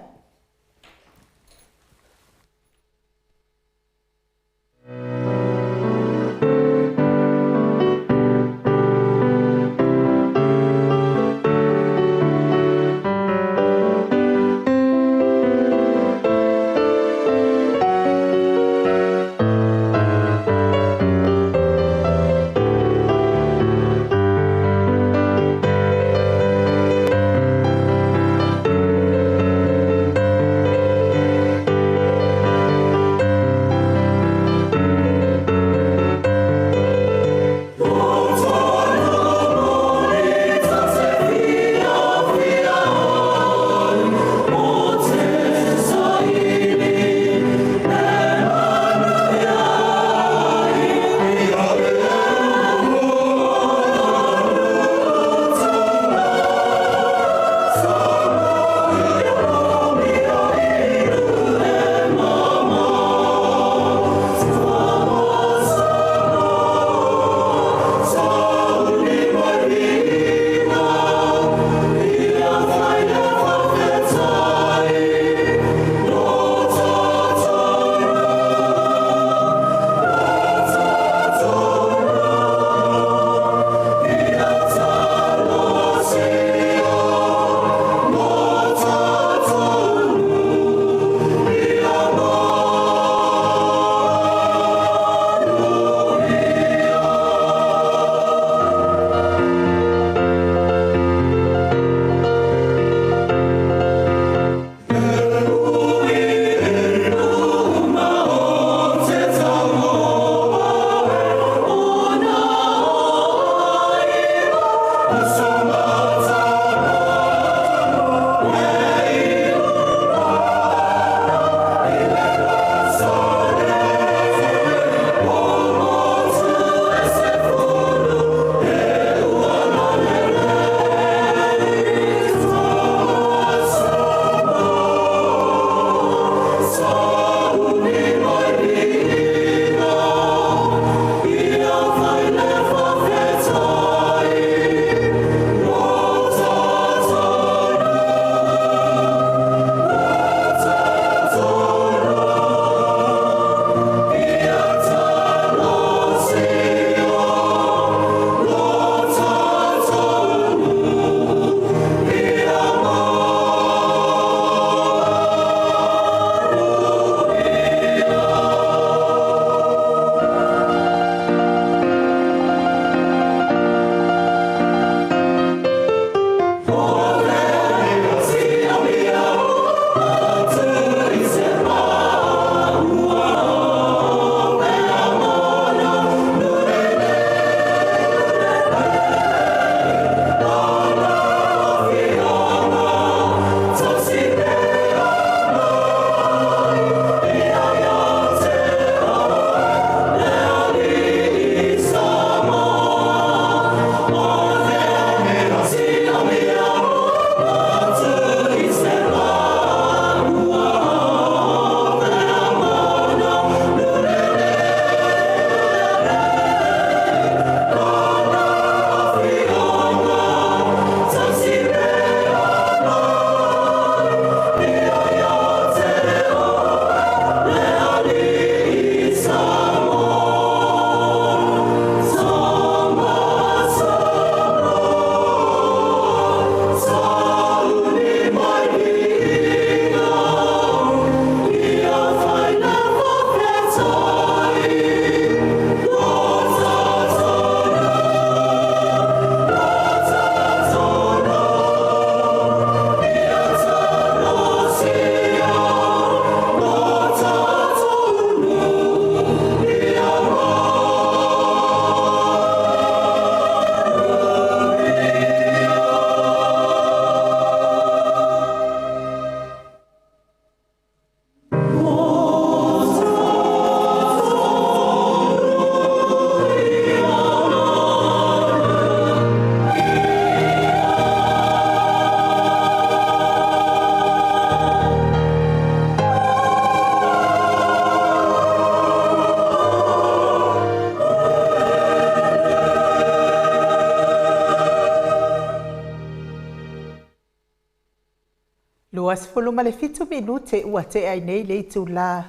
27 minute ua tea ai nei le itulā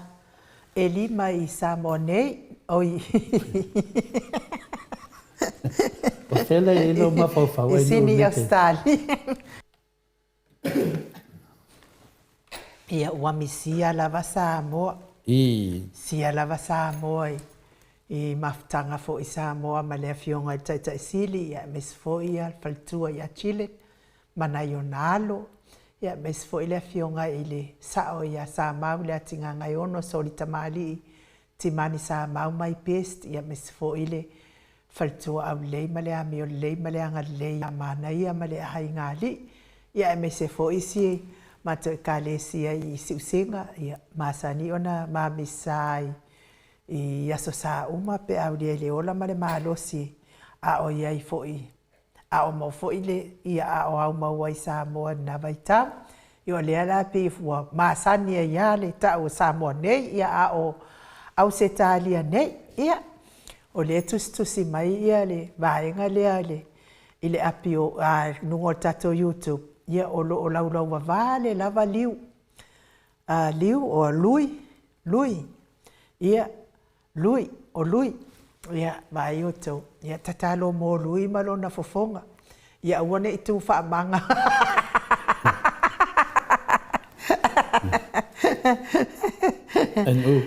e 5 i Samoa nei. Oi. O fea la e i lou mafaufau ai Sini, Australia. Ia, ua misia lava Samoa. Sia lava Samoa i mafutaga foi Samoa ma le Afioga i le Taitai Sili, ia aemaise foi ia le faletua ia Chile ma nai ona alo, ia aemaise foi le Afioga i le Sao ia Samau Leatigagaiono Soli Tamalii Timani Samau my best, ia aemaise foi le faletua aulelei ma le amio lelei ma le agalelei ia Manaia ma le aiga alii, ia aemaise foi si matou Ekalesia i Siusega, ia masani ona mamisa ai i aso sa uma pe a aulia i le ola ma le malosi a o i ai foi a o maua foi le ia a o au maua i Samoa i lena vaitau. Ia o lea la pei ua masani ai lava le tau o Samoa nei, ia a o Ausetalia nei. Ia, o lea e tusitusi mai ia le vaega lea i le api o a luga o le tatou YouTube, ia o lo o laulauvavale lava liu. A liu o lui, lui. Ia, Lui, o Lui, ia, vaai outou, ia, tatalo mo Lui ma lona fofoga, ia aua ne i tu faamaga.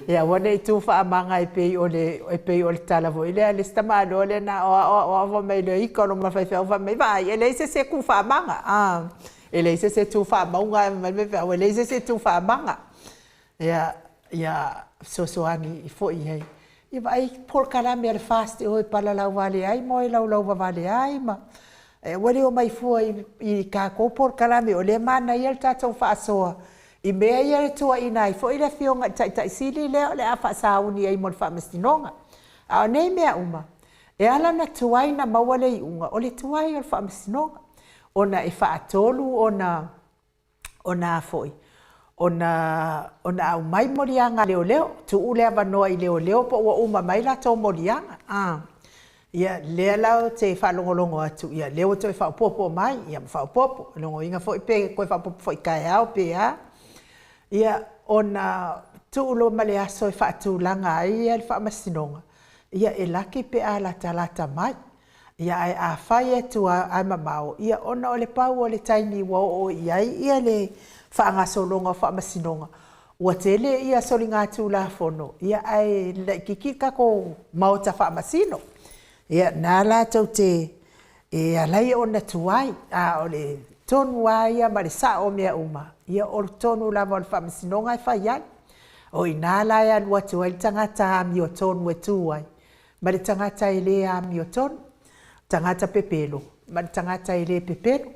Ia aua ne i tu faamaga e pei o le, e pei o le tala foi lea a le isi tamaloa lea na aoao fai mai le ika o lona faifeau fai mai, vaai, e leai se isi e tu faamaga, a, e leai se isi e tu faamauga ae fai mai le faifeau, e leai se isi e tu faamaga. Ia, ia fesoasoani foi i ai. Ia vaai polokalame a le FAST e o e palalauvale ai ma o e laulauvavale ai ma e aua le omai fua i tatou polokalame o lea e manaia le tatou faasoa i mea ia e tuuaiina ai foi le Afioga i le Taitai Sili lea o le a faasauni ai mo le Faamasinoga. A o nei mea uma, e ala ona tuai ona maua le iuga, o le tuai o le Faamasinoga, ona e faatolu ona ona a foi, ona, ona aumai moliaga a leoleo, tuu le avanoa i leoleo po ua uma mai latou moliaga. A, ia, lea la ou te faalogologo atu, ia, lea ua toe faaopoopo mai, ia ma faaopoopo. Logoina foi pe toe faaopoopo foi taeao pe a. Ia, ona tuu loa ma le aso e faatulaga ai le faamasinoga, ia, e laki pe a latalata mai. Ia ae afai e tua ae mamao, ia ona o le pau o le taimi ua oo i ai ia le faagasologa o faamasinoga, ua tele ia soligatulafono, ia ae laitiiti le tatou maota faamasino. Ia na latou te e ala ai ona tuai, a o le tonu lava ia ma le sao o mea uma, ia o totonu lava o le faamasinoga e fai ai. O i ina la e alu atu ai le tagata amiotonu e tu ai, ma le tagata e le amiotonu, tagata pepelo ma le tagata e le pepelo.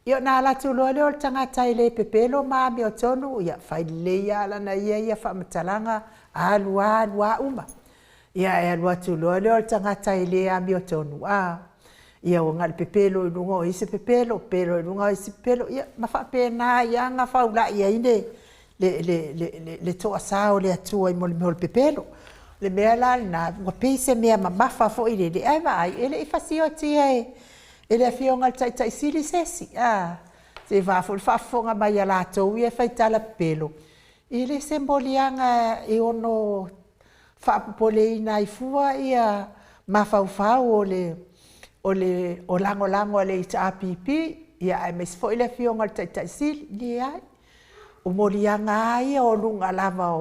Ia ona alu atu loa lea o le tagata e le pepelo ma amiotonu, ia fai lelei lava lana ia ia faamatalaga, alu lava alu lava uma. Ia ae alu atu loa lea o le tagata e le amiotonu, a, ia ua na o le pepelo i luga o isi pepelo, pepelo i luga o isi pepelo, ia ma faapena ai lava ona faulai ai le le toasa o le Atua i mea o le pepelo. O le mea la lena, ua pei se mea mamafa foi lele, ae vaai, e le i fasiotia e le Afioga i le Taitai Sili se isi, a, seivā foi le faafofoga mai a latou ia e fai tala pepelo, e le se moliaga e ono faapopoleina ai fua ia mafaufau o le o le o lagolago a le HRPP, ia aemaise foi le Afioga i le Taitai Sili, leai. O moliaga lava ia o luga lava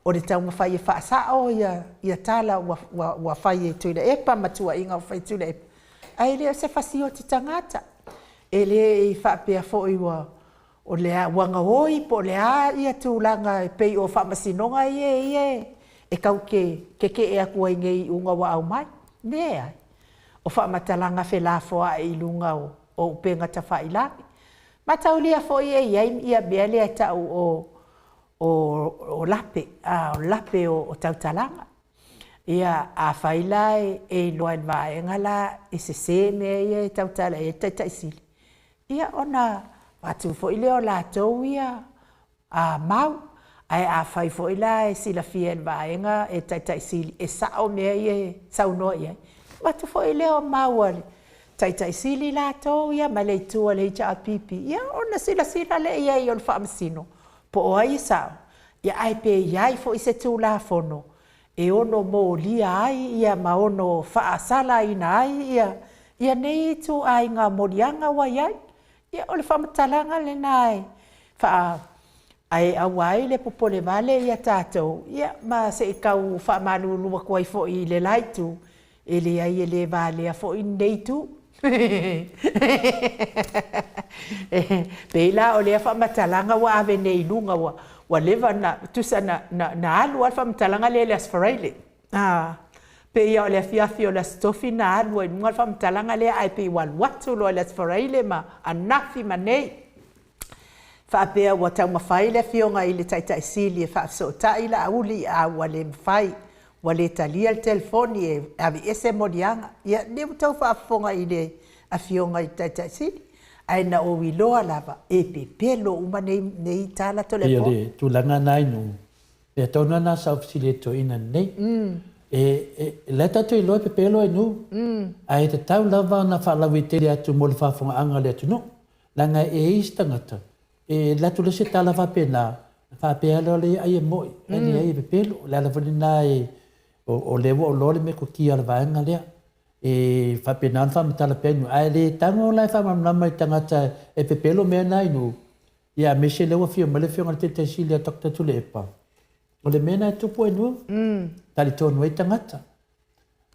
o le taumafai e faasao ia tala ua fai e Tuilaepa ma tuuaiga ua fai e Tuilaepa, ae le o se fasioti tagata. E le i faapea foi ua o le a ua gaoi po o le a ia tulaga e pei o faamasinoga ia ia e tau te tetee atu ai nei i iuga ua aumai. Leai. O faamatalaga felafoai i luga o upega tafailagi. Mataulia foi e i ai ia mea lea e tau o o lape, a o lape o tautalaga. Ia, afai la e iloa e le vaega la e sese mea ia e tautala i ai le Taitai Sili, ia ona avatu foi lea o latou ia mau. Ae afai foi la e silafia e le vaega e le Taitai Sili e sao mea ia e saunoa i ai, avatu foi lea o mau a le Taitai Sili latou ia ma le itu a le HRPP, ia ona silasila lea i ai o le Faamasino po o ai e sao, ia ae pe i ai foi se Tulafono e ono molia ai ia ma ono faasalaina ai ia ia nei ituaiga moliaga ua i ai. Ia o le faamatalaga lena e faa ae aua ai le popole vale ia tatou, ia ma se i tau faamalulu atu ai foi i le la itu, e leai e le valea foi lenei itu. E pei la o lea faamatalaga ua ave nei i luga ua ua leva na tusa na na na alu lava le faamatalaga lea i le Aso Faraile. A pei lava o le afiafi o le Aso Tofi na alu ai i luga le faamatalaga lea ae pei ua alu atu loa i le Aso Faraile ma anafi ma nei. Faapea ua taumafai le Afioga i le Taitai Sili e faafesootai Laauli a ua le mafai, ua le talia le telefoni e aveese moliaga. Ia, lea ua outou faafofoga i le Afioga i le Taitai Sili, ae na ou iloa lava e pepelo uma nei, nei tala Toleafoa. Pei o le tulaga lena i nuu, mea tonu lava lena sa ou fesili ai i le toeaina nei. E, e, la e tatou iloa e pepelo i nuu, ae tatau lava ona faalauaitele atu mo le faafofogaaga a le atunuu. Leaga e i ai isi tagata, e alu atu loa se tala faapena, ona faapea loa lea, ai e moni, e leai e pepelo. O le ala foi lena e, o lea ua ou iloa le metotia a le vaega lea. E faapena ona faamatala pea i nuu, ae le tago la e faamalamalama i tagata e pepelo mea na i nuu, ia aemaise lea ua afio mai le Afioga i le Taitai Sili ia Doctor Tuilaepa, o le mea lena e tupu i nuu, talitonu ai tagata.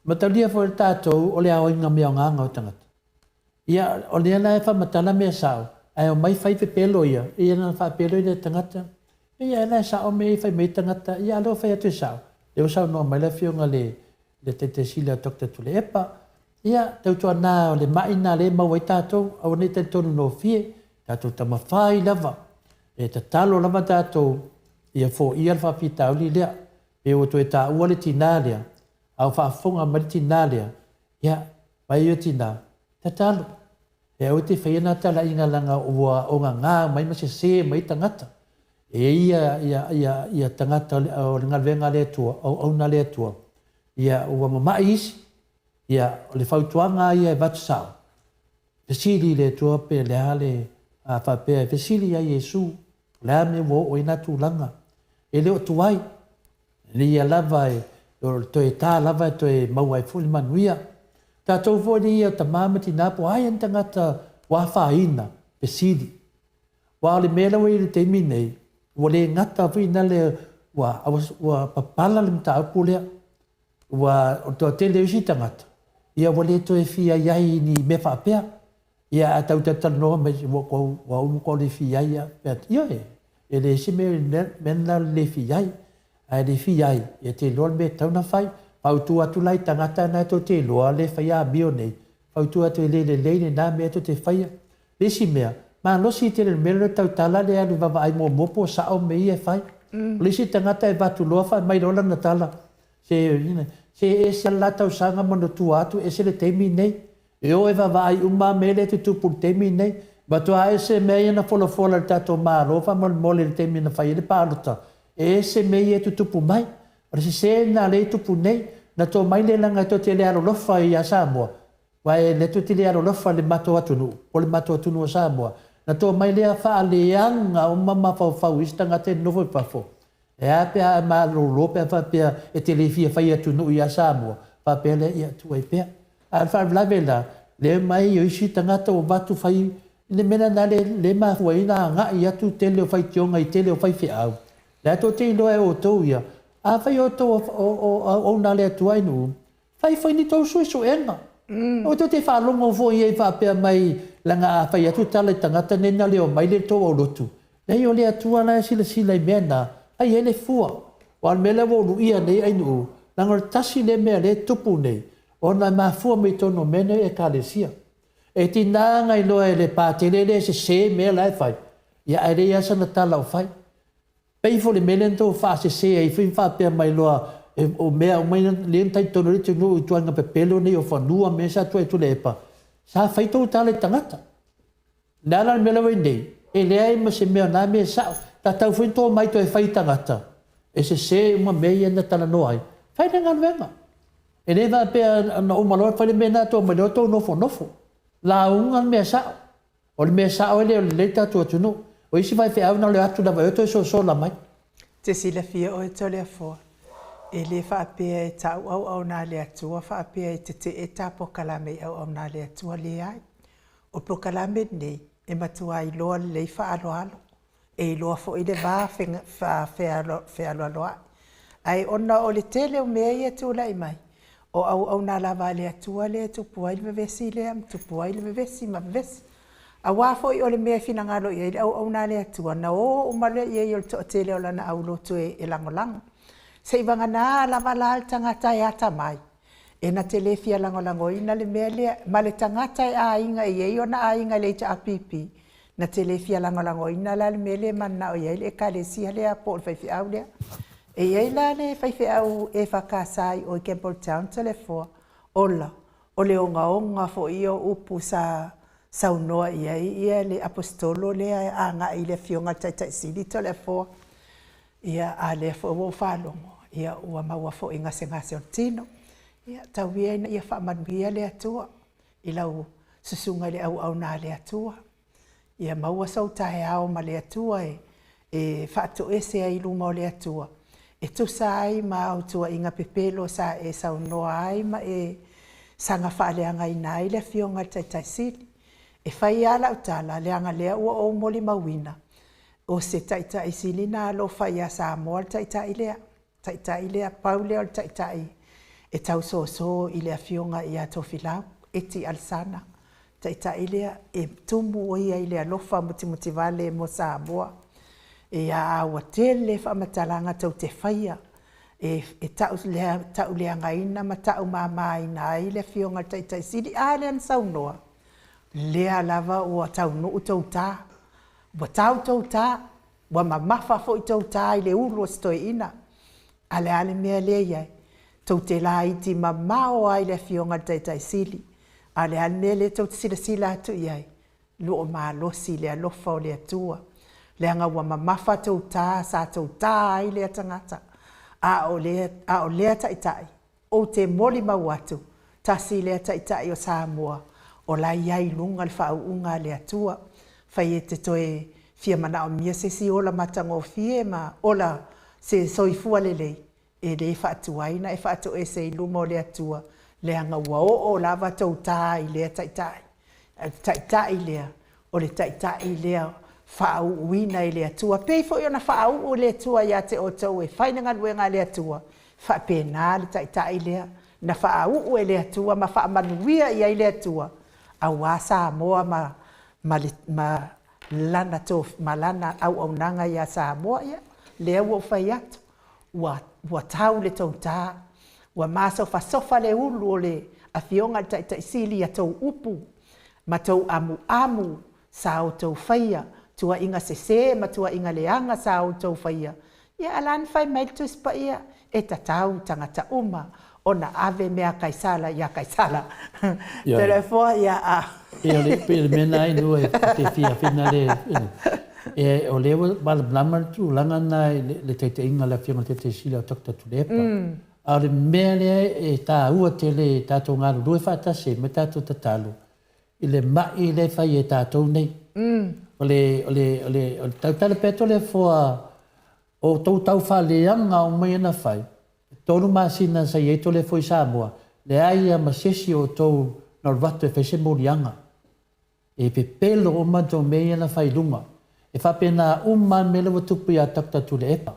Mataulia foi le tatou o le aoina mai o agaga o tagata. Ia, o lea la e faamatala mea sao, ae omai fai pepelo ia, ia ona faapea loa lea e tagata, ia la e sao mea ia e fai mai ai tagata, ia a o lea ua fai atu e sao. Lea ua saunoa mai le Afioga i le le Taitai Sili ia Doctor Tuilaepa, ia, tautuana o le mai lena lea e maua ai tatou, aua ne i talitonu gofie, tatou taumafai lava, e tatalo lava tatou ia foia le faafitauli lea. Pe ua toe taua le tina lea, a o faafofoga mai le tina lea, ia, mai ia tina, tatalo, e aua e te faia na talaiga leaga ua ogaga mai ma sese mai tagata. E i ai ia, ia, ia, ia tagata o le galuega a le Atua, auauna a le Atua, ia ua mamai isi, ia o le fautuaga lava ia e avatu sao, fesili i le Atua pe le a le, a faapea e fesili ia Iesu, o le a le mea ua oo ai na tulaga, e le o tuai, le ia lava e, o le toe ta lava e toe maua ai foi le manuia. Tatou foi le ia o tama ma tina po o ai ni tagata ua afaina, fesili. Aua o le mea la ua i ai i le taimi nei, ua le gata foi na le, ua, ua papala le mataupu lea. Ua, o le toatele o isi tagata, ia ua le toe fia i ai i ni mea faapea. Ia a tau talatalanoa mai, ua ua ua matua le fia i ai lava. Fai atu, ioe, e leai se mea mea lena o le le fia i ai. Ae le fia ai, ia te iloa le mea e tatau ona fai. Fautua atu la i tagata na tou te iloa le faia amio nei, fautua atu e le lelei lena mea tou te faia. Le isi mea, malosi tele le mea lea o le tautala lea e alu e vaavaai muamua po o sao mea ia e fai. O le isi tagata e avatu loa fai mai loa lana tala, se, se ese le la tausaga ma ona tua atu, ese le taimi lenei. E o e vaavaai uma lava mea lea e tutupu i le taimi lenei. Matua ese mea ia na folafola e le tatou Malo faamolemole i le taimi na fai ai le palota, e ese mea ia e tutupu mai. O le sese lena lea e tupu nei. Na to mai lea leaga tou te le alolofa ia Samoa, aua e le tou te le alolofa i le matou atunuu, po o le matou atunuu o Samoa. Na to mai lea faaleaga uma mafaufau i isi tagata e nonofo i fafo, E a pe a e malolo pe a faapea e te le fia fai atunuu ia Samoa, faapea lea, ia tuu ai pea. A o le faalavelave la, lea mai o isi tagata ua avatu fai le mea lena lea e mafua ai ona agai atu tele o faitioga i tele o faifeau. La tou te iloa e outou ia, afai o outou o auauna a le Atua i nuu, Fai foi ni tou suesuega. Aua tou te faalogo foi i ai faapea mai, leaga a fai atu tala i tagata nei na le omai le tou aulotu, leai o le Atua la e silasila i mea na, fai ai le fua. Aua o le mea lea ua ou luia nei Ainuu, leaga o le tasi lea mea lea e tupu nei, ona e mafua mai i totonu o mea nei o Ekalesia. E tiga ona iloa e le Patele lea e sese mea la e fai, ia ae leai lava sana tala o fai. Pei foi le mea lea na tou faasese ai foi ma faapea mai loa o mea uma ia lea na talitonu ai le atunuu i tuaiga pepelo nei o fanua ma mea sa tuai Tuilaepa, sa fai tou tala i tagata. O le a la le mea la ua i ai nei? E leai ma se mea o na mea e sao. Tatau foi ona tou omai toe fai i tagata e sese uma mea ia na talanoa ai. Fai le galuega. E le faapea na uma loa fai le mea lena tou omai loa tou nofonofo. Lauga le mea sao. O le mea sao e le o lelei le tatou atunuu. O isi faifeau na o le o atu lava i o toe sosola mai. Te silafia oe Toleafoa, e le faapea e tau auauna a le Atua faapea e tetee ta polokalame i auauna a le Atua, leai. O polokalame lenei, e matua iloa lelei faaaloalo, e iloa foi le va fealoaloai. Ae ona o le tele o mea ia e tulai mai, o auauna lava a le Atua lea e tupu ai le vevesi lea ma tupu ai le vevesi ma vevesi. Aua foi o le mea e finagalo i ai le auauna a le Atua, ona o uma lea i ai o le toatele o lana aulotu e lagolago. Seivagana lava la le tagata e atamai, e na te le fia lagolagoina le mea lea, ma le tagata e aiga e i ai ona aiga i le HRPP, na te le fia lagolagoina la le mea lea e mananao i ai le Ekalesia lea po o le faifeau lea. E i ai la le faifeau EFKS i o i Campbelltown Toleafoa, ola, o le ogaoga foi ia o upu sa saunoa i ai le Aposetolo lea agai i le Afioga i le Taitai Sili Toleafoa. Ia, a o lea foi ua ou faalogo, ia ua maua foi i gasegase o le tino. Ia, tau ia ina ia faamanuia le Atua i lau susuga i le auauna a le Atua. Ia maua sou taeao ma le Atua e faatoese ai i luma o le Atua, e tusa ai ma au tuuaiga pepelo sa e saunoa ai ma e saga faaleagaina ai le Afioga i le Taitai Sili. E fai lava lau tala, leaga o lea ua ou molimauina, o se Taitai sili ona alofa ia Samoa le Taitai lea. Taitai lea, pau lea o le Taitai e tausoso i le Afioga ia Tofilau Eti Alesana. Taitai lea e tumu o ia i le alofa mutimutivale mo Samoa. Ia, a ua tele faamatalaga tou te faia e tauleagaina ma taumamaina ai le Afioga i le Taitai Sili. A lea na saunoa, lea lava ua taunuu tou ta, ua tau tou ta, ua mamafa foi tou ta i le ulu o si toeaina. A o le a le mea lea e i ai? Tou te laiti mamao lava i le Afioga i le Taitai Sili. A o le a le mea lea tou te silasila atu i ai? Lo o malosi i le alofa o le Atua, leaga ua mamafa tou ta sa tou ta ai lea tagata. A o lea, a o lea Taitai, ou te molimau atu, tasi lea Taitai o Samoa o la e i ai i luga le faauuga a le Atua. Fai e te toe fia manaomia se isi ola matagofie ma ola se soifua lelei, e le faatuai ona e faatoese i luma o le Atua, leaga ua oo lava tou ta i lea Taitai. O le Taitai lea, o le Taitai lea faauuina e le Atua. E pei foi ona faauu e le Atua ia te outou e fai le galuega a le Atua, e faapena le Taitai lea na faauu e le Atua ma faamanuia i ai le Atua, aua Samoa ma, ma, le, ma lana, tof, ma lana auaunaga ia Samoa. Ia, lea ua ou fai atu, ua, ua tau le tou ta, ua masofasofa le ulu o le Afioga i le Taitai Sili i a tou upu ma tou amuamu sa outou faia, tuuaiga sese ma tuuaiga leaga sa outou faia. Ia, a la na fai mai le Tusi Paia, e tatau i tagata uma ona ave mea a Kaisara ia Kaisara. Toleafoa, ia a. Pei o le mea lena Inu e te fia finale e o lea ua malamalama le tulaga lena i le taitaiga a le Afioga i le Taitai Sili o Doctor Tuilaepa. A o le mea lea e taua tele i tatou galulue faatasi ai ma tatou tatalo i le ma'i lea e fai e tatou nei. O le o le o le o le tautala pea Toleafoa o outou tau faaleaga uma ia na fai, e tolu masina sa i ai Toleafoa i Samoa, leai lava ma se isi o outou na alu atu e fai se moliaga. E pepelo uma tou mea ia na fai i luga. E faapena uma lava le mea lea ua tupu ia Doctor Tuilaepa.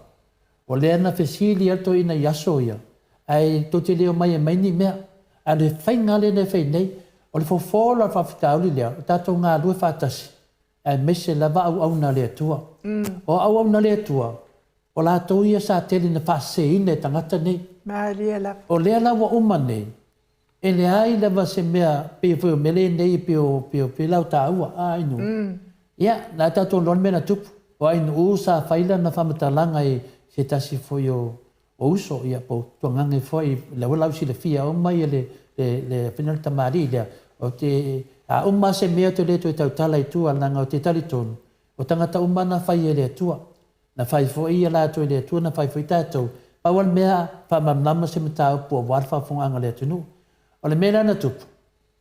O lea na fesili ai le toeaina i aso ia, ae tou te le omai e aumai ni mea. A o le faiga lea na e fai nei, o le fofo la o le faafitauli lea, o tatou galue faatasi, aemaise lava auauna a le Atua. O auauna a le Atua, o latou ia sa tele ina faaseseina e tagata nei. Malie lava. O lea la ua uma nei, E leai lava se mea, pei foi o mea lea nei pei o pei o pei la o taua a Ainuu. Ia, na tatou iloa le mea na tupu. O Ainuu sa fai lana faamatalaga i se tasi foi o o uso, ia po o Tuagage foi, lea ua lausilafia uma ia le le le afioga i le tamalii lea. Ou te, a uma lava se mea ou te le toe tautala i tua leaga ou te talitonu, o tagata uma na fai e le Atua. Na fai foi ia latou e le Atua, na fai foi tatou. Pau lava le mea, faamalamalama se mataupu aua le faafofogaaga a le atunuu. O le mea lea na tupu,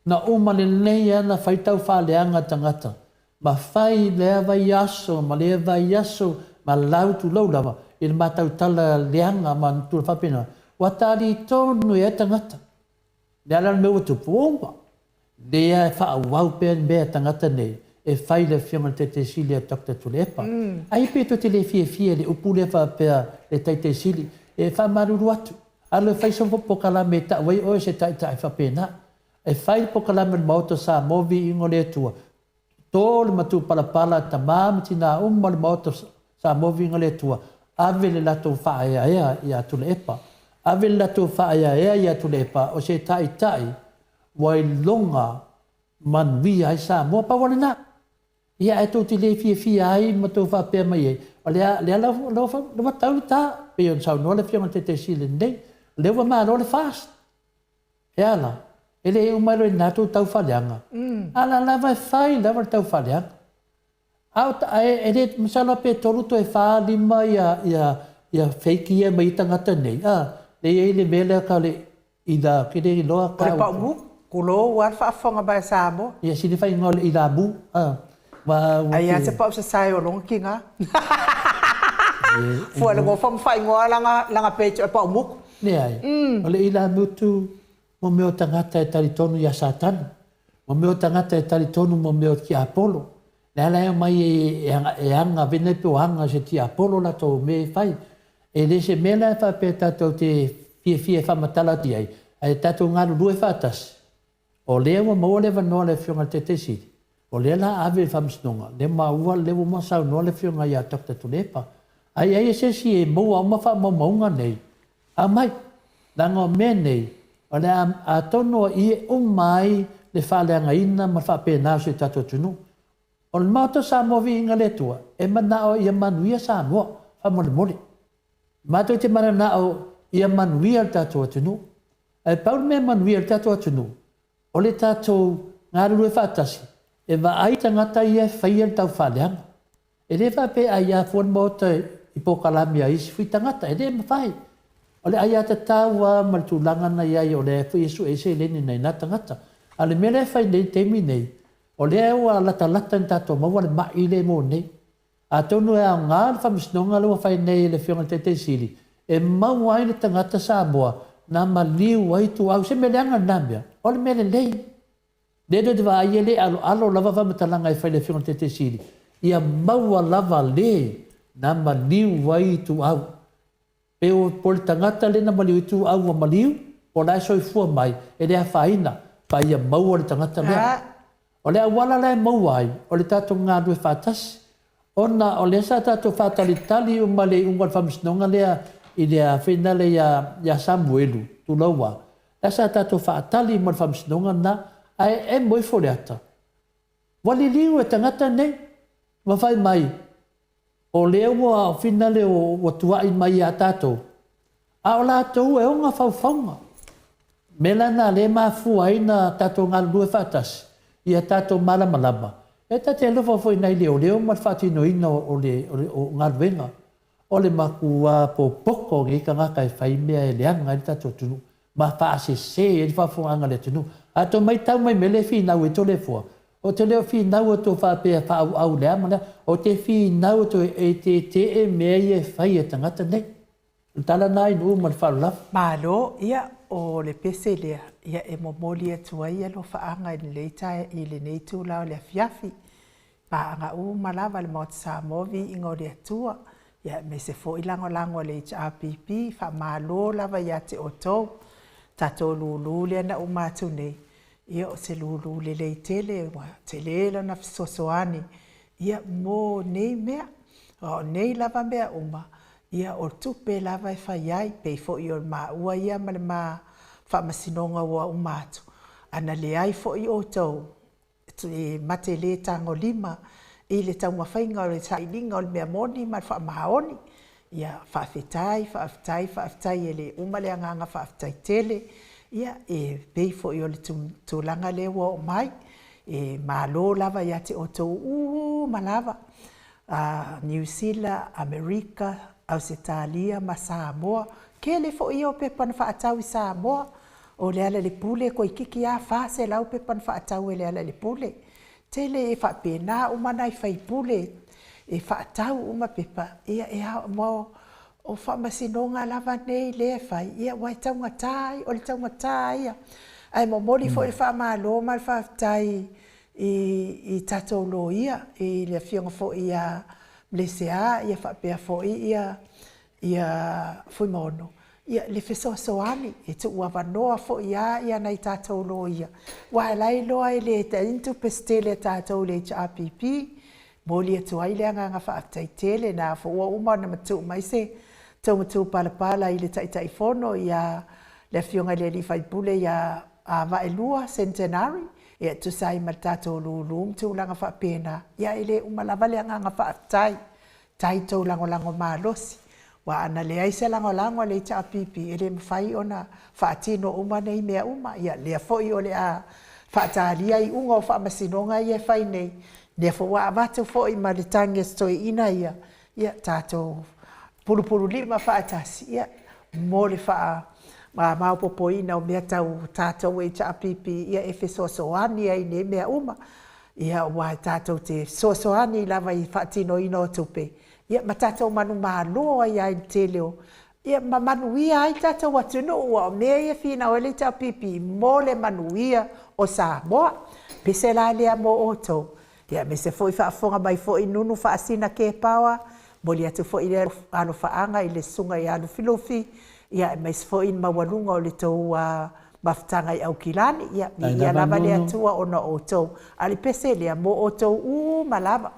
Na uma lelei ana faitau faaleaga tagata, ma fai lea vaiaso ma lea vaiaso ma lau tulou lava i le matau tala leaga ma tulaga faapena, ua talitonu i ai tagata. Le ala o le mea ua tupu, ua uma. Lea e faaauau pea le mea a tagata nei e fai i le Afioga i le Taitai Sili a Doctor Tuilaepa. Ai pe tou te le fiafia i le upu lea faapea le Taitai Sili, e faamalulu atu, alu e fai sou polokalame e tau ai oe o se taitai faapena. E fai le polokalame a le Maota o Samoa Viiga o le Atua, to le matupalapala a tama ma tina uma o le Maota o Samoa Viiga o le Atua, ave le latou faaeaea ia Tuilaepa. Ave le latou faaeaea ia Tuilaepa o se taitai ua iloga manuia ai Samoa. Pau o lena. Ia ae tou te le fiafia ai ma tou faapea mai ai, o lea, lea la ua tau le ta, pei ona saunoa le Afioga i le Taitai Sili nei, o lea ua malo le FAST. E a la? E le uma ai loa i ina tou tau faaleaga. A la lava e fai lava le tau faaleaga. A o, ae e le, masalo lava pe tolu toe fa lima ia, ia, ia fake ia mai tagata nei, a, lea e i ai le mea lea tau le ila, ou te le iloa O le paumu, tulou lava le faafofoga mai a Samoa. Ia sili faaigoa o le ilamu, a, ua, ua Ai lava se pau sasae o lona tina. Fua le gofa ma faaigoa lana, lana page o le paumutu. Leai, o le ilamutu mo mea o tagata e talitonu iā Satani, mo mea o tagata e talitonu mo mea o tiapolo. Le ala e aumai e aga vena pe o aga se tiapolo latou mea e fai. E le se mea la e faapea tatou te fiafia e faamatala atu i ai, ae tatou galulue faatasi. O lea ua maua le avanoa le Afioga i le Taitai Sili, o lea la ave i le Faamasinoga, lea maua lea ua uma saunoa le Afioga ia Doctor Tuilaepa. A i ai se isi e maua uma faamaumauga nei, aumai. Leaga o mea nei, o le a atonu e uma ai le faaleagaina ma le faapena o si o tatou atunuu. O le Maota o Samoa Viiga le Atua, e manao ia manuia Samoa, faamolemole. Matou te mananao ia manuia le tatou atunuu. Ae pau le mea e manuia ai le tatou atunuu, o le tatou galulue faatasi e vaai tagata ia e faia le taufaaleaga. E le faapea e aia fua le Maota i polokalame a isi fui tagata, e le mafai. O le aiatatau lava ma le tulaga na i ai o lea foi e sue ai seleni nai na tagata. A o le mea lea e fai nei i le taimi nei, o lea ua latalata ina tatou maua le mai lea e maua nei. Atonu e aoga le faamasinoga lea ua fai nei e le Afioga i le Taitai Sili e maua ai le tagata Samoa na maliu ai ituau. Se mea leaga lena mea. O le mea lelei. Lea tou te vaai e le aloalo lava faamatalaga e fai e le Afioga i le Taitai Sili, ia maua lava le na maliu ai ituau. Pe o le tagata lea na maliu ituau ua maliu, po o la e soifua mai, e le afaina, pa ia maua le tagata lea. O le auala la e maua ai, o le tatou galulue faatasi, ona o lea sa tatou faatalitali uma i le iuga o le faamasinoga lea i le finale ia Samuelu, tulou a, lea sa tatou faatali mo le faamasinoga lena, ae emo ifo le ata. Ua liliu e tagata nei, ma fai mai, o lea ua finale ua tuai mai ia tatou, a o latou e ona faufauga. Mea la na lea e mafua ai na tatou galulue faatasi, ia tatou malamalama, e ta te alofa foi i nai leoleo ma le faatinoina o le o galuega. O le matua popoto o nei tagata e fai mea e leaga ai le tatou atunuu ma faasese ai le faafofogaaga a le atunuu. A tou maitau mai mea lea e finau ai Toleafoa, ou te le o finau atu faapea e faaauau le a ma le a, ou te finau atu e tetee mea ia e fai e tagata nei. O le tala lena i nuu ma le faaaloalo lava. Malo, ia, o le pese lea, ia, e momoli atu ai alofaaga i lenei tae, i lenei itula o le afiafi. Paaga uma lava le Maota Samoa Viiga o le Atua, ia aemaise foi lagolago a le HRPP, faamalo lava ia te outou. Tatou lulu lea na uma atu nei, ia o se lulu lelei tele, ua tele lona fesoasoani ia mo nei mea. Aua o nei lava mea uma, ia o tupe lava e fai ai, pei foi o maua ia ma le ma faamasinoga ua uma atu, ana leai foi outou, e mate le tagolima i le taumafaiga o le sailiga o le mea moni ma le faamaoni. Ia, faafetai, faafetai, faafetai, e le uma le agaga faafetai tele. Ia, e pei foi o le tulaga lea ua oo mai, e malo lava ia te outou uma lava, a Niu Sila, Amerika, Ausetalia ma Samoa. Tele foi ia o pepa na faatau i Samoa. O Lealailepule toeitiiti lava 400 pepa na faatau e Lealailepule. Tele e faapena uma nai sui usufono e faatau uma pepa, ia e ao mo o faamasinoga lava nei lea e fai, ia aua e taugata ia, o le taugata ia. Ae momoli foi le faamalo ma le faafetai i tatou Loia, i le Afioga foi ia Lesea faapea foi Fuimaono i le fesoasoani e tuuavanoa foi a nai tatou loia, aua o la e iloa e leai ni tupe se tele a tatou i le HRPP. E momoli atu ai le agaga faafetai tele, o lena foi ua uma ona matuu mai se tou matupalapala i le Taitaifono le Afioga i le sui usufono ia Vaaelua Centenary e tusa ai ma le tatou lulu ma tulaga faapena. Ia e le uma lava le agaga faafetai. Faafetai i le tou lagolago malosi, aua ana leai se lagolago a le HRPP, e le mafai ona faatino uma nei mea uma. Ia lea foi o le a faatalia iuga o faamasinoga ia e fai nei, lea foi ua avatu foi ma le tagi a si toeaina ia, ia tatou pulupululima faatasi mo le faamaopoopoina o mea tau tatou HRPP e fesoasoani ai i nei mea uma. Aua tatou te fesoasoani lava i le faatinoina o tupe, ma tatou manumalo ai lava i le tele o… ma manuia ai le tatou atunuu. Aua o mea ia e finau ai le HRPP mo le manuia o Samoa. O le pese la lea mo outou, aemaise foi o faafofoga mai foi Nunu Faasina Kepaoa, momoli atu foi lea alofaaga i le Susuga ia Lufilufi aemaise foi le maualuga o le tou mafutaga i Aukilani. Ia viia lava le Atua ona o outou. A o le pese lea mo outou uma lava.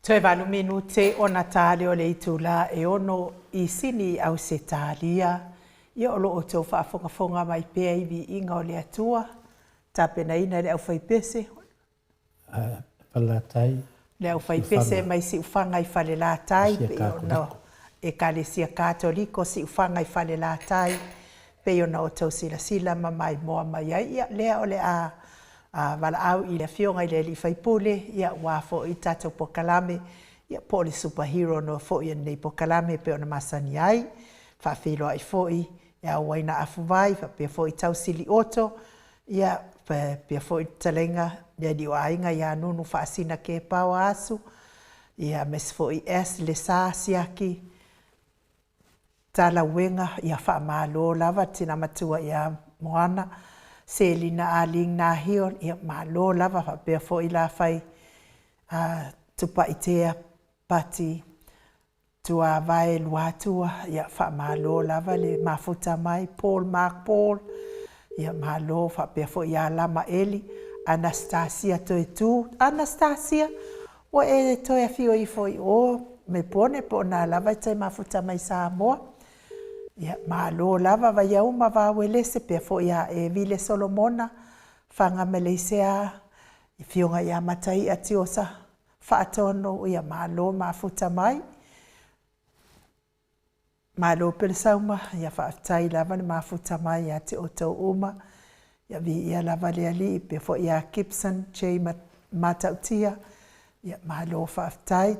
Toe valu minute ona ta lea o le itula e ono i Sini i Ausetalia. Ia o lo o outou faafogafoga mai pea i viiga o le Atua, tapenaina e le aufaipese. Falelatai. Le aufaipese mai Siufaga i Falelatai, pei ona Ekalesia Katoliko Siufaga i Falelatai, pei ona outou silasila ma maimoa mai ai. Ia, lea o le a valaau i le Afioga i le Alii Faipule, ia, aua foi le tatou polokalame, ia, po o le superhero noa foi o lenei polokalame e pei ona masani ai. Faafeiloai foi e Auaina Afuvai, faapea foi Tausi Lioto, ia, faapea foi le fetalaiga le alii o aiga ia Nunu Faasina Kepaoa Asu, ia, aemaise foi S. Lesa Siaki Talauega, ia faamalo lava le tina matua ia Moana, Selina Aling Nahio, ia malo lava, faapea foi Lafai Tupaitea Pati Tuavae Luatua, ia faamalo lava le mafuta mai, Paul Mark Paul, ia malo, faapea foi ia Lama Eli, Anastasia Toetu, Anastasia, ua e toe afio ifo i o Mepone po o na lava e te mafuta mai Samoa. Ia, malo lava Vaiauma Vauelese, pea foi ia Evile Solomona, Faga Maleisea, Afioga ia Mataia Tiosa Faatonu, ia malo mafuta mai. Malo Pelesauma, ia faafetai lava le mafuta mai ia te outou uma. Ia viia lava le Alii, pea foi ia Gibson J. Matautia, ia malo faafetai.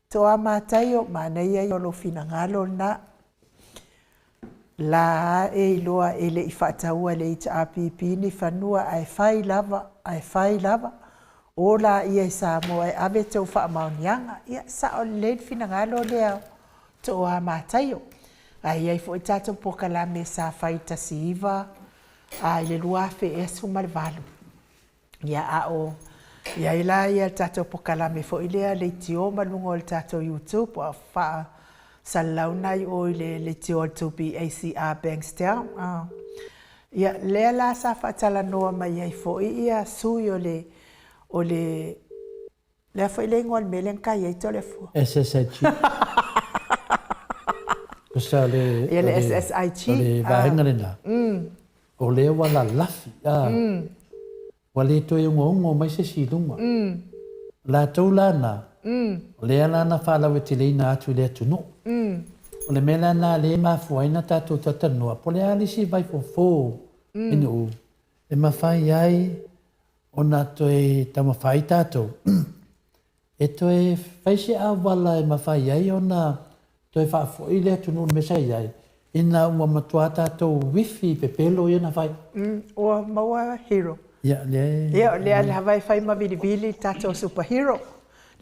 Toa Mataio, manaia ia o lou finagalo lena. La e iloa e le i faataua le HRPP ni fanua ae fai lava, ae fai lava. O la ia i Samoa e ave tou faamaoniaga. Ia, sao lelei le finagalo lea o Toa Mataio. Ae i ai foi tatou polokalame sa fai 19 a i le 2018. Ia, a o i ai la ia le tatou polokalame foi lea leitio ma luga o le tatou YouTube, a o faasalalauna i o i le leitio a le 2BACR Bankstown. Ia, lea la sa faatalanoa mai ai foi ia sui o le o le lea foi le igoa o le mea lea na tai ai Toleafoa. SSIG. Tusa le Ia le SSIG. O le vaega lena. O lea ua lalafi. Ua le toe ogaoga mai se isi i luga. O latou la na, o lea la na faalaueteleina atu i le atunuu. O le mea la lena lea e mafua ai na tatou talatalanoa, po o le a le isi vaifofo i nuu e mafai ai ona toe taumafai tatou e toe fai se auala e mafai ai ona toe faafoi le atunuu i le mea sa i ai, ina ua matua tatou uifi i pepelo ia na fai. Ua maua hero. Ia, lea e... Ia, o lea lava e fai ma vilivili le tatou superhero.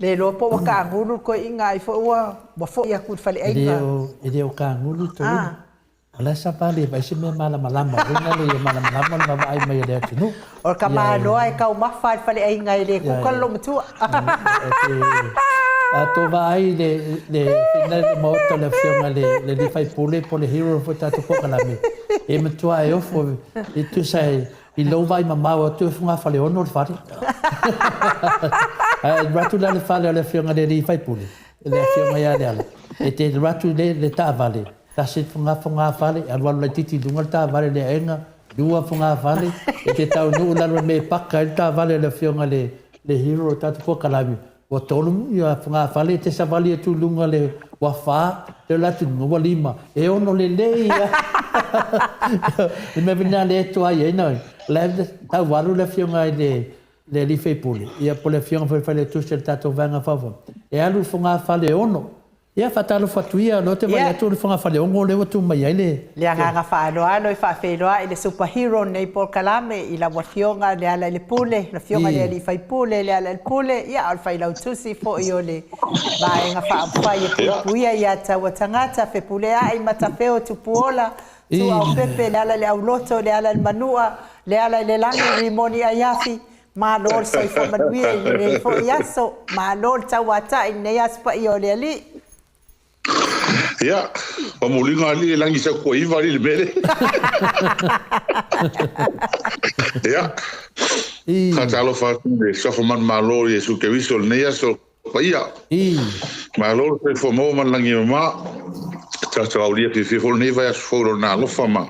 Le iloa po ua kagulu le toeaina ai foi ua foi atu i le faleaiga. E le o kagulu le toeaina. O la e savali e vaai se mea malamalama foi lale ia malamalama le vaavaai mai a le atunuu. O le tamaloa e taumafa i le faleaiga e le kuka le loomatua. A tou vaai i le le le maota o le afioga i le alii faipule po o le hero foi o le tatou polokalame, e matua e ofo e tusa i lou vaai mamao atu e fogafaleono le fale. Ae alu atu la le fale o le afioga i le alii faipule, le afioga ia Leala, e te alu atu i le taavale, Tasi le fogafale, alualu laitiiti i luga le taavale i le aega, lua fogafale, e te taunuu i lalo i le mea e paka ai le taavale a le afioga i le hero o le tatou polokalame, ua tolu fogafale, e te savali atu i luga le ua fa, te alu atu i luga ua lima, e ono lelei lava. O le mea foi lena lea e tuai ai na, o la e taualu le afioga i le alii faipule, ia po o le afioga foi i le failautusi o le tatou Vaega Faaupufai, e alu i fogafale e ono. Ia, faatalofa atu ia, o lea ou te vaai atu o le fogafale ono lea ua tu mai ai le. Le agaga faaaloalo e faafeiloai le super hero o lenei polokalame i lau Afioga Lealailepule, le Afioga i le Alii Faipule Lealailepule, ia a o le Failautusi foi o le Vaega Faaupufai e Puipuia ia Taua Tagata, Fepuleai, Matafeo, Tupuola, Tuaopepe, Lealaileauloto, Lealailemanua, Lealailelagi, Rimoni Aiafi, Malo le soifua manuia i lenei foi aso. Malo le tauatai i lenei aso paia o le Alii. Ia, faamauliga alii e lagi sau kuaiva alii le mea lea. Ia, faatalofa atu i le suafa manumalo o Iesu Keriso i lenei aso. Paia. Malo le soifua maua ma le lagi e mama. Tatou aulia fiafia foi lenei vaiaso fou i Lona alofa ma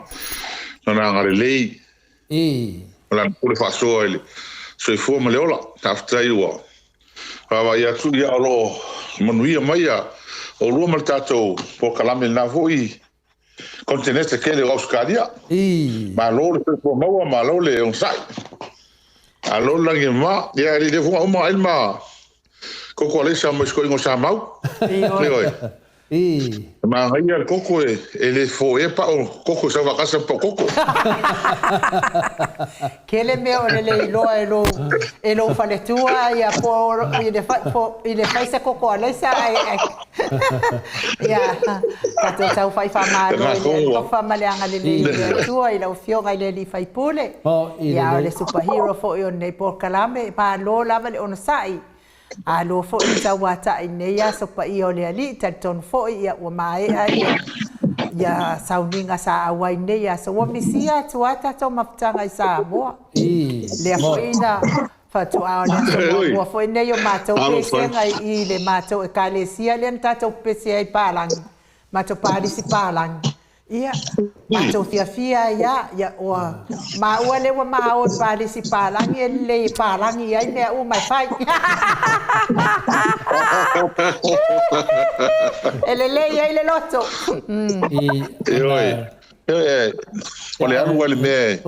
Lona agalelei. O Lana pule faasoa i le soifua ma le ola. Faafetai ua vaavaai atu ia o lo o manuia mai a oulua ma le tatou polokalame i lena foi konetenete tele o Ausetalia. Malo le soifua maua, malo le onosai. Malo le lagi e mama. Ia, e le i lea foi uma ai ma koko alaisa mai si toeaina o Samau. Ioe. E manaia le koko e le foea pao koko e sau faatasi ma pao koko. Tele mea o le le iloa e lou e lou faletua ia po i le po i le fai se koko alaisa ae ia tatou tau fai faamalo i le alofa ma le agalelei o le Atua i lau Afioga i le alii faipule. Ia o le superhero foi o lenei polokalame. Malo lava le onosai. Alo foi le tauata'i i lenei aso paia o le Alii, talitonu foi ia ua maea ia ia sauniga sa auai i lenei aso. Ua misia atu a tatou mafutaga i Samoa. Lea foi na faatoa o le aso muamua foi lenei o matou pesega i le matou Ekalesia lea na tatou pepese ai i palagi, matou palisi palagi. Ia, matou fiafia ai a, ia ua maua lea ua ma o i palisi palagi e lelei e palagi ai mea uma e fai. E lelei ai le loto. Ioe, ioe, o le alu ai le mea e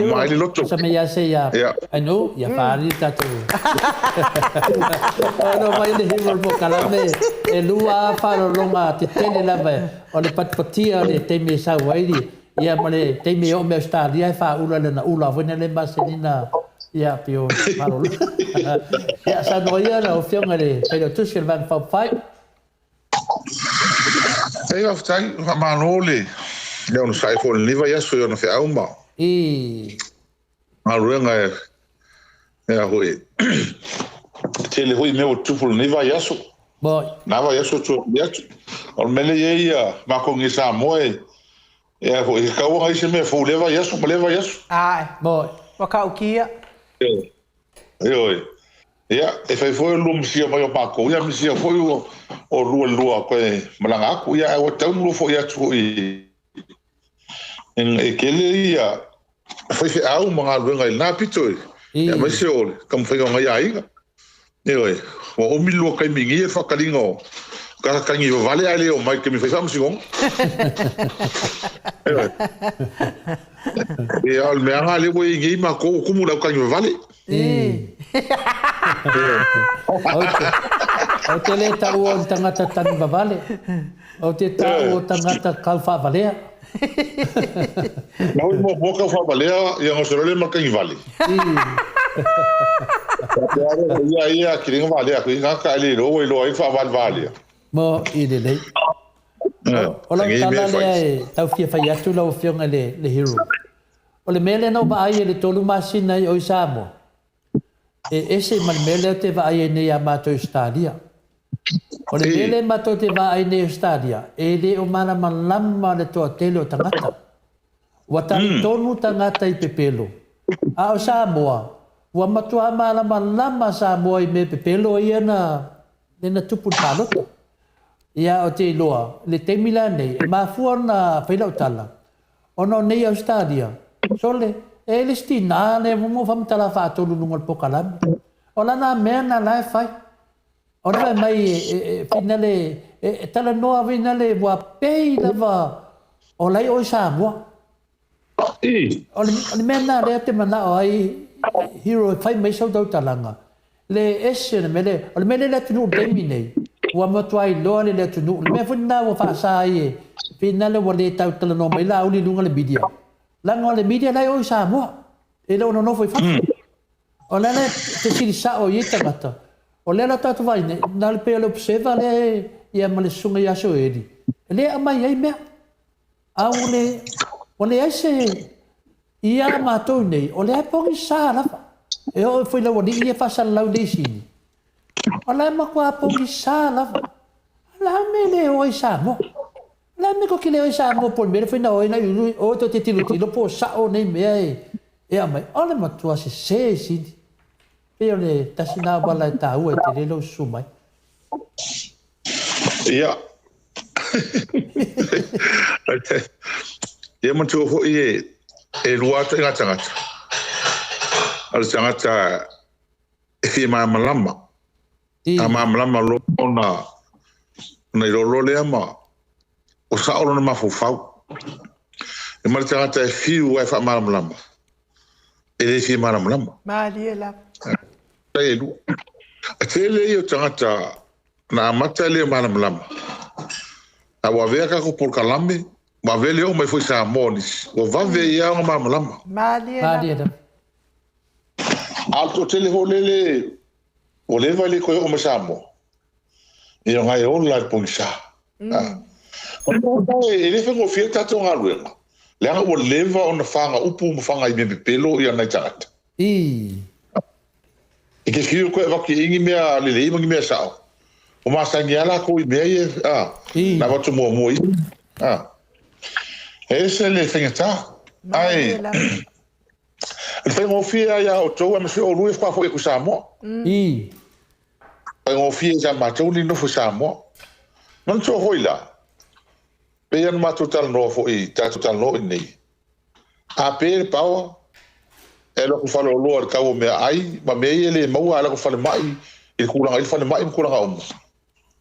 ma ai le loto. Sa mai ia se ia, ai no, ia faali tatou. Ono mai le hero mo kalame, e lua faalologa tetele lava O le patipatia o le taimi e sau ai ia ma le taimi e oo mai Ausetalia e faaula lana ula foi lea maselina ia pei o malolo. Ia saunoa ia lau Afioga i le Failautusi o le Vaega Faaupufai. Ei faafetai, faamalo le onosai foi i lenei vaiaso i ona feau ma galuega e a foi e tele foi mea ua tutupu i lenei vaiaso. Na vaiaso atu atu. O le mea lea e i ai ia matou nei Samoa e e a foi e tatau ona i ai se mea fou i lea vaiaso ma lea vaiaso. Ae. Ua tautia. Ioe. Ia, e fai foi o lua misia mai o matou, ia misia foi o lua i le lua toe malaga atu, ia ae ua tatau ona lua foi atu foi e tele ia faifeau ma galuega i lena pito aemaise o le taumafaiga o nai aiga. Ioe, ua umi le lua taimi i nei faataliga o tagata vavale ae le omai i le taimi e fai faamasinoga. Ioe. Ia, o le mea lava lea ua i ai nei matou ua tumu i le autagi vavale. Ou te le taua o ni tagata tagi vavale. Ou te taua o tagata kau faavalea. Na oi muamua kau faavalea ia gosolo le ma tagi vale. Ia ia kiringa valea ko inga ka le lo lo ai faavale valea. Mo i lelei. O lau tala lea e tau fia fai atu lau Afioga i le Hero. O le mea lea na ou vaai ai i le tolu masina i o i Samoa, e ese ma le mea lea ou te vaai ai nei ia matou i Ausetalia. O le mea lea matou te vaai nei i Ausetalia, e le o malamalama le toatele o tagata. Ua talitonu tagata i pepelo. A o Samoa, ua matua malamalama Samoa i mea pepelo ia na, lea na tupu i le palota. Ia, ou te iloa, i le taimi la nei, e mafua ona fai lau tala, Ona o nei Ausetalia, sole, e ai le isi tinā lea mo faamatala faatolu i luga o le pokalame. O lana mea na la e fai. O le fai mai e finale, e talanoa finale ua pei lava o la e o i Samoa. O le mea na lea te manao ai Hero e fai mai sau tautalaga, Le ese o le mea lea. O le mea lea i le atunuu i le taimi nei, ua matua iloa le atunuu. Le mea foi lena ua faasa ai e pei lena lea ua le tau talanoa mai Laauli i luga o le media, leaga o le media la e o i Samoa, e le o nonofo i fafo. O le ala e fesili sao ai i tagata, o lea la tatou vaai nei, na o le pei o le Observer lea e, ia ma le Susuga ia Soeli, e le aumai ai mea. A ua le, ua leai se, ia matou nei, o lea e pogisa lava. E oo foi i le aualii ia e faasalalau i le isini, o la e matua pogisa lava. O le a le mea e le o ai i Samoa? O le a le mea tou te le o ai i Samoa po o le mea lea foi na o ai nai ulu, o tou te tilotilo po o sao nei mea e aumai. O le matua sese isini. Pei o le tasi lena auala e taua e tele lou susu mai. Ia. Ia manatua foi e lua atu i ngā tagata. O le tagata e fia malamalama. A malamalama loa ona iloa lea ma o sao lona mafaufau. E ma le tagata e fiu ai faamalamalama. E le fia malamalama. Malie lava. E lua. A tele ia o tagata na amata le malamalama. A ua avea kako polokalame, ua avea le oo mai foi Samoa nisi. Ua vave ia ona malamalama. Malie lava. A o le toatele foi lele, ua leva i le toe oo mai Samoa. Ia ngai ola i le pogisa. E le faigofie le tatou galuega. Leaga ua leva ona faga upu ma faga i mea pepelo ia nai tagata. E te fiu koe avatu i ni mea lelei ma ni mea sao. O masani lava latou i mea ia, na avatu muamua i. E ese le faigata. Ae, le faigofie ia outou aemaise oulua e faatoa foi atu i Samoa. Faigofie ia matou ni nofo i Samoa. Manatua foi la, pei ona matou talanoa foi, tatou talanoa i nei. A pe le paoa, e alu atu faleoloa i le tau o meaai, ma mea ia e le maua, alu atu falemai, i le tulaga i le falemai ma tulaga uma.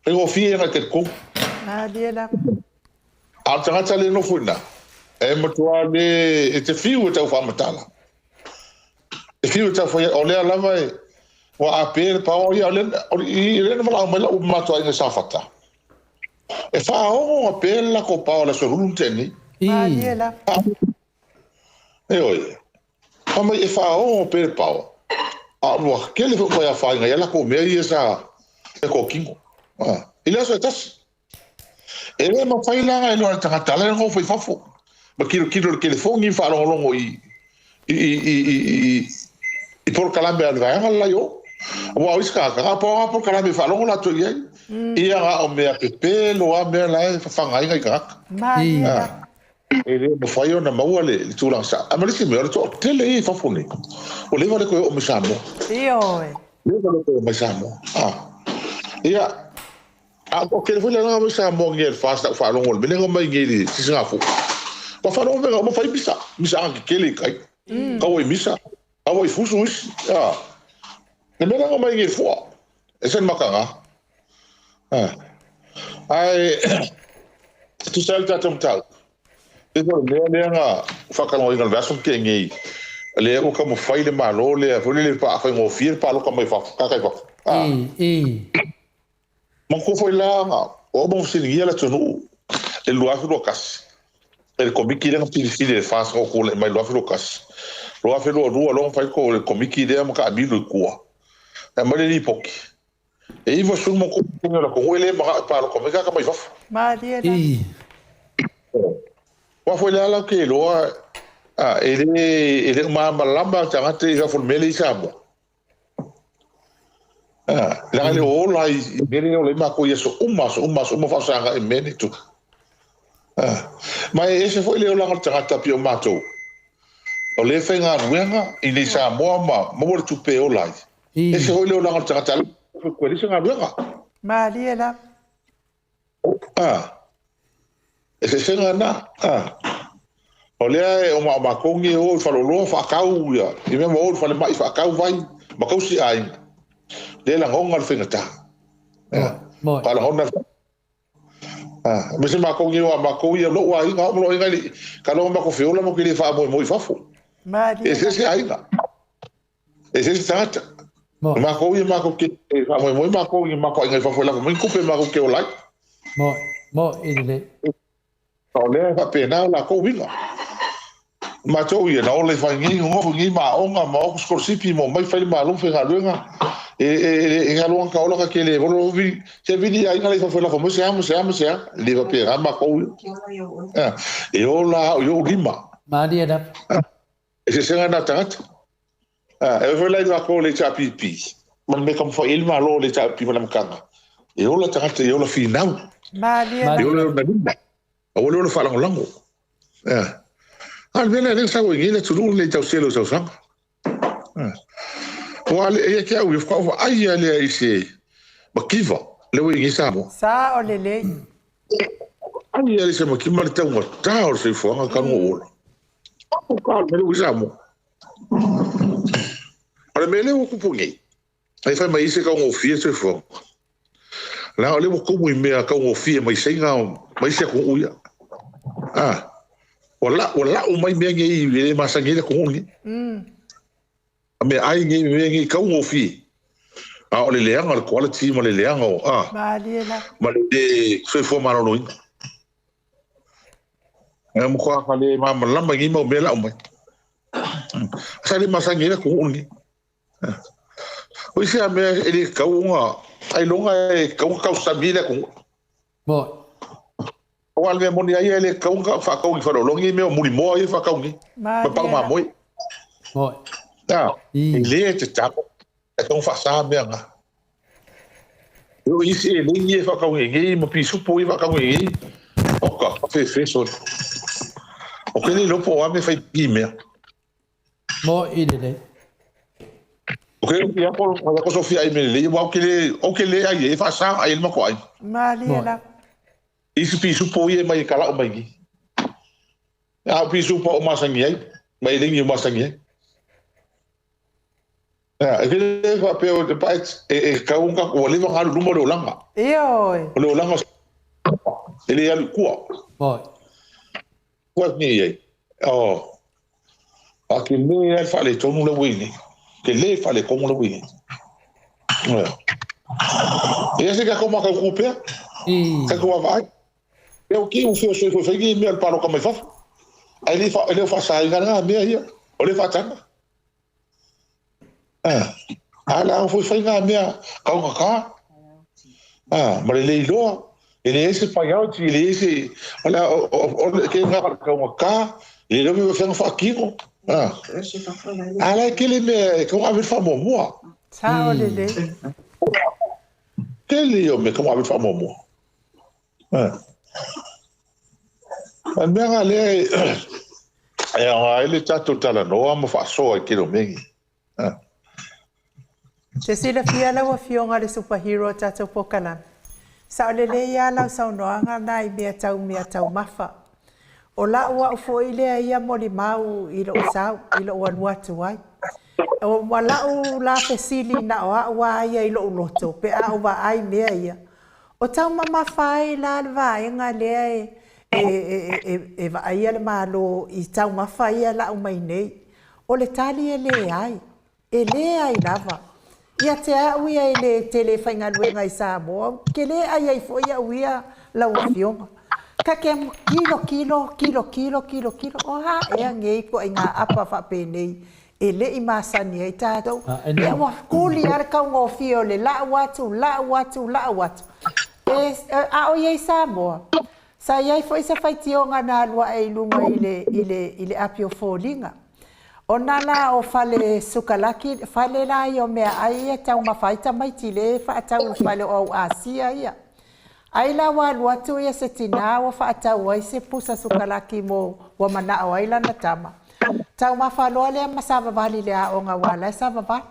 Faigofie ia nai talitonu. Malie lava. A o le tagata le nofo i ina, e matua le, e te fiu e tau faamatala. E fiu e tau fai, o lea lava e, ua a pe le paoa, ia, o lea na valaau mai lau matou aiga i Safata. E faaogo ona pe le latou paoa i le aso 12 na tea nei. Malie lava. E oi, fa mai e faaogo pe le paoa. A ua tele foi mai afaina ia latou mea ia sa e kokino. I le aso e tasi. E le mafai la e iloa e le tagata la e nofo i fafo. Ma kilokilo i le telefoni ma faalogologo i polokalame a le vaega le la i o. Aua o isi tagata, na o pau lava polokalame e faalogo latou i ai. Ia na o mea pepelo lava mea la e fafaga ai nai tagata. E le mafai ona maua le tulaga sao. Ae ma le isi mea, o le toatele ia i fafo nei, ua leva le toe oo mai Samoa. Ioe. Leva le toe oo mai Samoa. Ia, a o tele foi le laga mai Samoa nei e le FAST au faalogo i le mea lea na omai nei i le Sisigafua. Ua faalogo mea na uma fai misa, misaaga tetele i tai. Taua i misa, taua i fusu isi. Le mea lea na omai nei i le fua, e se mataga. Ae, tusa ai le tatou mataupu. E pei o le mea lea na faatalanoaina i le vaiaso na tea nei, lea ua taumafai le Malo lea foi lele faafaigofie le palota mai fafo, tagata i fafo. Manatua foi la na o au ma fesiligia le atunuu i le 2021 e le Komiti lea na filifili e le FAST na ou tulai mai i le 2021. 2022 loa na fai le Komiti lea ma taamilo i tua. E aumai le lipoti. E 93% o le atunuu e le manao e palota mai tagata mai fafo. Malie la. Aua foi le ala ou te iloa e le o malamalama tagata i fafo i le mea lea i Samoa. Leaga le o ola i mea lea e ola ai matou i aso uma, aso uma, aso uma faasaga i mea nei tupu. Ma e ese foi le olaga o le tagata pei o matou. O lea e faigaluega i nei Samoa ma maua le tupe e ola ai. Ese foi le olaga o le tagata e leai se galuega. Malie lava. Eseesega na. O lea e o matou ni e o i faleoloa faatau ia, i mea ma o i falemai faatau vai ma tausi aiga. Lea e lagona le faigata. Faalagona le aemaise matou ni o a matou ia, lou aiga, au ma lou aiga i ka logo matou feola matou te le faamoemoe i fafo. Malie. Eseese aiga. Eseese tagata. Matou ia matou te faamoemoe matou i matou aiga i fafo e lafo mai ni tupe matou te ola ai. Mo i lelei. O lea e faapena o latou uiga. Matou ia, na ola i fai nei, nofo nei ma aoga, ma o atu sikolasipi, ma omai fai le Malo ma faigaluega. E galuega ka ola ka tele volo vili, se vili aiga la i fafo e lafo mai se a ma se a ma se a. E le faapena matou ia. E ola au i ou lima. Malie lava. Eseesega na tagata. E oi foi la i matou le HRPP, ma le mea taumafai ai le Malo le HRPP ma le amataga, e ola tagata e ola finau. Malie lava. E ola i ona lima, aua le ola faalagolago. A o le mea lea o lea na sau ai nei le atunuu lenei i tausia i lou tausaga. Ua le ia te au ia, faatoa ou vaai lava lea i se mativa. Le ua i nei Samoa. Sao lelei. Ai e le se makima le taugata o le soifuaga talu ona ou ola. O ka o le mea lea ua i Samoa. O le mea lea ua tupu nei, ai fai mai ai se taugofie le soifuaga. Leaga o lea ua tumu i mea taugofie mai Saina ma isi atunuu ia. Ah, ua lau, ua lau mai mea nei e le masani ai le atunuu lenei. A mea ai nei mea nei taugofie. A o le leaga o le quality ma le leaga o a Malie la. ma le le soifua maloloina. E matua ka le malamalama i nei mau mea lau mai. Sa le masani ai le atunuu lenei. O isi a mea e le tatau ona ailoga e tatau ona tausami le atunuu. Moi. Aua o le mea moni a ia e le tatau ona faatau i faleologi mea o mulimoa ia e faatau nei. Ma pau mamoe. Moi. A, e le tatau e tatau ona faasa mea na. E oo i isi eleni ia e faatau nei ma pisupo ia e faatau nei. Oka, fefe sole. O ke le iloa po o a mea e fai i mea. Mo i lelei. O ke ia ko ia ko Sofia ai me lelei aua ou ke le ou ke le ai e faasa ai le matou aiga. Malie lava. Isi pisupo ia e mai e kala'u mai nei. A o pisupo o masani ai, ma eleni o masani ai. A, e ke le faapea o te pae e kau ona ua leva ona alu i luma o le olaga. Ioe. O le olaga e le alu i tua. Moi. Ua nei ai. Oh. A ke lē ai le faaletonu le ua i nei. Ke lē faaletonu le ua i nei. Ia se ka ko makau pea. Ka ko vaai. Ia o ki u feo soi foi ni mea le paloka mai fafo. Ai le fa le faasaina ngā mea ia. O le faatanga. Ah. A la o foi fai ngā mea kaungata. Ah, ma le le iloa. E leai se priority, e leai se o le o le ke ngā kaungata, e le iloa me whenga whaakino. Ah. A la e kele mea e kaunga ave le whaamuamua. Sao lelei. Tele o mea kaunga ave le whaamuamua. Ah. A mea ngā lea e e aoga ai le tatou talanoa ma faasoa i tele o mea nei. Ah. Te silafia lau Afioga le superhero o tatou pokalame. Sao lelei a lau saunoaga na i mea tau mea taumafa. O la'u a'u foi lea ia molimau i lo'u sau, i lo'u alu atu ai. O ma la'u la fesili na o a'u a ia i lo'u loto pe a ou vaai mea ia. O taumamafa ai la le vaega lea e e e e vaaia le Malo i taumafa ia la'u mai nei. O le tali e leai. E leai lava. Ia te a'u ia e le tele faigaluega i Samoa, ou te le ai ai foi a'u ia lau Afioga. Ka ke kilo kilo, kilo kilo, kilo kilo, o a ea nei ituaiga apa faapenei e le i masani ai tatou. Ia ua kuli lava le taugofie o le la'u atu, la'u atu, la'u atu. E, a o i ai Samoa, sa i ai foi se faitioga na alu a'e i luga i le, i le, i le api o foliga. Ona la o fale sukalaki, fale la ia o meaai ia e taumafa ai tamaiti lea e faatau i fale o au Asia ia. Ai la ua alu atu ia se tinā ua faatau ai se pusa sukalaki mo ua manao ai lana tama. Taumafa loa lea ma savavali i le aoga aua la e savavali.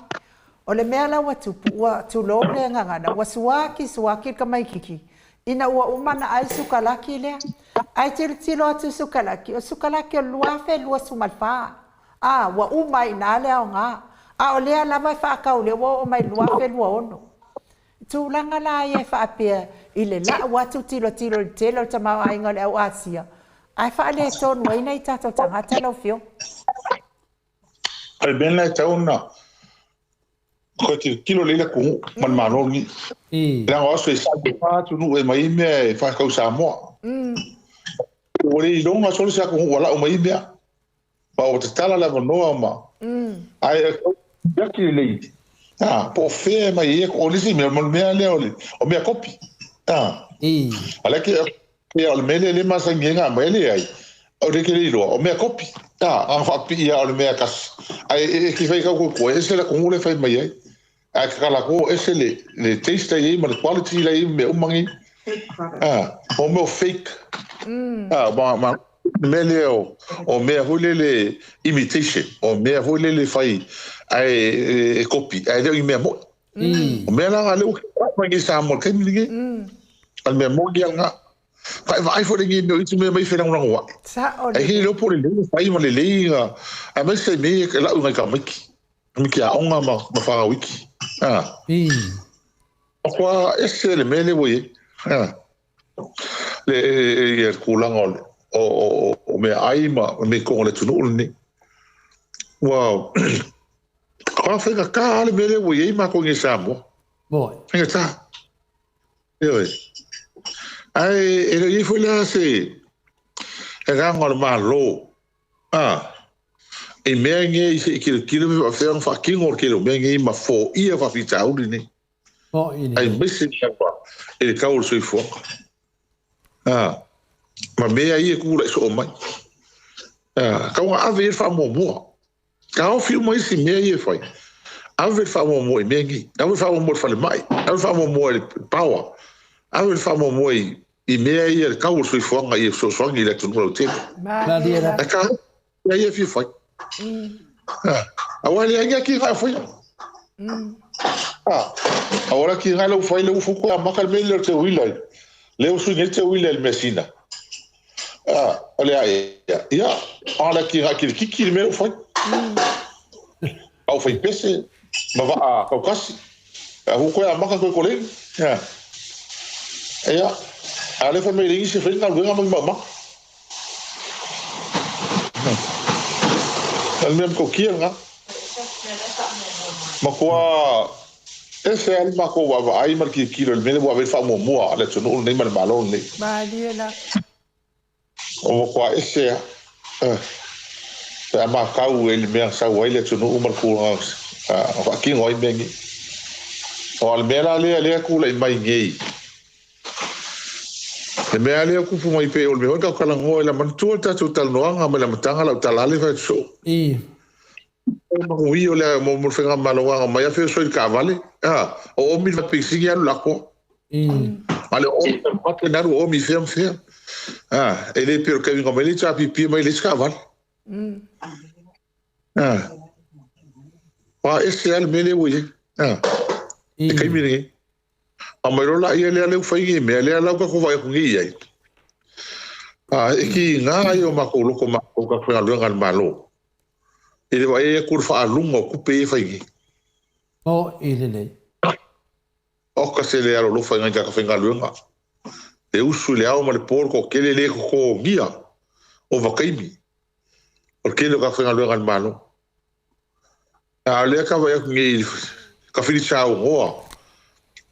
O le mea la ua tupu, ua tulou le gagana, ua suaki suaki le tamaititi ina ua uma ona ai sukalaki lea. Ae tilotilo atu i sukalaki, o sukalaki o le 2024, a, ua uma ai i ina le aoga. A o lea lava e faatau lea ua oo mai i le 2026. I tulaga la ia e faapea i le lau atu tilotilo i le tele o le tamaoaiga o le au Asia, ae faaletonu ai nai tatou tagata lau Afioga. O le mea lena e tatau ona toe tilotilo lelei le atunuu ma le Malo lenei. Leaga o aso e sa e fa atunuu e aumai ai mea e faatau i Samoa. Ua le iloga solo se atunuu ua lau mai ai mea. Ma ua tatala le avanoa ma ae siaki lelei a po o fea e aumai ai o le isi mea o le mea lea o le o mea kopi. A a lea ke ia o le mea lea le masani ai na aumai e leai o le ke le iloa o mea kopi. A na faapipii lava o le mea tasi ae e ke fai kau koe ese le atunuu lea e fai mai ai. Ae tatala atu o ese le le taste la i ai ma le quality la i ai ma mea uma nei. A o mea o fake. A ma ma mea lea o o mea foi lele imitation, o mea foi lele fai ae e kopi ae le o ni mea moi. O mea la na lea ua mai Samoa kaimi lenei. O le mea moni lava lena. Ka e vaai foi lenei mea o isi mea mai felagolagoai. Sao Ai he lelei. leo po o lelei fai ma lelei ga aemaise se mea e lau ngai tamaiti. Tamaiti aoga ma ma fanau iki. Ah. Matua ese le mea lea ua i ai. Ah. Le ia le tulaga o le o o o meaai ma mea i totonu o le atunuu lenei. Ua Ua faigata lava le mea lea ua i ai matou i Samoa. Faigata. Ioe. Ae e le o i ai foi la se agaga o le Malo a i mea nei se i tilotilo pe faapefea ona faatino le tele o mea nei ma foia faafitauli nei. Aemaise lava i le tau o le soifuaga. A ma mea ia e tulai soo mai. A tau na ave i ai le faamuamua. Taofi uma isi mea ia e fai. Ave le faamuamua i mea nei. Ave le faamuamua i le falemai. Ave le faamuamua i le power. Ave le faamuamua i i mea ia le tau o le soifuaga ia fesoasoani i le atunuu lautele. Malie la. Ae taofi mea ia e fia fai. Aua e leai ni atinae o faia. Aua o le atinae lea ua fai lea ua futu e amata le mea lea o le teuila. Lea ua sui nei le teuila i le measina. A, o le a ea? Ia, a o le atinae kilikiki le mea ua fai. A ua fai pese ma vaa tautasi. A ua toe amata toe koleni. Ia, ia, a o lea fai mai e leai nisi e fai ni galuega ma ni maumata. O le mea matautia lena. Matua ese lava le matou vaavaai ma le tilotilo i le mea lea ua ave i ai le faamuamua a le atunuu lenei ma le Malo lenei. Malie la. Ua matua ese lava pe a matau i le mea na sau ai le atunuu ma le tulaga na faatino ai mea nei. Aua o le mea la lea lea e tulai mai nei, le mea lea e tupu mai pei o le mea foi na tatou talanoa i le manatua le tatou talanoaga mai le amataga lau tala lea e fai atu soo. O le manuia o le mo le faigamalo aga mai afe soi taavale a o omi le peisini alu le atoa. A le omi le mate na alu omi fea ma fea. A e le pei o le taimi na omai le HRPP mai le isi taavale. A ua ese lava le mea lea ua i ai. A le taimi lenei. A mai loa laia lea lea ua fai nei mea lea la ua tatou vaai atu nei i ai. A e kiga ai o matou loto matou tatou faigaluega a le Malo i le vaai atu i le faaaluga o tupe ia e fai nei. O i lelei. Oka se le alolofa i nai tagata faigaluega. E usu i le ao ma le po le toatele le totogia o vakaimi o le tele o tagata faigaluega a le Malo. A o lea ka vaai atu nei ka filisaunoa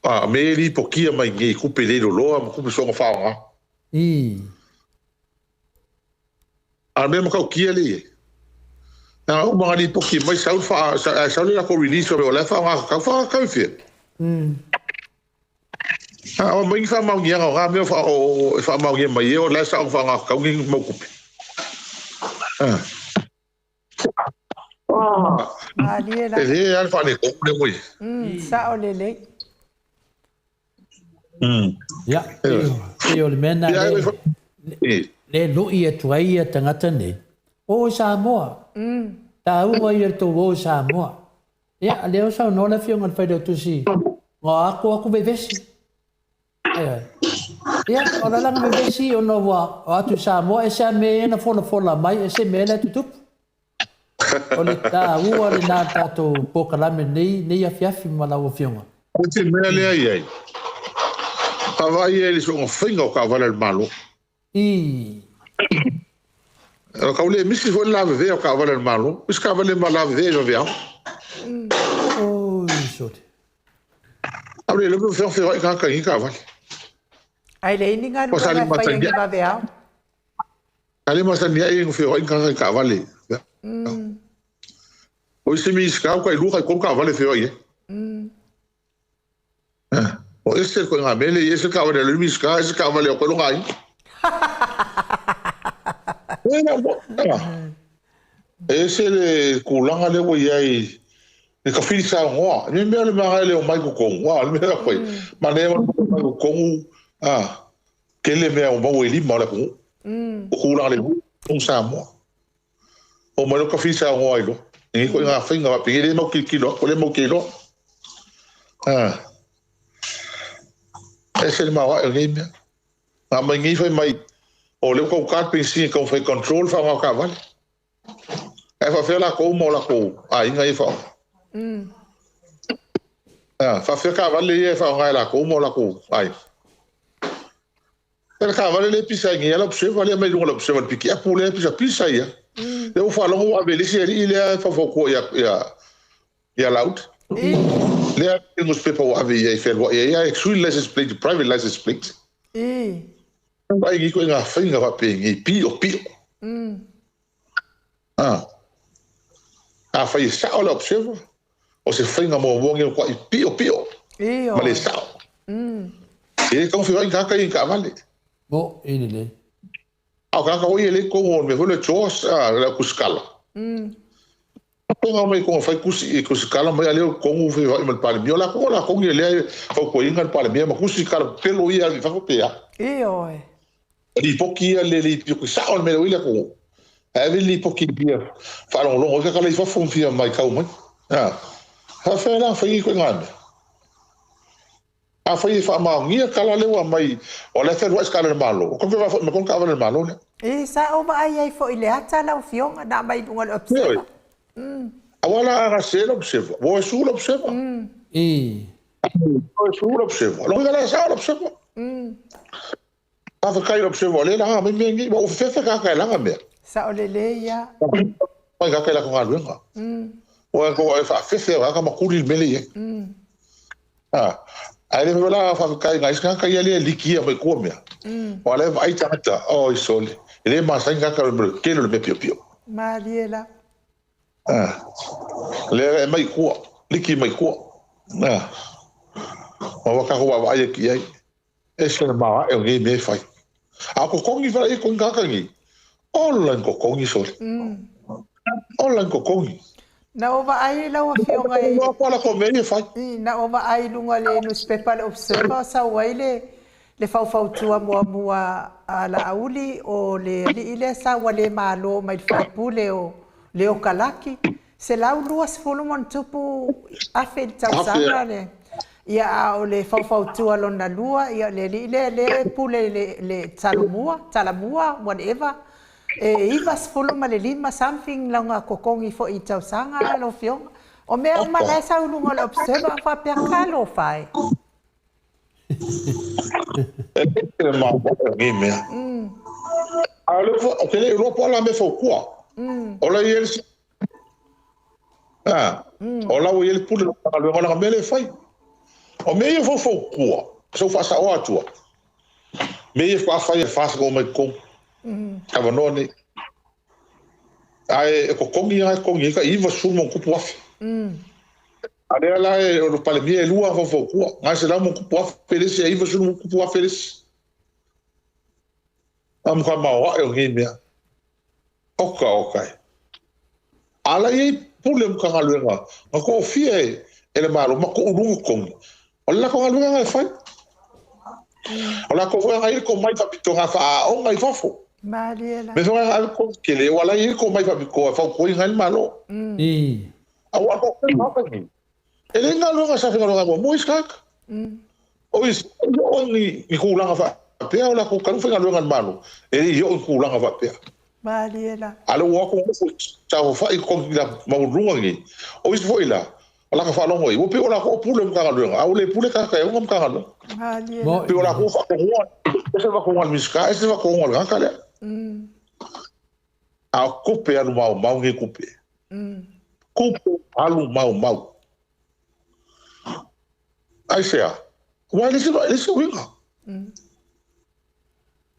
a me e lipotia mai nei tupe le loloa ma tupe soona faaaoga. A o le mea matautia lea e i ai, na uma ona lipoti mai sau le faa, ae sau le latou release o la e faaaoga tatau, faaaoga tatau i fea? A o aumai ni faamaoniaga o na mea o e faamaonia mai ai o la e sao ona faaaoga tatau nei mau tupe. Malie la. E le lava le faaletonu lea ua i ai. Sao lelei. Ia, pei o le mea lena lea e lui atu ai ia tagata nei, o i Samoa, taua ia le tou o i Samoa. Ia, lea ua saunoa le Afioga i le Failautusi, ua atu atu vevesi. Ioe. Ia, o le alaga vevesi ona ua o atu i Samoa, ese lava mea ia na folafola mai, ese mea la e tutupu. O le taua lena o le tatou polokalame i lenei afiafi ma lau Afioga. O te mea lea i ai, ka vaai ai i le soona faiga o taavale a le Malo. Tau le misi foi le lavevea o taavale a le Malo. Isi taavale ma lavevea i vaveao. Oi, sole. A o le iloa pe faapefea ona feoai tagata i nei taavale. Ae leai ni galuega e faia i ni vaveao. A le masani ai ona feoai ni tagata i taavale. O isi Minisita ua tailua taitolu taavale e feoai ai. O ese le ituaiga mea lea i ai, ese le taavale a le Minisita, ese le taavale a koe lona aiga. E ese le tulaga lea ua i ai i ka fili saunoa. I mea o le mea e le omai i totonu, a o le mea la koe, manaia ma le omai i totonu, a, tele mea ua maua i lima o le atunuu. O tulaga le o Samoa. O mai loa ka fili saunoa ai loa. E nei ituaiga faiga faapea, e le mau tilotilo atu, e le mau te iloa. E se le maoae o nei mea. A mai nei fai mai, o lea ua tau penisini e taumafai e control le faaaoga o taavale. Ae faafefea latou ma o latou aiga ia e faaaoga? A, faafefea taavale ia e faaaoga e latou ma o latou aiga? E le taavale lea e pisa ai nei lava le Observer lea mai luga o le Observer le pikiapu lea e pisapisa ia. Lea ua faalogo ua ave i le isi alii lea e faufautua ia Laauli. Lea e nusipepa ua ave i ai e fealuai ai ae sui le license plate i private license plate. Vaai nei ituaiga faiga faapenei piopio. Afai e sao le Observer, o se faiga muamua lenei o le matuai piopio ma le sao. E le taumafai tagata ia i taavale. Mo, e lelei. A o tagata foi ia e le i totonu o le mea foi lea o chores, le au tusikala. Tonga mai konga fai tusi tusikala mai a lea o totonu feoai ma le Palemia. O latou o latou ia lea e fautuaina le Palemia ma tusi kala pepelo ia alu i fafo pe a. Ioe. Lipoti ia le lipoti sao le mea lea ua i le atunuu. Ae ave le lipoti fia faalogologo ai kaka la i fafo ma fia matau mai. A faafefea la ona fai nei ituaiga mea? Afai e faamaonia tala lea ua aumai, o la e fealuai se taavale a le Malo, ua taumafai faafoi mai koa le taavale a le Malo lea. E sa ou vaai ai foi i le ata lau Afioga na aumai i luga o le Observer. Aua la a gase le Observer, ua o e su le Observer. Ua o e su le Observer. Lona uiga la e sao le Observer. Faafetai i le Observer o lea e laga mai mea nei, ua ou fefefe tagata e laga mea. Sao lelei ia. Mai tagata i latou galuega. Ua e faafefe tagata ma tuli le mea lea e i ai. Ae le mafai la faafetai nai isi tagata ia lea e likia mai tua mea. Aua o la e vaai tagata, oi sole, e le masani tagata i le tele o le mea piopio. Malie lava. Lea e mai tua, liki mai tua. Ma ua tatou vaavaai atu i ai. Ese le maoae o nei mea e fai. A o totogi fela ia totogi tagata nei. Ola ni totogi sole. Ola ni totogi. Na ou vaai lau afioga i. Ko la ko mea ia fai. Na ou vaai i luga le newspaper le Observer sau ai le le faufautua muamua a Laauli o le alii lea sa ua le malo mai le faipule o Leo Kalaki, $120+ i le tausaga le ia a o le faufautua lona lua ia le alii lea lea e pule le le Talomua, Talamua whatever e 95 something lona totogi foi i tausaga lau afioga. O mea uma la e sau i luga o le Observer faapea talofa e. E le maoae o nei mea. A o le ou te le iloa po o a la mea fautua. O la e i ai le O la ua i ai le pule o le Matagaluega o lana mea lea e fai. O mea ia faufautua, se i ou faasaoa atua, mea ia faatoa fai e FAST na omai i totonu, avanoa nei. Ae e totogi lava e totogi ai tai 90+ afe. A lea la e, o le Palemia e lua faufautua, 100+ afe le isi, e 90+ afe le isi. A matua maoae o nei mea. Oka oka e. A la i ai pule o Matagaluega na toafia e le Malo ma toʻulua totogi, o le latou galuega na e fai. O latou foi na i ai le tomai faapitoa na faaaoga i fafo. Malie la. Mea foi na ave totogi tele, ua la i ai le tomai faapitoa e fautuaina ai le Malo. Aua o nei, e leai ni galuega sa faigaluega muamua isi tagata. O isi, e le i oo ni tulaga faapea, o latou talu faigaluega i le Malo, e le i oo ni tulaga faapea. Malie la. A lea ua o atu nofo saofafai i totonu i maualuluga nei, o isi foi la, o laka faalogo ai, ua pei o latou o pule o Matagaluega, a ua le pule tagata e ona Matagaluega. Malie la. Pei o latou o faatonuga, ese le faatonuga a le Minisita, ese le faatonuga a le tagata lea. A o tupe alu maumau nei tupe. Tupe alu maumau. Aisea? Aua e leai se uiga.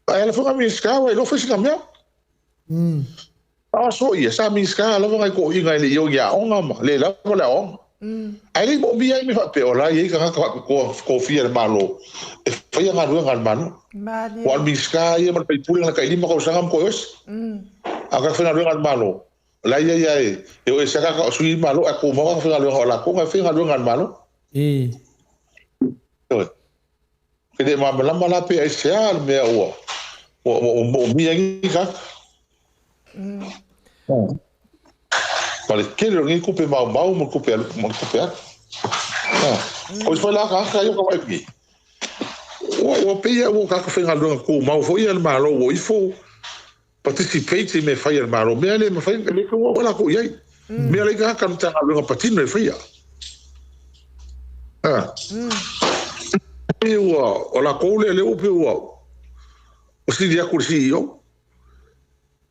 Ae ala foi na Minisita ua iloa fai sina mea. A so ia, sa Minisita lava nai toeaiina e le i o i aoga ma le lava le aoaoga. Ae le i moomia ai mea faapea, o la e i ai tagata faapitoa tofia e le Malo e faia galuega a le Malo. Aua o le Minisita ia ma le faipule na tai 5 tausaga ma toe o ese. A o tagata faigaluega a le Malo, o la e i ai lava e o ese lava tagata o sui Malo ae tumau tagata faigaluega o latou na e faia galuega a le Malo. Ioe. E le malamalama la pe aisea le mea ua moomia ai nei tagata. Ma le tele o nei tupe maumau ma tupe alu, ma tupe alu. O isi foi la tagata ia o ka vaai nei. Ua pei a ua tagata faigaluega tumau foi ia a le Malo ua o ifo participate i mea fai a le Malo, mea le mafai, e le taua o latou i ai. Mea la i tagata o le Matagaluega patino e faia. A. Pei ua, o latou lea lea ua pei ua sili atu i le CEO.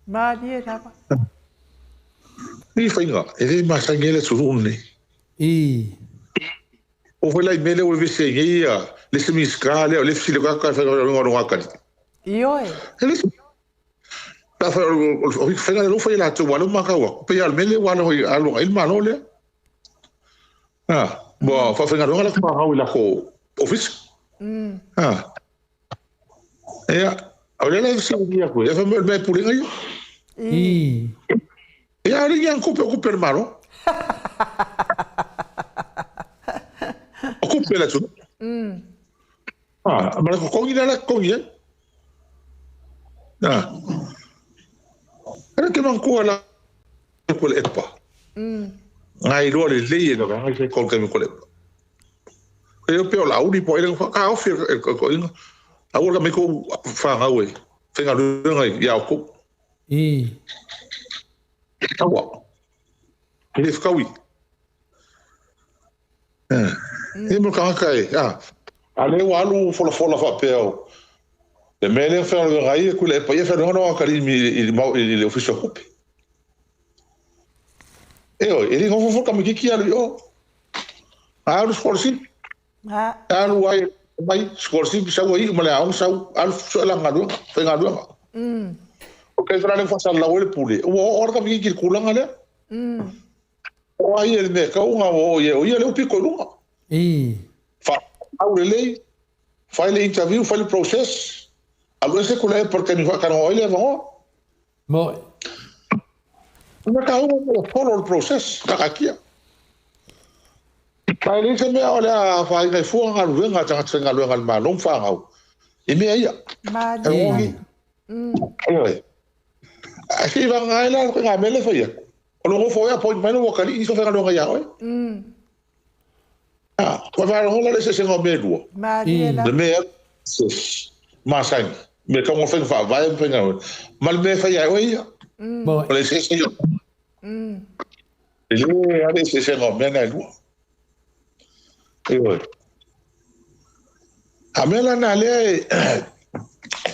Malie lava. Ni faiga, e le masani ai le atunuu lenei. O foi la i mea lea ua vevesi ai nei ia le isi Minisita lea o le fesili o tagata e faigaluega o lona atalii. Ioe. E le pe afai o faiga lea ua fai e latou aua o lea ua matau atu, pei lava o le mea lea ua alo ai le Malo lea. Ua faafaigaluega latou fanau i latou ofisa. Ia, o lea la e fesili atu, ia fai mai o le mea e pulega ia. Ia, a o le i tupe o tupe a le Malo. O tupe a le atunuu. Ma le totogi lea la e totogi ai. E le te manatua la Tuilaepa. Na iloa lelei e le vaega i se taimi o Tuilaepa. E pei o Laauli po o ai lea na taofi e toeaiina, aua le aumai tou fanau e faigaluega ia outou. Aua. E le fetaui. E mo tagata e, a a lea ua alu folafola faapea o le mea lea faigaluega ai e Tuilaepa, ia faigaluega lona atalii i le Ofisa o Tupe. Ioe, e le nofo foi le tamaitiiti alu i o. Alu sikolasipi. Alu ai mai sikolasipi sau ai ma le aoga sau alu sue la galuega, faigaluega. O ke fela le faasalalau ai le pule, ua oo le tamaitiiti i le tulaga lea. O ai e le mea e tau ona o ia, o ia lea ua pito i luga. Faatau lelei, fai le interview, fai le process, alu ese Tuilaepa i le taimi faatalanoa ai le avanoa. Moe. Na taua mo follow le process, takatia. Ma e leai se mea o le a afaina ai fua galuega a tagata faigaluega a le Malo ma fanau i mea ia. Malie. Ioe. Ae se i vagana ai la le ituaiga mea lea e fai atu. O le nofo ai appoint mai lou atalii ifo faigaluega ia oe. Ua faalogo la le eseesega o mea e lua. Malie la. Le mea masani, mea tau o faiga faavae ma faiga ma le mea e fai ai oe ia. O le eseese ia. E le lava le eseesega o mea na e lua. Ioe. A mea la na lea e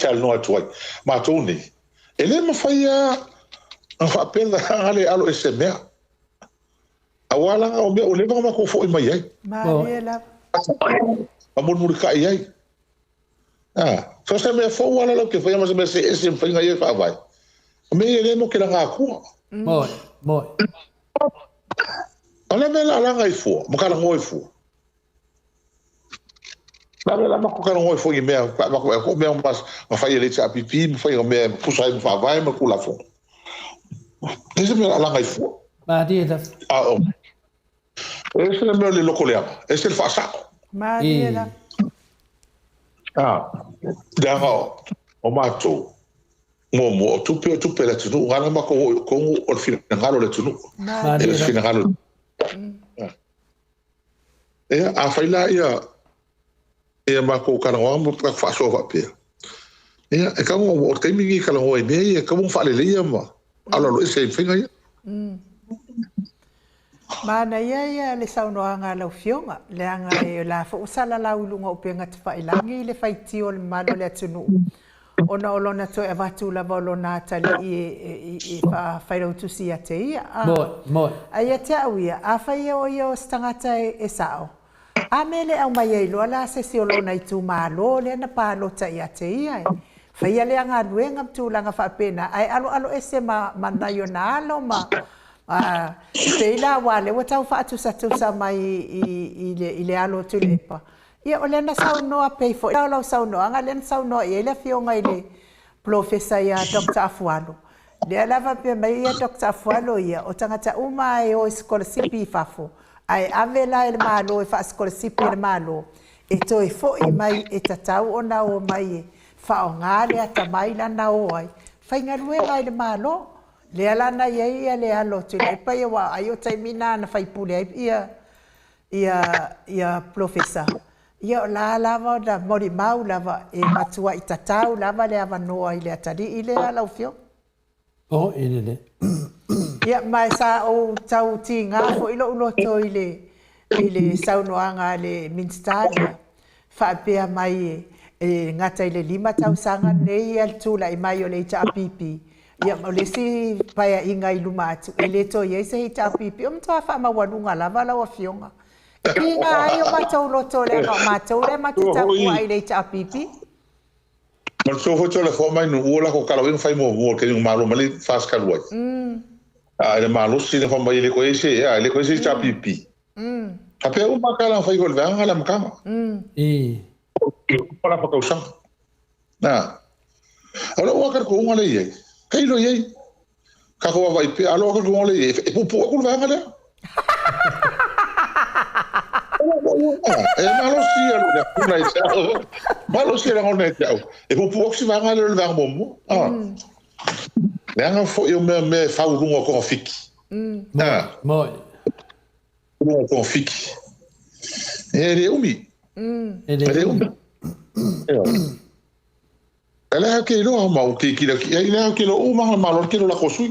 talanoa atu ai, matou nei, e le mafai lava ona faapea na le alo ese mea. Aua leaga o mea ua leva ona matou foi mai ai. Malie lava. Ma mulimulitai ai. So se mea fou lava la ou te faia ma se mea see ese ma faiga ia e faavae. O mea ia e le mo ke laga atua. Moe, moe. O le mea la laga i fua, ma talanoa i fua. La mea la matou talanoa i fua i mea, matou mea ma fai e le HRPP, ma fai o mea e tusa ai ma faavae ma Tulafono. E se mea la laga i fua. Malie lava. A o. E ese le mea o le loko leaga, e ese le faasao. Malie lava. Leaga o matou, muamua, o tupe o tupe a le atunuu, na ala ona matou o i totonu o le finagalo o le atunuu. E le o se finagalo. Ia, afai la ia ia matou talanoaga ma tatou faasoa faapea, ia, e tatau ona, o le taimi lenei e talanoa i mea ia, e tatau ona faaleleia ma aloaloese ai ma faiga ia. Manaia ia le saunoaga a lau Afioga, leaga o la foi ua salalau i luga o upega tafailagi le faitio o le mamalu o le atunuu ona o lona toe avatu lava o lona atalii e faafailautusi ia te ia. Ae ia te au ia, afai o ia o se tagata e sao, a mea e le aumai ai loa la se isi o lona itumalo lea na palota ia te ia e faia lea galuega ma tulaga faapena, ae aloaloese ma nai ona alo ma pei la aua o lea ua tau faatusatusa mai i le alo o Tuilaepa. Ia, o lea na saunoa pei foi o lau saunoaga lea na saunoa i ai le Afioga i le Polofesa ia Doctor Afualo, lea la faapea mai ia Doctor Afualo ia, o tagata uma lava e o i sikolasipi i fafo, ae ave la e le Malo e faasikolasipi e le Malo, e toe foi mai e tatau ona o mai e faaaoga le atamai la na o ai, faigaluega i le Malo. Lea la na i ai ia le alo o Tuilaepa ia, aua ai o taimi na na faipule ai ia Polofesa. Ia o la lava ona molimau lava e matuai tatau lava le avanoa i le atalii lea lau Afioga. Oh, e lele. Ia, ma sa ou tau tiga foi lou loto i le i le saunoaga a le Minisita lea, faapea mai e gata i le 5 tausaga lenei ia le tulai mai o le HRPP, ia o le isi paeaiga i luma atu, e le toe i ai se HRPP. O matua faamaualuga lava lau Afioga. E tiga ai o matou loto leaga o matou lea matou te tapuai i le HRPP. Manatua foi toe lefoa mai Nuua lako kalauina fai muamua ke malo mali fas kaluai. A ile malosi le fa mai le ko ese a le ko ese HRPP. Ka pe uma kala fai ko le vanga la makanga. I. Pala pa kausanga. Na. Alo wa ka ko unga le ye. Kai lo ye. Ka ko wa ipe alo ka ko le ye. E pu pu ku le vanga le. E malosi a le kuna i te au. Malosi a le ngona i te au. E pupu oksi vanga le le vanga momo. Ah. Le anga fo i o mea mea e whau runga ko fiki. Ah. Moi. Runga ko fiki. E le umi. E le umi. E le hau ke iloa mau ke kila ki. E le hau ke lo uma malo ke lo la kosui.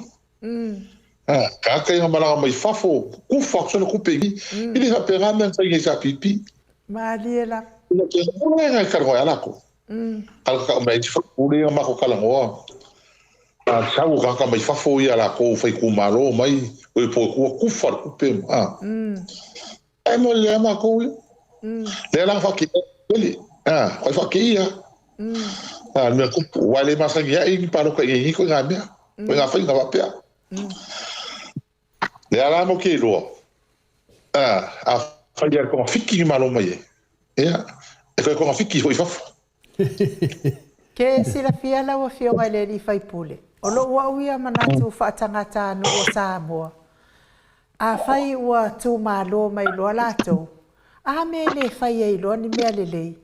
Ah, ka ka inga malaga mai fafo, kufa kusa le kupe i. I le hape ngā mea whai sa pipi. Malie la. Ina ke ngā ngā karangoa e alako. Kala ka mai te whakapure ngā mako karangoa. A sau ka ka mai fafo i alako whai kumalo mai, o i po kua kufa le kupe. Ah. E mo le mako i. Le la whaki e. Ah, koi whaki ia. Ah, mea kupu, wai le masangi ai ni paro ka i ko ngā mea. Ko ngā whai ngā wapea. Le ala mo ke loa. Ah, a whai a konga fiki ni malo mai e. Ia, e koe konga fiki hoi fafo. Ke silafia lau Afioga i le alii faipule. O lou au ia manatu faatagata nuu o Samoa. Afai ua tumalo mai loa latou, a mea e le fai ai loa ni mea lelei.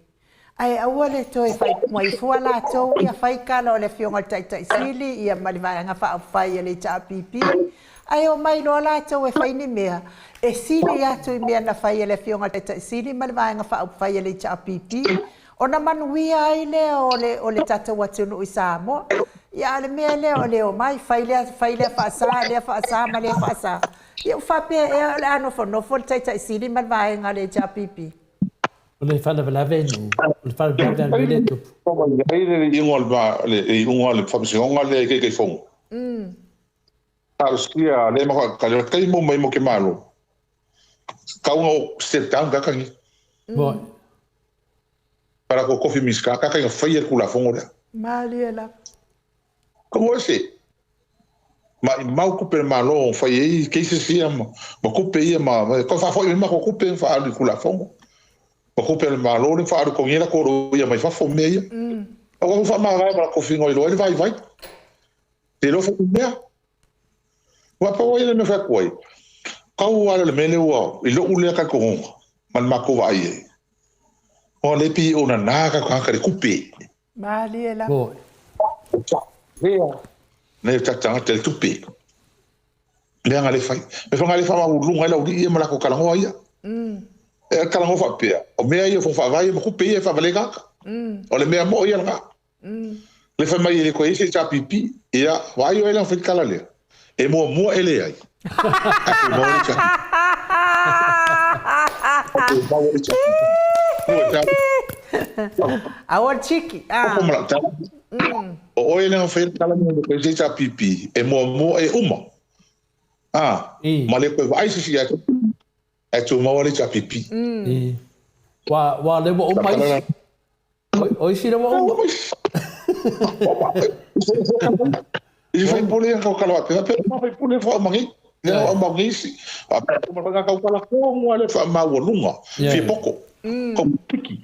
Ae aua le toe fai mai fua latou ia fai kala o le Afioga i le Taitai Sili ia ma le Vaega Faaupufai a le HRPP, ae omai loa latou e fai ni mea e sili atu i mea na fai e le Afioga i le Taitai Sili ma le Vaega Faaupufai a le HRPP, ona manuia ai lea o le o le tatou atunuu i Samoa. Ia a o le mea lea o le omai fai lea fai lea faasa lea faasa ma lea faasa, ia ua faapea ea o le a nofonofo le Taitai Sili ma le Vaega a le HRPP? O le faalavelave nu, o le faalavelave a le mea lea e tupu. Ai le iuga o le iuga o le faamasinoga lea i Taitaifono. Talosia le ma ka le kai mo mai mo ke malo. Kau o step down ka kangi. Moi. Para ko kofi miska ka kai fai ku la fongo lea. Malie la. Ko se ma i mau kupe malo fai ei ke se sia ma ma kupe ia ma ko fa foi ma ko kupe fa alu ku la fongo. Ma kupe le malo le fa alu ko ngira ko ro ia mai fa fo me ia. O ko fa ma vai ma ko fingo i lo vai vai. Te lo fa mea. Wa pa o ile me fa koi. Kau ala le mele ua i lo ule ka ko ma ma ko vai e. O le pi o na na ka ka ka kupe. Malie la. Moi. Ne ta te tupe. Le anga le fai. Me fa le fa ma lunga la uri ia ma la ko kalangoa ia. E kalangoa fa pea. O mea ia fo fa vai ma kupe ia fa vale ka. O le mea mo ia nga. Le fa mai le ko ese ta pipi ia vai o ele fa kala le. E mo mo ele ai. A o chiki. Ah. O oe le fa kala le ko ese ta pipi e mo mo e uma. Ah, ma le ko vai se ia e tu mo le ta pipi. Wa wa le mo mai. O isi le mo uma. I fai pule ka kala pe pe ma fai pule fa mangi. Le o mangi si. A pe ma ka kala ko mo le fa ma wo lunga. Fi poko. Ko piki.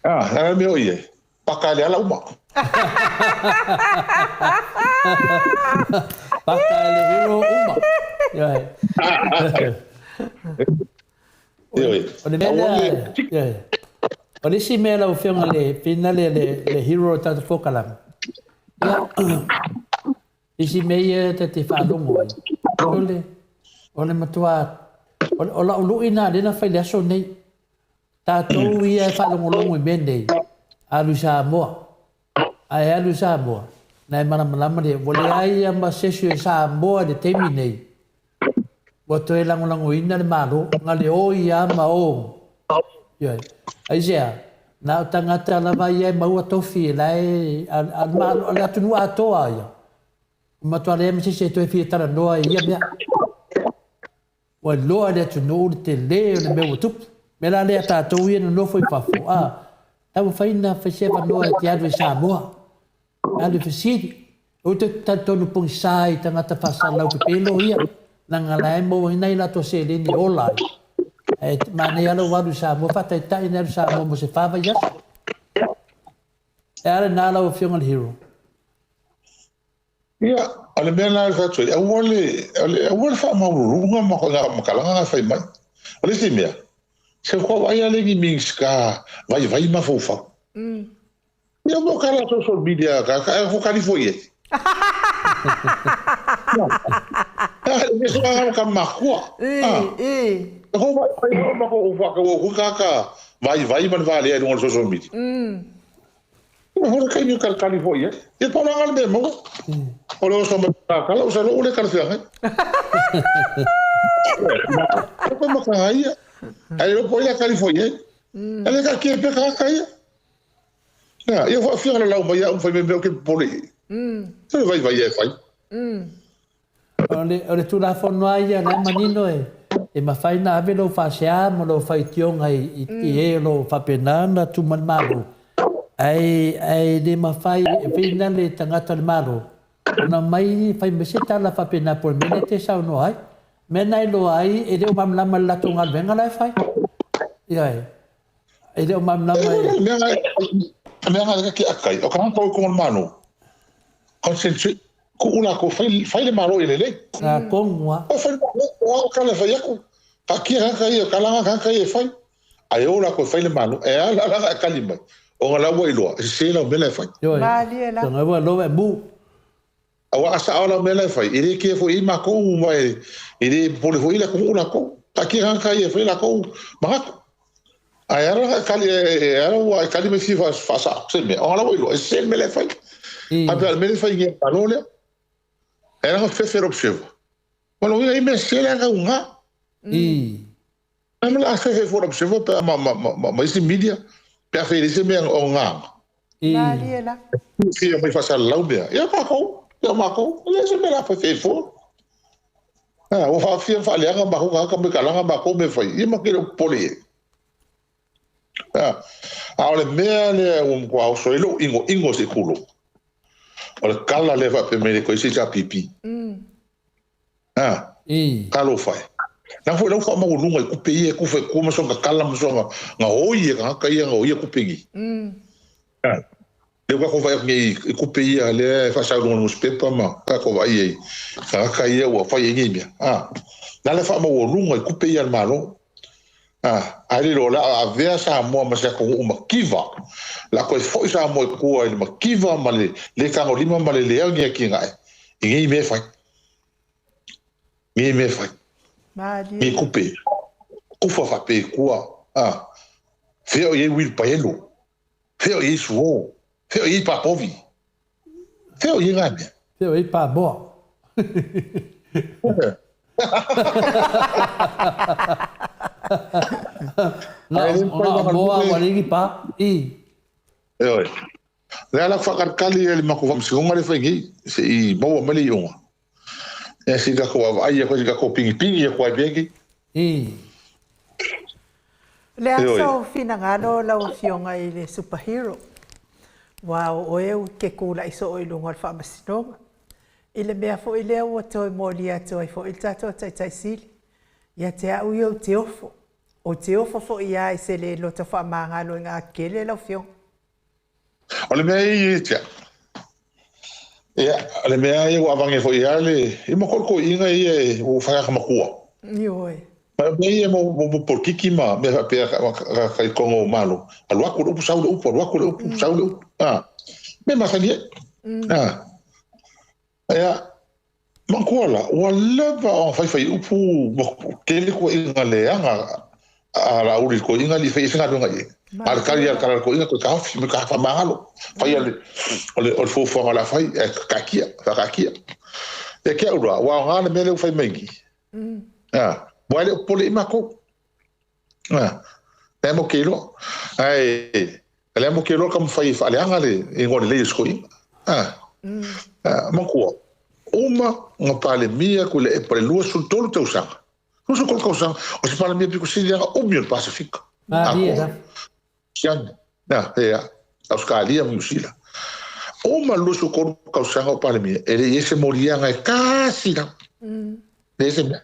Ah, la me oie. Paka le ala uma. Paka le hero uma. Ia. O le mea lea, o le isi mea lau Afioga le finale le hero o tatou fokalama. Ia, isi mea ia ta te faalogo ai. O le matua, o lau lui na lea na fai le aso nei. Tatou ia e faalogologo i mea nei, alu i Samoa. Ae alu i Samoa, na e malamalama lea, ua leai lava ma se isi o Samoa i le taimi nei ua toe lagolagoina le Malo, na le oi lava ma o. Ioe. Aisea? Na o tagata lava ia e maua tofi e la e, a, a, a le atunuu atoa ia, ua matua leai ma se isi e toe fia talanoa i ia mea. Ua iloa e le atunuu le tele o le mea ua tupu. Mea la lea tatou ia nonofo i fafo, a, taumafai na fai se avanoa e te alu i Samoa, alu e fesili. Ou te talitonu pogisa i tagata faasalalau pepelo ia, leaga la e maua ai nai latou seleni e ola ai. Ae manaia lava lou alu i Samoa, faataitai na alu i Samoa mo se fa vaiaso. E a lena lau Afioga i le Hero? Ia, o le mea la e fai atu ai, aua le, aua le faamaualuluga ma faamatalaga na e fai mai. O le isi mea, se ua vaai lava le ni Minisita vaivai mafaufau. Ia mo ka la social media ka ka e kali foi e. Ah, le mea nga ka makua. Ah. Ko vai vai ma ko fa ka wo ka ka vaivai ma le vale i social media. Ua hora kai ni kali kali foi e. Ia pa la ngal me mo. O le oso ma ka la usa lo le kali fianga. Ko ma ka ia. Ai lo po ia kali foi e. Ale ka ke pe ka ka ia. Ya, ia fa fianga la ma ia um fai me me ke pole. Se vai vai e fai. O le Tulafono lava ia la e manino e, e mafai ona ave lou faasea ma lou faitioga i, i e o lo o faapena ona tu mai le Malo, ae, ae le mafai e pei na le tagata o le Malo ona mai fai mai se tala faapena po o le mea lea e te saunoa ai. Mea na iloa ai e le o malamalama i le latou galuega la e fai. Ioe. E le o malamalama e. Mea mea nga ke akai o ka ko ko malo. Concentrate ku ula ko fai fai le malo i le lei. Na kongua. O fai o o ka le fai aku. Ka kia ka ia ka langa ka ka ia fai. Ai o la ko fai le malo e ala la ka kali mai. O nga la ua iloa e se la mea e fai. Ioe. Malie la. Tonga ua loa e mu. Aua asa ala mea e fai. I le kia foi i makou mai i le pole foi la ku ula ko. Ka kia ka ia fai la ko mangako. Ai ara kali e ara ua kali me fi fa fa sa se me. O la ua iloa e se mea e fai. A pe mea e fai nge malo lea. Era nga fefe observa. Wala uiga i mea se lea ka unga. Na mea fefe for observa pe ma ma ma ma isi media pe a fe se mea o ngā. Malie la. Fia mai fa sa lau mea. Ia ka ko. Ia ma ko. Le se mea la fefe for. Ah, o fa fia fa leanga ma ko ka me kalanga ma ko me fai. Ia ma ke pole. Ah, a o le mea le o mkwa o so ilo ingo ingo se kulo. O le kala le fa pe me ko isi sa pipi. Ah, kalo fai. Na foi lau fa ma lunga ku pe ia ku fe ku ma songa kala ma songa nga oi e ka ka ia nga oi ku pe. Ah. Le ka ko vai ngi ku pe ia le fa sa lunga newspaper ma ka ko vai e ka ka ia ua fai ngi mia. Ah. Na le fa ma lunga ku pe ia malo. Ah, ai lo la a vea sa moa ma sa ko uma kiva. La ko foi sa moa kua i ma kiva ma le le kango lima ma le lea ngi ki ngai. I ngi me fai. Ngi me fai. Malie. Ngi kupe. Kufa fa pe kua. Ah. Feo ye wil paelo. Feo ye suo. Feo ye papovi. Feo ye ngai. Feo ye pa boa. Na moa ua ligi pa i. Oi. Le ala whakarakali e le mako whamsingonga le whaingi, se i maua mele i onga. E si ka ko ai e ko si ka ko pingi pingi e ko ai bengi. I. Le aso finangalo lau afioga i le superhero. Ua o oe u ke kula i so o i lunga o le faamasinoga. I le mea foi lea ua toe molia atu ai foi le tatou taitaisili. Ia te au ia o te ofo. O te ofo foi ia i se le loto faamagalo i ngā kele lau afioga. O le mea i e tia. Ia, o le mea i ua avange foi ia le, i ma koroko inga ia e ua whakaka makua. Ioe. Ma o mea ia mo porkiki ma mea pea ka kai kongo o malo. Alu aku le upu, sau le upu, alu aku le upu, sau le upu. Ah. Me masani e. Ah. Ia, makua la, ua leva o whaiwhai upu, ma kele kua inga le anga, A Laauli i le toeaina e le i faia se galuega i ai. A o le tali a le tala a le toeaina, toe taofi ma ka faamagalo. Faia le, o le, o le fuafuaga o le a fai, ae taatia, faataatia. Ia te au la, ua aoga le mea lea ua fai mai nei. A, aua e le o popole i ai matou. A, lea matou te iloa. Ae, o lea matou te iloa taumafai e faaleaga le igoa lelei o si toeaina. A, a, manatua, uma ona Palemia Tuilaepa i le 23 tausaga, 23 tausaga, o se Palemia pito sili lava ona umi o le Pasefika. Malie lava. Siani, na, ea, Ausetalia ma Niu Sila. Uma le 23 tausaga o Palemia, e le i ai se moliaga e tasi lava. Leai se mea.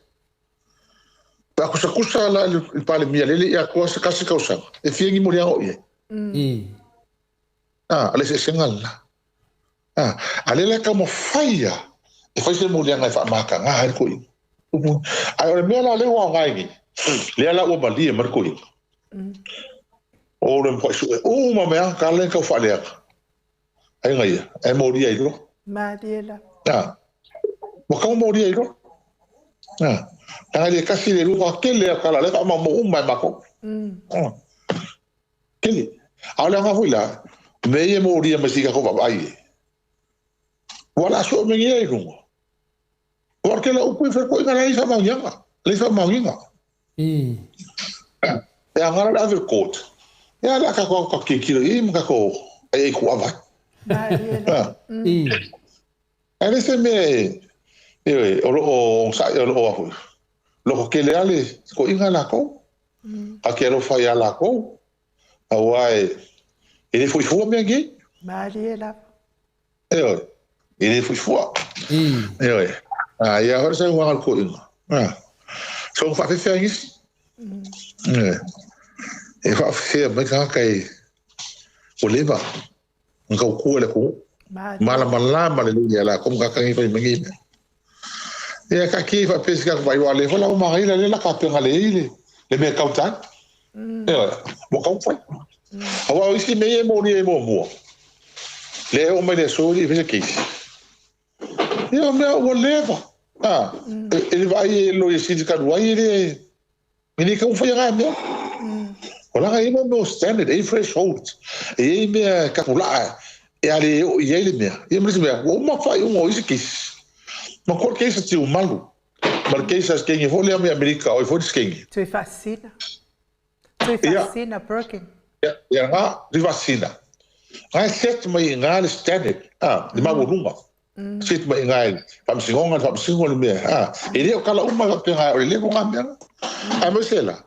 Pe a kusakusa la le Palemia lea e le i atoa se tasi tausaga, e fia ni moliaga o i ai? A, o le eseesega lena. A, a lea la e taumafai lava e fai se moliaga e faamataga ai le toeaina. Ae o le mea la lea ua aoga ai nei, lea la ua malie mai le toeaina. O le matua sue uma mai lava tala e tau faaleaga. Aiga ia, e molia ai loa. Malie lava. A, ua tau molia ai loa. A, leaga e le tasi le lua, tele lava tala, lea e faamaumau uma e matou. A. Tele. A o le aoga foi la, o mea ia e molia mai se i tatou vaavaai i ai, ua la sue mai nei i luga. Aua o le tele o upu e fai la e i faamaoniaga, la i faamaoniga. E aoga la le ave i le court, ia le a tatou atu tilotilo i ai ma tatou aiai tuava ai. Ae le se mea e, ioe, o lo o onosai, o lo o a foi, loko tele lava le toeaiga latou. A te alofa ia latou, aua e le foi fua mea nei. Malie lava. Ioe, e le foi fua. Ioe, a ia foi le saunoaga a le toeaina. A, soona faafefea ai nisi. Ioe, e faafefea mai tagata e ua leva ona tautua i le atunuu. Malamalama lelei ia latou ma tagata nei fai mai nei mea. Ia taatia i faapea se tatou vaai, aua o lea foi la ua manaia lea o le a tapena lelei le, le mea e tau ai. Ioe, ua taumafai. Aua o isi mea ia e molia ai muamua, lea e oo mai le aso e le i faia se case. Ia o mea ua leva. A, e le vaai e Loia Sili talu ai e le, e le taumafai na mea. O lana e i ai mea o standard, e i ai threshold, e i ai mea e tapulaa e a le oo i ai le mea. Ia ma le isi mea, ua uma faaiuga o isi cases. Ma ko le case a Tiumalu, ma le case a Skengi foi lea mai Amerika, o ai foi le Skengi. Tuifaasisina. Tuifaasisina Birkin. Ia, ia na, Tuifaasisina. Na e set mai i ina le standard, a, le maualuga. Set mai i ina e le Faamasinoga, le Faamasino le mea, a. E le o tala uma e faapena o le level na mea na. Aemaise la,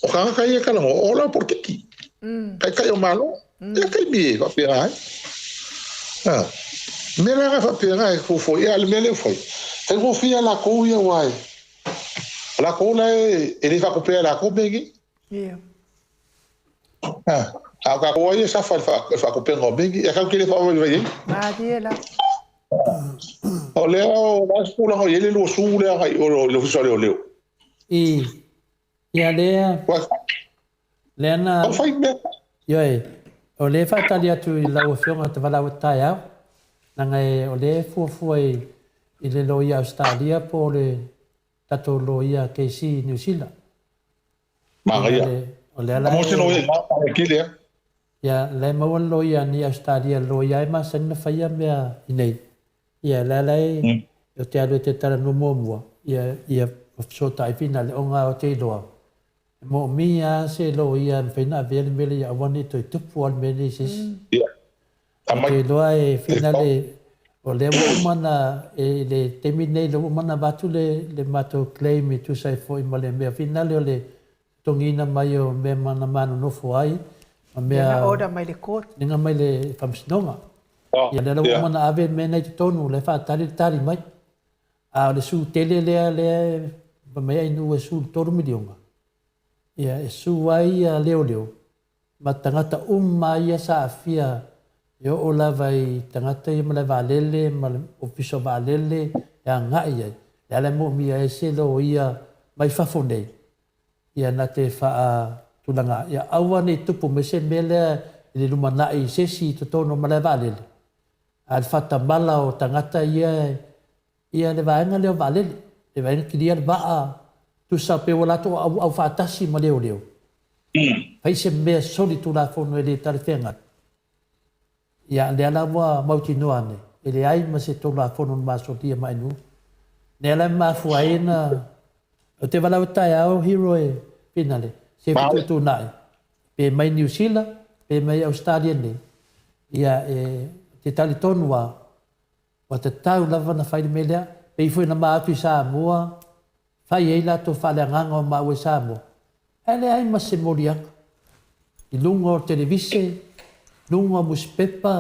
o tagata ia e talanoa, o la polokiki. Taitai o Malo, ia taimi e faapena ai. A, mea la na faapena e fuafua, ia a le mea lea ua fai, faigofie lava latou ia aua e, o latou la e, e le faatopea e latou mea nei. Ia. A, a o tatou lava ia e safa i le faatopega o mea nei, ae tatou te le faavaivai ai. Malie lava. O lea o le a se tulaga o i ai le 20 lea agai i o i le Ofisa o Leoleo? I, ia lea, lea na... Tau fai mea. Ioe, o lea e faatali atu i lau Afioga Tavalau taeao, leaga e, o lea e fuafua i, i le loia Ausetalia po o le tatou loia KC i Niu Sila. Manaia. O lea la e... se loia i ina, manaia tele lava. Ia, la e maua le loia ni Ausetalia, le loia e masani ona faia mea i nei. Ia, lea la e, ou te alu e te talanoa muamua, ia, ia fesootai finale, ona ou te iloa, e moomia lava se loia e mafai ona avea le mea lea ia aua ne i toe tupu lava le mea lea i se isi. Ia, Ou te iloa e finale, o lea ua uma ona, i le taimi lenei, lea ua uma ona avatu le, le matou claim e tusa ai foi ma le mea finale o le totogiina mai o mea na ma nonofo ai ma mea. Lea na order mai le court. Lea mai le Faamasinoga. Ia lea la ua uma ona ave mea na i totonu, la e faatali le tali mai. A o le sue tele lea lea e fai mai Ainuu e sue i le $3 miliona, ia e sue ai ia leoleo ma tagata uma ia sa aafia e oo lava i tagata ia malae vaalele ma le ofisa o vaalele e agai ai, lea la e moomia ai se loia mai fafo nei ia na te faatulaga ia aua ne i tupu mai se mea lea i le lumanai i se isi i totonu o malae vaalele, a o le faatamala o tagata ia ia le vaega lea o vaalele, le vaega kilia le vaa. Tusa pe ua latou auau faatasi ma leoleo. Fai se mea solitulafono e le talafeagai. Ia, lea la ua mautinoa ane, e leai ma se Tulafono na masolia ma Ainuu. Lea la e mafua ai na Ou te valaau taeao Hero e Finale, se fetuutuunai, pe mai Niu Sila, pe mai Ausetalia nei, ia e te talitonu lava, ua tatau lava ona fai le mea lea. Pei foi ona ma atu i Samoa, fai ai latou faaleagaga o maua i Samoa, ae leai ma se moliaga i luga o televise, luga o nusipepa,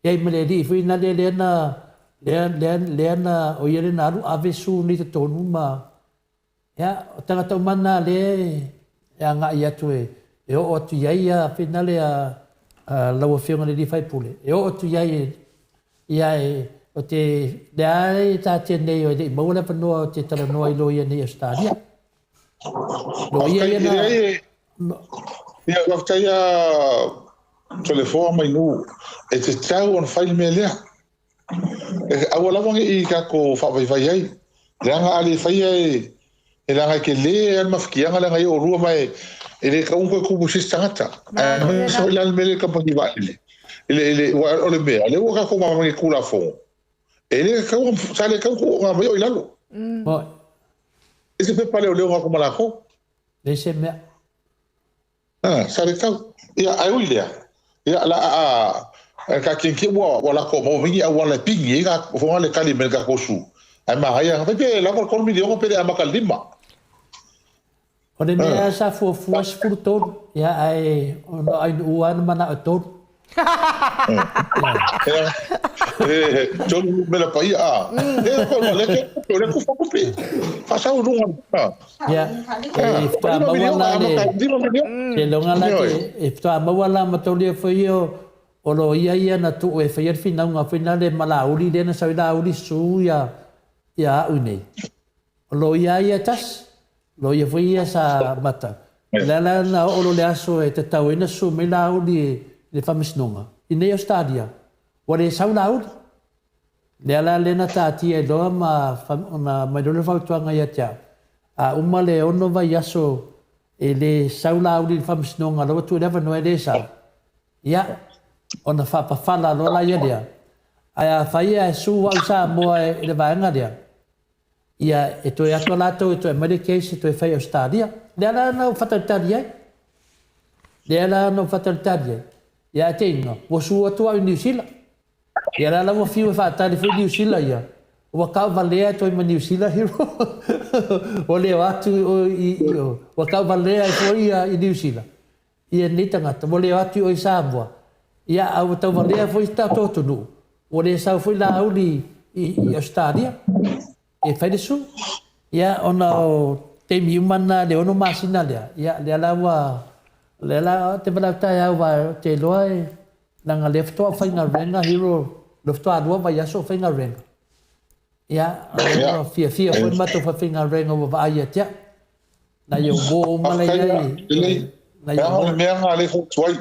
i ai ma le alii foi lea lea na lea lea lea na o ia lea na alu ave su nei totonu ma ia o tagata uma na lea e agai atu e e oo atu i ai ia finale a a lau afioga i le alii faipule e oo atu i ai e ia e o te lea e taatia nei e le i maua le avanoa o te talanoa i loia nei i Ausetalia. Loia ia na Ia, faafetai a Toleafoa mai nuu e tatau ona fai le mea lea. E aua lava ne i tatou faavaivai ai. Leaga a le faia e e leaga e tele a le mafatiaga leaga e oolua ma e e le tatau ona toe tumu i se isi tagata. Aemaise foi la le mea lea i le kamupani vaalele. I le i le aua o le mea, lea ua tatou malamalama i le Tulafono, e le tatau ona sa le tatau ona aumai o i lalo. E se pepa leoleo na atu ma latou. Leai se mea. Ah, sa le tau. Ia, ae ui lea, ia, la a, a, taatia ua, ua latou maua mai ni auala e pigi ai ka fofoga le tali mai le tatou su. Ae manaia, fai pe lava le 3 miliona pe le amata i le 5. O le mea sa fuafua 13, ia ae ona o Ainuu lava na manao e 3. E, tolu numera paia, a. E, ko le ke, o le kufa kupe. Faasau i luga. Ia, e faatoa maua la le, seiloga la te, e faatoa maua la ma taulia foi ia o loia ia na tuu e faia le finauga foi lale ma Laauli lea na sau ai Laauli su ia ia au i nei. O loia ia e tasi, loia foi ia sa mata. O le a la na oo loa le aso e tatau ai ona susu mai Laauli i le faamasinoga i nei Ausetalia, ua le sau Laauli. Lea la lea na taatia ai loa ma ona aumai loa le fautuaga ia te au, a uma le ono vaiaso e le sau Laauli i le faamasinoga la ua tuu i le avanoa e le sau, ia, ona faapafala loa laia lea. Ae afai ae su au i Samoa i le vaega lea, Ia, e toe atu a latou e toe aumai le case e toe fai i Ausetalia. Lea la na ou faatalitali ai. Lea la na ou faatalitali ai. Ia ae te iga, ua su atu au i Niu Sila. Ia la la ua fiu e faatali foi Niu Sila ia. Ua tauvalea e toe ma Niu Sila hero. Ua le o atu i, i, ua tauvalea ai foi ia i Niu Sila. Ia nei tagata, ua le o atu i o i Samoa, ia a ua tauvalea foi si tatou atunuu, ua le sau foi Laauli i, i Ausetalia e fai le su. Ia ona o taimi uma na le ono masina lea, ia lea la ua, lea la ou te valaau taeao aua ou te iloa e, leaga lea faatoa ou faigaluega hero, lea faatoa lua vaiaso o faigaluega. Ia, ua fiafia foi le matou faafaigaluega ua vaai ia te au. Nai ou moa uma la i ai. Nai ou moa. O le mea lena lea e fautua ai.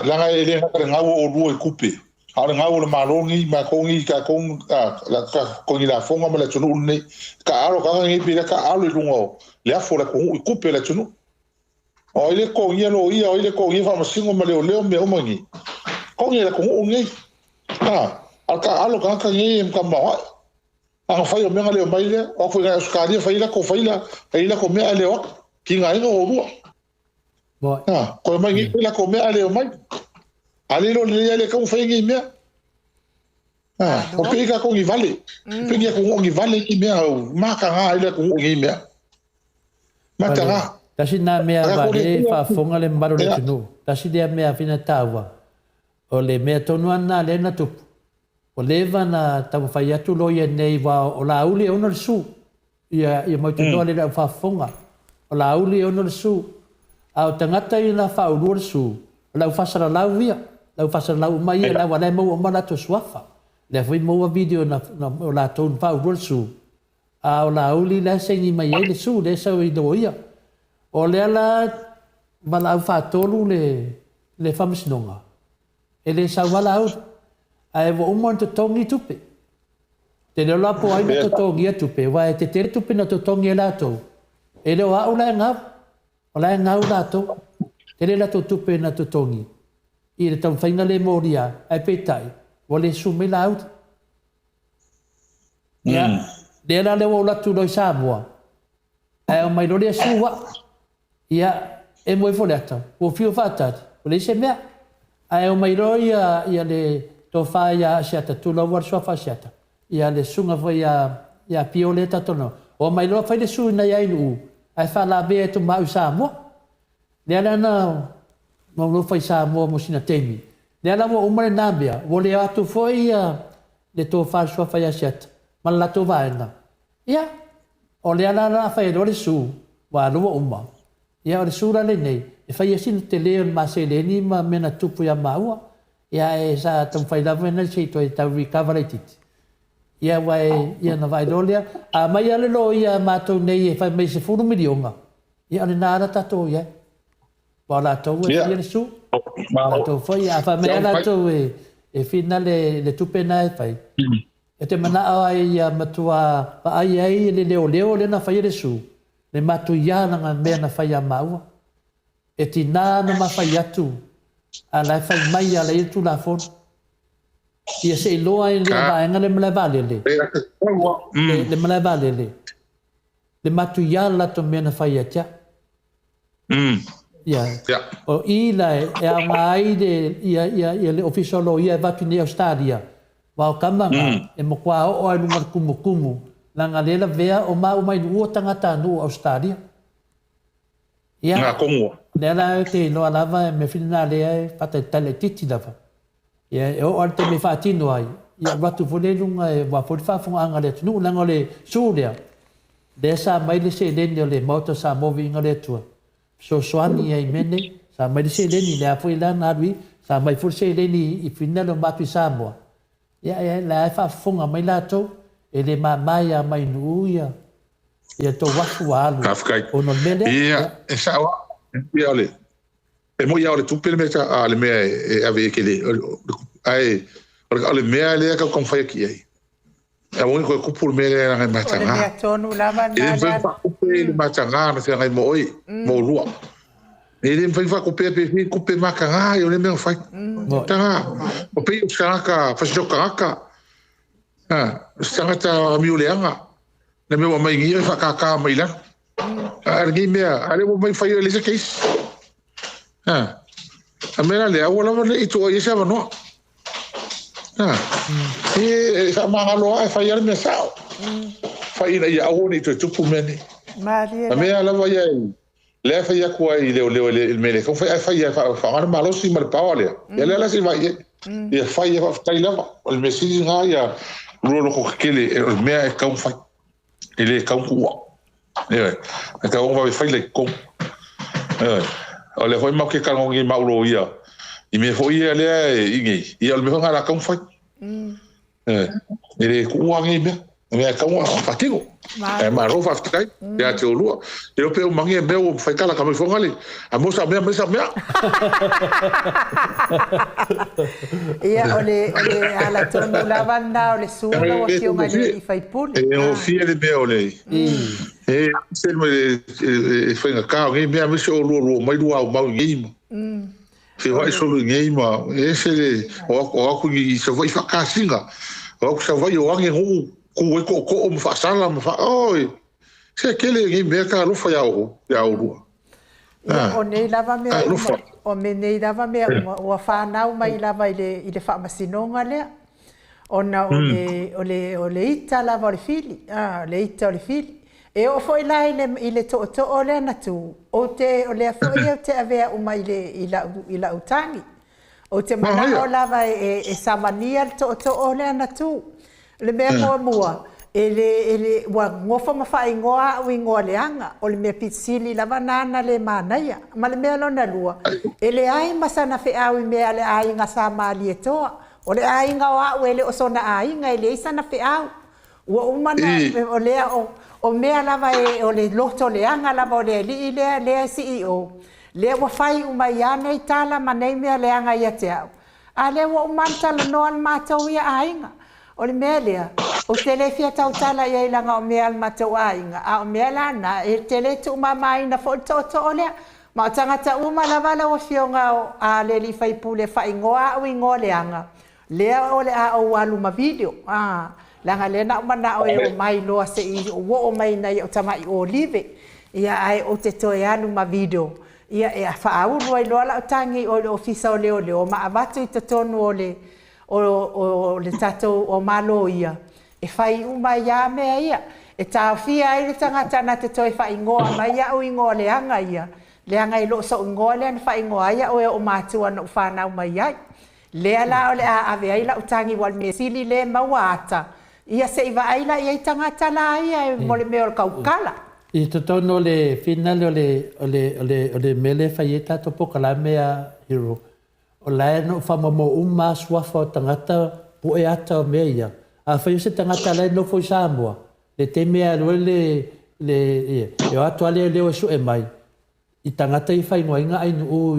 Leaga e le gata i le gau o oulua i tupe, a o le gau o le Malo lenei, matou nei, tatou, totogi lafoga ma le atunuu lenei. Taaalo tagata nei pei la taaalo i luga o le afu o le atunuu i tupe a le atunuu. O ai le totogia loia, o ai le totogia faamasino ma leoleo ma mea uma nei. Totogi e le atunuu lenei. A o le taaalo tagata nei e matamao ae. A na fai o mea na le omai lea, o atu i Ausetalia fai lako fai la, fai lako mea ae le o atu. Tigaina oulua. A, koe omai nei fai lako mea ae le omai. A le iloa lelei lava le tatau ona fai nei mea. A, o pei tatou ni vale. O pei ni atunuu ni vale nei mea, mataga ai le atunuu i nei mea. Mataga. Tasi lena mea aua lea e faafofoga le mamalu o le atunuu. Tasi lea mea fina taua, o le mea tonu lava lena lea na tupu. Ua leva na taumafai atu loia nei aua o Laauli e ono le su. Ia ia mautinoa lele au faafofoga. O Laauli e ono le su. A o tagata ia na faaulua le su, o le au faasalalau ia. Le au faasalalau uma ia la ua la e maua uma latou suafa. Lea foi maua video na na o latou na faaulua le su. A o Laauli la e saini mai ai le su lea e sau ai loia. O lea la valaau faatolu le le faamasinoga. E le sau ala au, ae ua uma ona totogi tupe. Te leo la po ai na totogia tupe, aua e tetele tupe na totogi e latou. E le o au la e gau, o la e gau latou. Tele latou tupe na totogi i le taumafaiga lea e molia, ae peitai, ua le susu mai Laauli. Ia, lea la lea ua ou alu atu loa i Samoa, ae aumai loa le sue au. Ia, emo ifo le ata, ua fiu e faatali, ua leai se mea. Ae omai loa ia, ia le tofa ia Asiata, tulou lava le suafa Asiata, ia le susuga foi ia, ia Pio lea e tatou talanoa, omai loa fai le sue i nai Ainu'u, ae faalavea atu ma au i Samoa. Lea la na nonofo i Samoa mo sina taimi, lea la ua uma lena mea, ua le o atu foi ia le tofa i le suafa ia Asiata ma le latou vaega. Ia, o lea la o le a fai ai loa le sue, aua o lea ua uma. Ia, o le sue la lenei, e fai ai sina tele o le ma seleni ma mea na tupu ia maua. Ia, ae sa taumafai lava ina se i toe tau recover laitiiti. Ia, aua e, ia ona vaai loa lea, a aumai lava le loia a matou nei e fai mai e $10 miliona, ia o lena lava la tatou o i ai. Aua o latou e faia le sue. O latou foi, a fai mai lava latou e finale le tupe lena e fai, E te manao ai ia matua vaai ai le leoleo lea na faia le sue, le matuia lana mea na fai ia maua. E tina na ma fai atu a la e fai mai a la e i ai le tulafono. Ia se i loa ai le vaega le malae vaalele, le malae vaalele, le matuia le latou mea na fai ia te au. Ia, o i la e aoga ai le, ia, ia, ia le Ofisa o Loia e avatu nei i Ausetalia, aua o tama na, e matua oo lava i luga o le tumutumu, leaga lea e lavea o maua mai Nu'u o tagatanuu o Ausetalia. Ia, Ngā kongoa. lea la ou te iloa lava, mea foi lena lea e faatalitali laitiiti lava. Ia, e oo lava i le taimi e faatino ai, ia alu atu foi lea i luga aua foi le faafofogaaga a le atunuu, leaga o le sue lea, lea sa aumai le seleni a le Maota o Samoa Viiga o le Atua, fesoasoani ai i mea nei. Sa aumai le seleni, lea foi la na alu i, sa aumai foi le seleni i funeral o matou i Samoa. Ia, ia, la e faafofoga mai latou, e le mama ia Mainuu ia, ia tou afu ua alu Faafetai. ona o le mea lea. Ia, e sao lava. Ia, o le, E moi lava o le tupe le mea a le mea e ave i ai tele ae o le mea lea tau taumafai atu i ai. Aua ne i toe tupu le mea lea leaga e O le mataga. mea tonu lava E le lena mafai ona Leala. faatupe le mataga na feagai ma oe ma oulua. E le mafai ona faatupea pe fia tupe mataga ia o lea mea na fai. Moi. Mataga. O pei o se tagata fasito tagata. A, o se tagata amio leaga. Le mea ua aumai nei e faatata mai i lalo. A lenei mea, a lea ua mai fai e leai se case. A, a mea la lea, aua lava ne i tuu ai se avanoa. A, e, e faamagalo lava e fai lava le mea sao. Fai ina ia aua ne i toe tupu mea nei. Malie A lava. mea lava ia lea e fai atu ai i leoleo i le mea lea, fai, ae fai e faaaoga le malosi ma le power lea. Ia lea la se i vaai i ai. Ia fai e faafetai lava. O le mea sili lena ia lua loko tetele, o le mea e tatau ona fai. E le tatau ona tuua. Ioe. E tatau ona vave fai la i totonu. Ioe. O lea foi matou te talanoa nei ma au loia i mea foi ia lea e i nei, ia o le mea foi lena o le a tatau ona fai. E le tuua nei mea. O mea e tatau ona faatino. Ae malo faafetai ia te oulua. E le o pe uma nei mea ua fai tala ka mai foga le a mo sa mea mai sa mea. Ia o le o le ala tonu lava lena o le sue lau Afioga i le alii faipule. E gofie le mea o le e se le faigata o nei mea aemaise o oulua lua omai lua aumau i nei ma. Feoai solo i nei ma e ese le o atu i Savaii faakasina, o atu Savaii o age nuu ku ai tootoo ma faasala ma faa oi se tele nei mea talofa ia o ia oulua. Ia, o nei lava mea uma, o me nei lava mea uma, ua fanau mai lava i le, i le faamasinoga lea, ona o le, o le, o le ita lava o le fili, a, o le ita o le fili. E oo foi la i le, i le tootoo lea na tu, ou te, o lea foi ou te avea uma i le, i lau, i lau tagi. Ou te manao lava e, e samania le tootoo lea na tu. O le mea muamua, e le, e le, ua nofo ma faaigoa au igoa leaga, o le mea pito sili lava na na le manaia. Ma le mea lona lua, e leai ma sana feau i mea a le aiga sa Malietoa. O le aiga o au e le o sona aiga, e leai sana feau. Ua uma na, o lea o, o mea lava e, o le loto leaga lava o le alii lea, lea e CEO, lea ua fai uma i a nei tala ma nei mea leaga ia te au. A lea ua uma ona talanoa le matou ia aiga. O le mea lea, Ou te le fia tautala i ai leaga o mea a le matou aiga, a o mea la na, e te le tuumamaina foi le tootoo lea. Ma o tagata uma lava lau Afioga o a le alii faipule e faaigoa au igoa leaga, lea o le a ou alu ma video, a, leaga lea na ou manao e omai loa se i ou oo mai nai o tamai olive, ia ae ou te toe alu ma video, ia e faaulu ai loa lau tagi i le Ofisa o Leoleo ma avatu i totonu o le o le tatou o maloia e fai uma ai lava mea ia, e taofia ai le tagata na te toe faaigoa mai au igoa leaga ia, leaga e le o sou igoa lea na faaigoa ai au e ou matua na ou fanau mai ai. Lea la o le a ave ai lau tagi aua o le mea sili lea e maua ata, ia se i vaai la i ai tagata la ia mo le mea o le taukala. I totonu o le finale o le o le o le o le mea lea e fai ai tatou polokalame a Hero, O la e no faamaumau uma lava suafa o tagata, pue ata o mea ia. Afai o se tagata la e nofo i Samoa, le taimi e alu ai le, le, ia, e o atu lava leoleo e sue mai i tagata ia e faaigoaina ainuu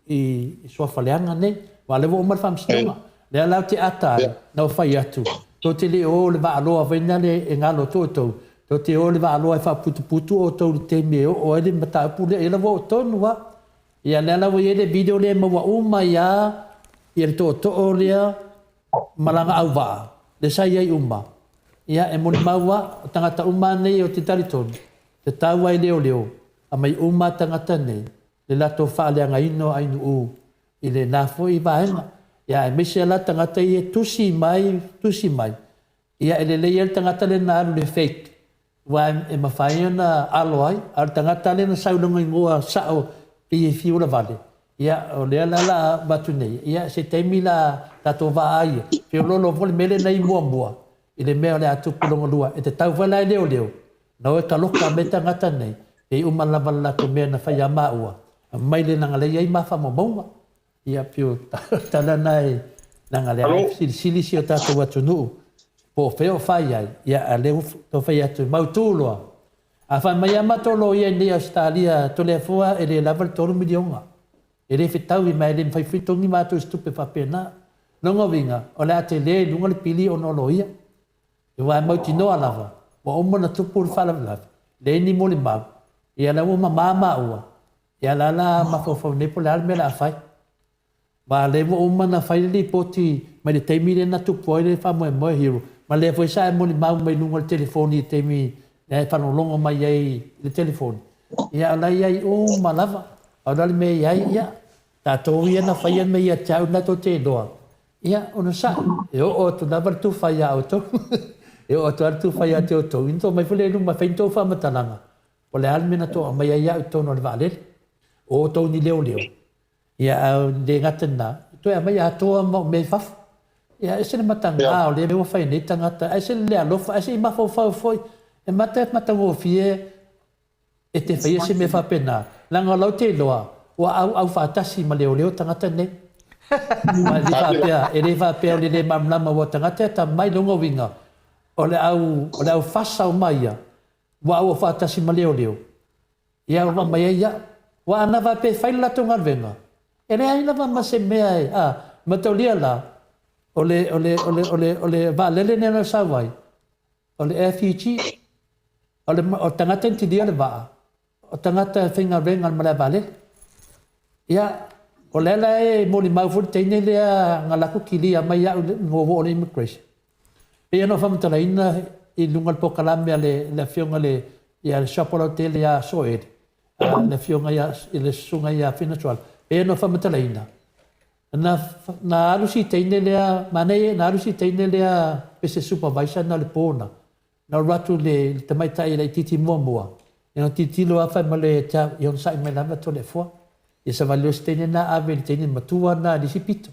i, i suafa leaga nei. Aua o lea ua uma le faamasinoga. Lea la ou te ata ai, na ou fai atu, tou te le o i le vaaloa foi lea e galo atu outou, tou te o i le vaaloa e faaputuputu outou i le taimi e oo ai le mataupu lea. Ia la ua oo tonu lava. Ia lea la ua i ai le video lea e maua uma ai lava ia le tootoo lea ma lana auvaa, lea sa i ai uma. Ia e molimau lava, o tagata uma lava nei ou te talitonu, e tatau lava i leoleo, aumai uma lava tagata nei le latou faaleagaina o ainuu i lena foi vaega. Ia aemaise lava la tagata ia e tusi mai, tusi mai, ia e lelei lava le tagata lea na alu i le fake, Aua e mafai ona alo ai, a o le tagata lea na sau i lona igoa sao pei e fiu lavale, ia o lea la la avatu nei, ia se taimi la tatou vaai ai, feoloolo foi le mea lea na i muamua i le mea o le a tupu lona lua. E tatau foi la e leoleo ona o e taloka mai tagata nei, pei uma lava le latou mea na fai ia maua, aumai le leaga lea e i ai ma faamaumauga. Ia pei o tala na e leaga lea e silisili si o tatou atunuu po o fea o fai ai, ia a lea ua tau fai atu e mautu loa. A fai mai a matou loia i nei Ausetalia, Toleafoa e le lava le $3 miliona. E le fetaui ma e le mafai foi togi matou i se tupe faapena. Lona uiga, o le a tele i luga le pili ona o loia. Aua e mautinoa lava, ua uma ona tupu le faalavelave, leai ni molimau, ia la ua mama maua, Ia la la mafaufau nei po o le a le mea o le a fai. Aua o lea ua uma ona fai le lipoti mai le taimi lea na tupu ai le faamoemoe Hero, ma lea foi sa e molimau mai luga o le telefoni i le taimi na e faalogologo mai ai i le telefoni. Ia o la e i ai uma lava. Pau la le mea e i ai, ia, tatou ia na faia mea ia te au lena tou te iloa, ia, onosai, e oo atu lava le tufa ia outou. E oo atu lava le tufa ia te outou, ina tou omai foi lea i luma e fai ni tou faamatalaga, O le a le mea na tou aumaia ai au i totonu o le vaalele? O outou ni leoleo, ia a le gata i lena, toe aumai atoa ma ou mea i fafo. Ia ese le mataga o lea ua fai nei tagata, ae ese le le alofa, ae se i mafaufau foi, e mata e matagofie e te faia se mea faapena, leaga o la ou te iloa, ua auau faatasi ma leoleo tagata nei. Ma e le faapea, e le faapea o le le malamalama ua tagata e atamai lona uiga, o le au, o le au fasa uma ia, Ua auau faatasi ma leoleo, ia ua mai ai ia. Ua ana faapea e fai le latou galuega, e leai lava ma se mea e, a, mataulia la, o le, o le, o le, o le, o le vaalele lea na sau ai, o le FEG, o le, o le tagata na tilia le vaa, o tagata e faigaluega i le malae vaalele. Ia, o lea la e molimau foi le teine lea na alu atu kilia mai au i le oo o le immigration. Pei ona ou faamatalaina i luga o le polokalame a le, le afioga i le, ia le Siapo Lautele ia Soeli, le afioga ia, i le susuga ia Fina Tuala, pei ona ou faamatalaina, na, na alu si teine lea, manaia, na alu si teine lea pe se supervisor na o le po na, Na alu atu le tamaitai laitiiti muamua, ia na tilotilo lava fai mai loa ia te au, ia onosai mai lava Toleafoa. Ia savali loa si teine lena ave i le teine matua lena i le isi pito.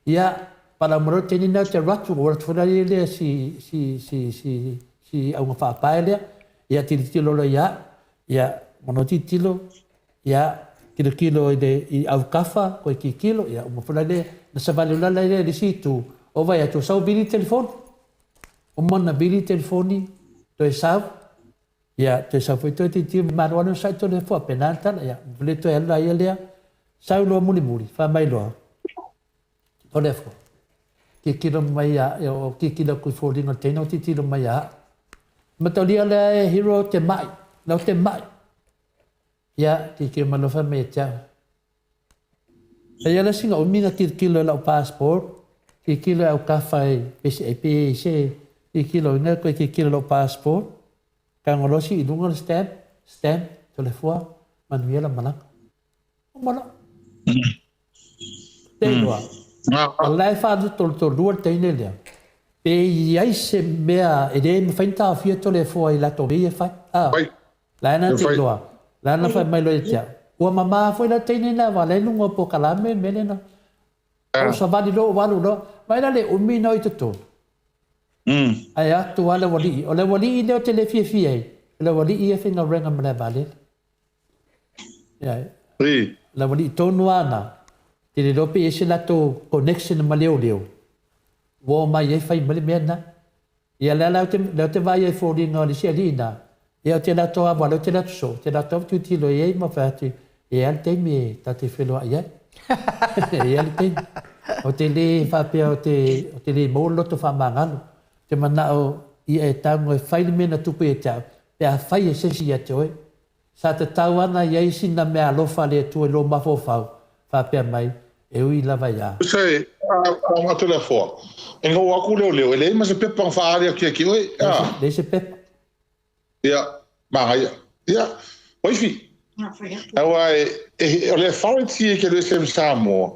Ia, palau mai loa le teine lena ou te alu atu, ou alu atu foi la lea si, si, si, si, si auga faapae lea. Ia tilotilo loa ia au, ia, manu tilotilo, ia, tilotilo i le i autafa, koe tilotilo, ia uma foi la lea, na savali loa la lea i le isi itu, ou vaai atu, sau vili le telefoni. Uma ona vili telefoni, toe sau, ia, toe sau foi toe tilotilo, malo lava le onosai Toleafoa, faapena le tala, ia, le toe alu la ia lea, sau loa mulimuli, fai mai loa, Toleafoa, Tilotilo mai ia o tilotilo atu i foliga o le teine o tilotilo mai ia au. Mataulia lea e hero ou te mai, la ou te mai. Ia, tilotilo mai loa fai mai ia te au. E i ai la sina umi na tilotilo i lau passport, tilotilo i autafa i pe pe i se tilotilo ina toe tilotilo i lau passport, tago loa sii i luga le stamp, stamp, Toleafoa, manuia lau malaga. Uma loa. Te iloa. O la e faalutolutolua le teine lea. Pe i ai se mea e le mafai ona taofia Toleafoa i latou mea ia e fai. A. La e na te iloa. La na fai mai loa ia te au. Ua mama foi la teine lena aua la e luga o polokalame le mea lena. Ou savali loa ou alu loa. Vaai la le umi na o i totonu. Ae atu lava le aualii. O le aualii lea ou te le fiafia ai, o le aualii ia e faigaluega ma le vaalele. Le aualii tonu lava na, te le iloa pe i ai se latou connection ma leoleo, ua omai ai fai mai le mea lena. Ia lea la lea ou te vaai ai i foliga o le isi alii na, ia ou te alu atu lava, lea ou te alu atu soo, ou te alu atu lava tilotilo i ai ma fai atu, e i ai lava le taimi e ta te feiloai ai. E i ai lava le taimi. Ou te le faapea ou te, ou te le maua le loto faamagalo. Ou te manao ia e tago e fai le mea na tupu ia te au, pe afai e se isi ia te oe. Sa tatau ana i ai sina mea alofa a le Atua i lou mafaufau, faapea mai, E ui lava iā. Tusa e, a matou le afoa, e ngau aku leoleo, e leai ma se pepa na faaali atu ia te oe, a. Leai se pepa. Ia, manaia. Ia, waifi. Aua e, e, o le authority e ke alu ese ma Samoa,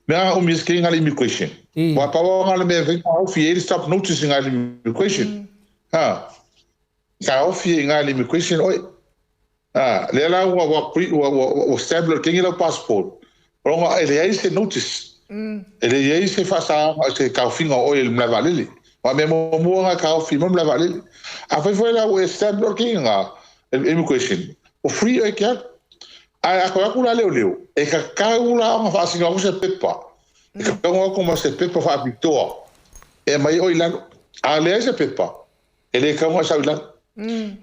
mea umi ese nga le immigration. Wa pawa nga le mea fai taofi e le stop notice nga le immigration. Ha. Taofi e nga le immigration oe. A, lea la ua, ua, ua, ua, ua stamp le kengi lau passport. Ronga e leai se notice. E leai se faasaga, se taofiga o oe i le malae vaalele. Aua mea muamua nga taofi mai malae vaalele. Afai foi la ua e stamp le kengi nga immigration, ua free oe e te alu. Ae a toe atu la leoleo, e tatau la ona faasino atu se pepa. E tatau ona atu ma se pepa faapitoa e aumai oe i lalo. A leai se pepa, E le tau ona sau i lalo.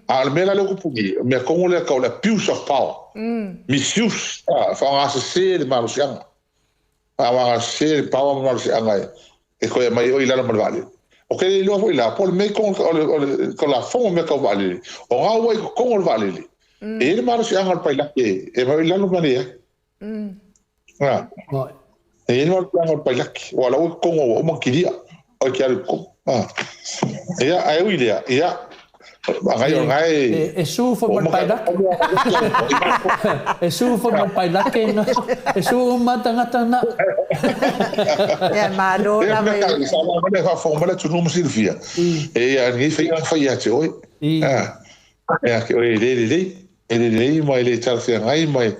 A o le mea la lea ua tupu nei, o le mea tonu lea e tau o le abuse of power. Misuse, faaaoga sese le malosiaga. Faaaoga sese le power ma le malosiaga e toe aumai ai oe i lalo ma le vaalele. Ou te le iloa foi la, po o le mea i totonu o le tulafono o mea tau vaalele, o na ua i totonu o le vaalele, e i ai le malosiaga o le pailate e aumai oe i lalo ma leai. E i ai le malosiaga o le pailate, aua o la ua i totonu ua uma ona kilia, oe e te alu i totonu. Ia, ae ui i lea, ia, agai o lena e... E su foi ma le pailate. E su foi ma le pailate na. E su uma tagata na. Ia, malo lava i... Sa lava le faafofoga mai le atunuu ma silafia, e ia lenei faiga na fai ia te oe. Ia te oe e le lelei. E lelei ma e le talafeagai ma e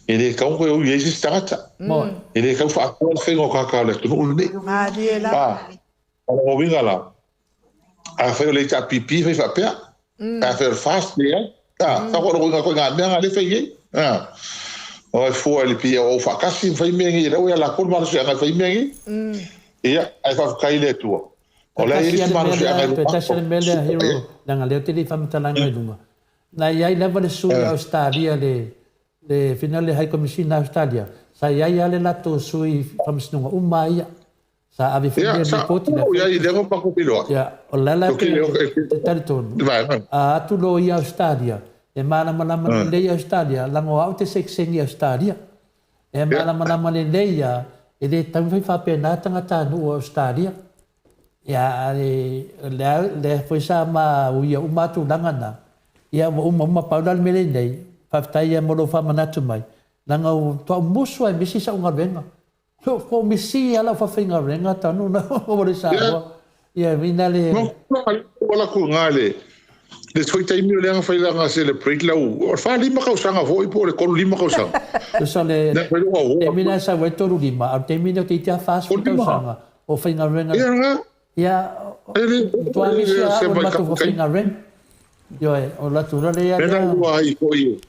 le tatau ona toe ui ai se isi tagata. E le tau faatoa le faiga o tagata o le atunuu lenei. Malie lava. O lona uiga la, afai o le HRPP fai faapea, afai o le FAST leai. Sa ko lona uiga koe ngā mea ngā le fai nei. O e fua i le pia o faatasi ma fai mea nei, lau ia latou le malosiaga e fai mea nei. Ia, ae faafetai i le Atua. O la e i ai le isi malosiaga i luma. Toe tasi le mea lea, Hero, leaga lea ou te le i faamatalaina i luga. Na i ai lava le sui o Ausetalia le le fina le High Commissioner Ausetalia, sa i ai lava le latou sui faamasinoga uma lava ia. Sa ave foi le lipoti lea. Sa i ai lea ma iloa. Ia, o le ala te talitonu, a atu loia Ausetalia, e malamalama lelei Ausetalia, leaga o au te sekiseni i Ausetalia. E malamalama lelei ia, e le tatau ona fai faapena tagatanuu o Ausetalia. Ia, lea, lea foi sa ma uia uma tulaga na. Ia, ua uma uma, pau la le mea lea nei, faafetai ia mo lou faamanatu mai, leaga ua toa musu ai misi sau galuega. Ua misi lava lau faafaigaluega tanu na ua le Samoa. Ia, mina le... No, ua latou i ina le isi foi taimi o lea na fai lana celebrate lau, o le 45 tausaga foi po o le 35 tausaga. Tusa le taimi lena e sau ai 35, a o le taimi lena ou te iti lava 40 tausaga o faigaluega. Ia, matua misi lava au i le matou faafaigaluega. Ioe, o latou loa lea ia lea. Mea ua ai foi.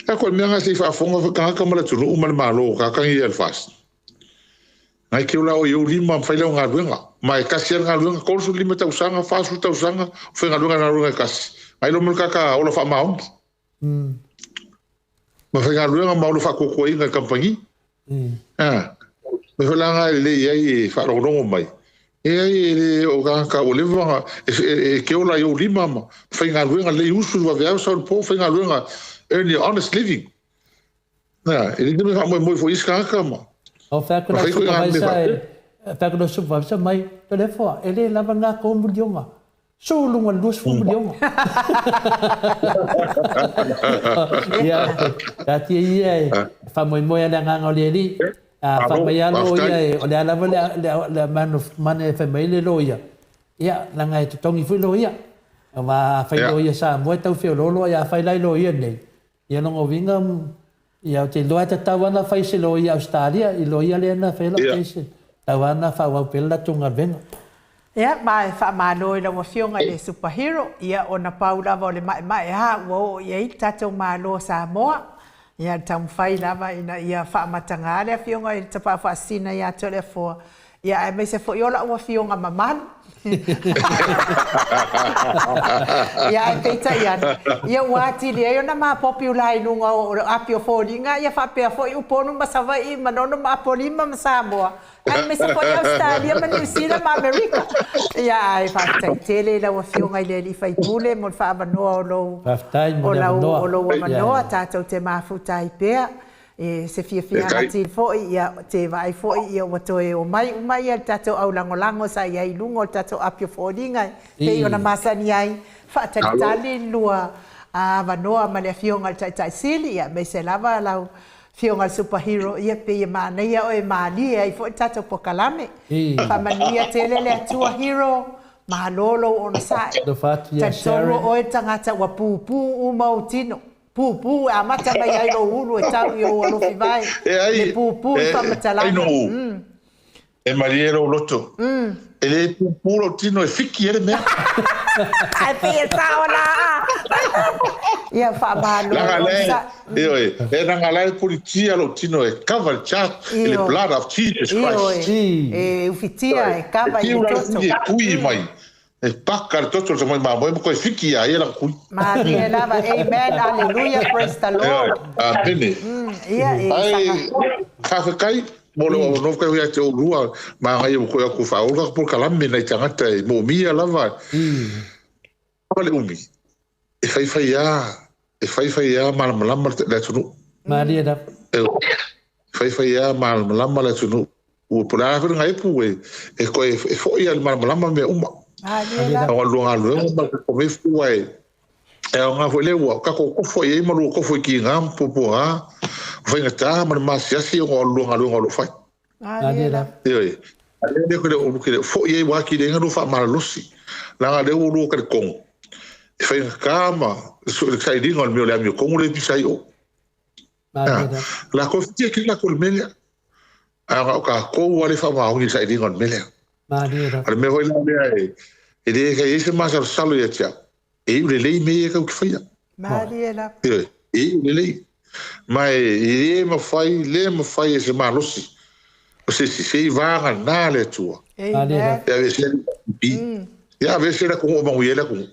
E ko le mea na se i faafofoga foi tagata ma le atunuu ma le Malo, tagata nei e le FAST. Ngai keu la o i ou lima ma fai lau galuega. Ma e tasi lava le galuega, 35 tausaga, 40 tausaga, o faigaluega i le galuega e tasi. Ngai loa ma le tagata ola faamaoni. Ma faigaluega ma ola faatuatuaina i le kamupani. Me foi laga e lelei ai e faalogologo mai, e ai e le o tagata ua leva ona e ke ola i ou lima ma faigaluega lelei usu i le vaveao sau i le po faigaluega earn your honest living. Na, e le te mea faamoemoe foi i isi tagata ma O fai atu ma lau fai ituaiga mea supervisor faapea. e fai atu lau supervisor mai, Toleafoa, e le lava lena $3 miliona. Su luga o le $20 miliona. Ia, taatia ia e faamoemoe lava i le agaga o le Alii. A fai Malo, mai lava faafetai. loia, o le a lava le amount of money e fai mai ai le loia, ia, leaga e totogi foi loia. Aua a fai loia Samoa e tau feoloolo, ae a fai la i loia nei, ia lona uiga, ia ou te iloa e tatau lava ona fai i se loia Ausetalia, i loia lea na fai ai lau case, e tatau lava ona faaauau pea le latou galuega. Ia, ma e faamalo i lau Afioga i le Super Hero, ia ona pau lava o le maemaeā ua oo i ai le tatou Malo o Samoa. Ia, le taumafai lava ina ia faamataga le Afioga i le Tapaau Faasisina ia Toleafoa, ia aemaise foi o lau Afioga mamalu. Ia, ae peitai ane, ia ua atili ai ona mapopiula i luga o api o foliga, ia faapea foi Upolu ma Savaii, Manono ma Apolima ma Samoa, aemaise foi Ausetalia ma Niu Sila ma Amerika. Ia, ae faafetai tele i lau Afioga i le Alii Faipule mo le faaavanoa o lou Faafetai mo o le lau avanoa. o lou avanoa tatou te mafuta ai pea. E se fiafiaga atili foi, ia te vaai foi ia ua toe omai uma ia le tatou au lagolago sa i ai i luga o le tatou api o foliga e pei ona masani ai, faatalitali le lua avanoa ma le Afioga i le Taitai Sili, ia aemaise lava lau Afioga i le Super Hero, ia pei e manaia oe e malie ai foi le tatou pokalame. Faamanuia tele le Atua Hero, malo lou onosai. Alofa atu ia Talitonu Sharon. oe le tagata ua pupu uma ou tino. Pupu e amata mai ai lou ulu e tau i ou alofi vae, E ai, le pupu i e, faamatalaga. Ainuu, e malie lou loto. E le pupū lou tino e fiki ai le mea. Ae pei e sao la. Ia faamalo Leaga le lea, onosai. ioe, e leaga la e pulitia lou tino e cover le charge i le blood of Jesus Ioe, Christ. e ufitia Ioe, e e kava i tiu le la le toto. fiki e kui mai. E paka le toto o le tamai mamoe ma koe fiki ia ia lana kui. Malie lava. Amen. Hallelujah. Praise the Ioe, Lord. amene. Ia e Ai, saga. faafetai mo le avanoa faafetai ia te oulua magaia ua koe aku faaola ka polokalame nai tagata e moomia lava. Le umi, e faifai lava, e faifai lava malamalama le atunuu. Malie lava. E faifai lava malamalama le atunuu. Ua po o le a foi le gaepu e e koe e fo'i lava i le malamalama mea uma. Malie lava. A o lua galuega ma le tatou fua e e aoga foi lea ua tatou tofo i ai ma lua tofo i kiga ma puapuaga, faigata ma le masiasi ona o le lua galuega o lo o fai. Malie lava. Ioe. A lea lea ke le ke le fo'i ai ua atili ai ona lua faamalalosi. Leaga lea ua lua talitonu e faigata ma le sailiga o le mea o le amiotonu lea e pisa ai o. Malie lava. Latou e fitia kili latou i le mea lea. Ae na o tatou lava le faamaoni i le sailiga o le mea lea. Malie lava. O le mea foi la lea e e le i ai se masalosalo ia te au, e iu lelei mea ia tatou te faia. Malie lava. Ioe, e iu lelei. Ma e le mafai, le mafai e se malosi o se isi, se i vagana le Atua. Malie lava. E aveesea le HRPP. Ia aveese le atunuu o manuia ai le atunuu.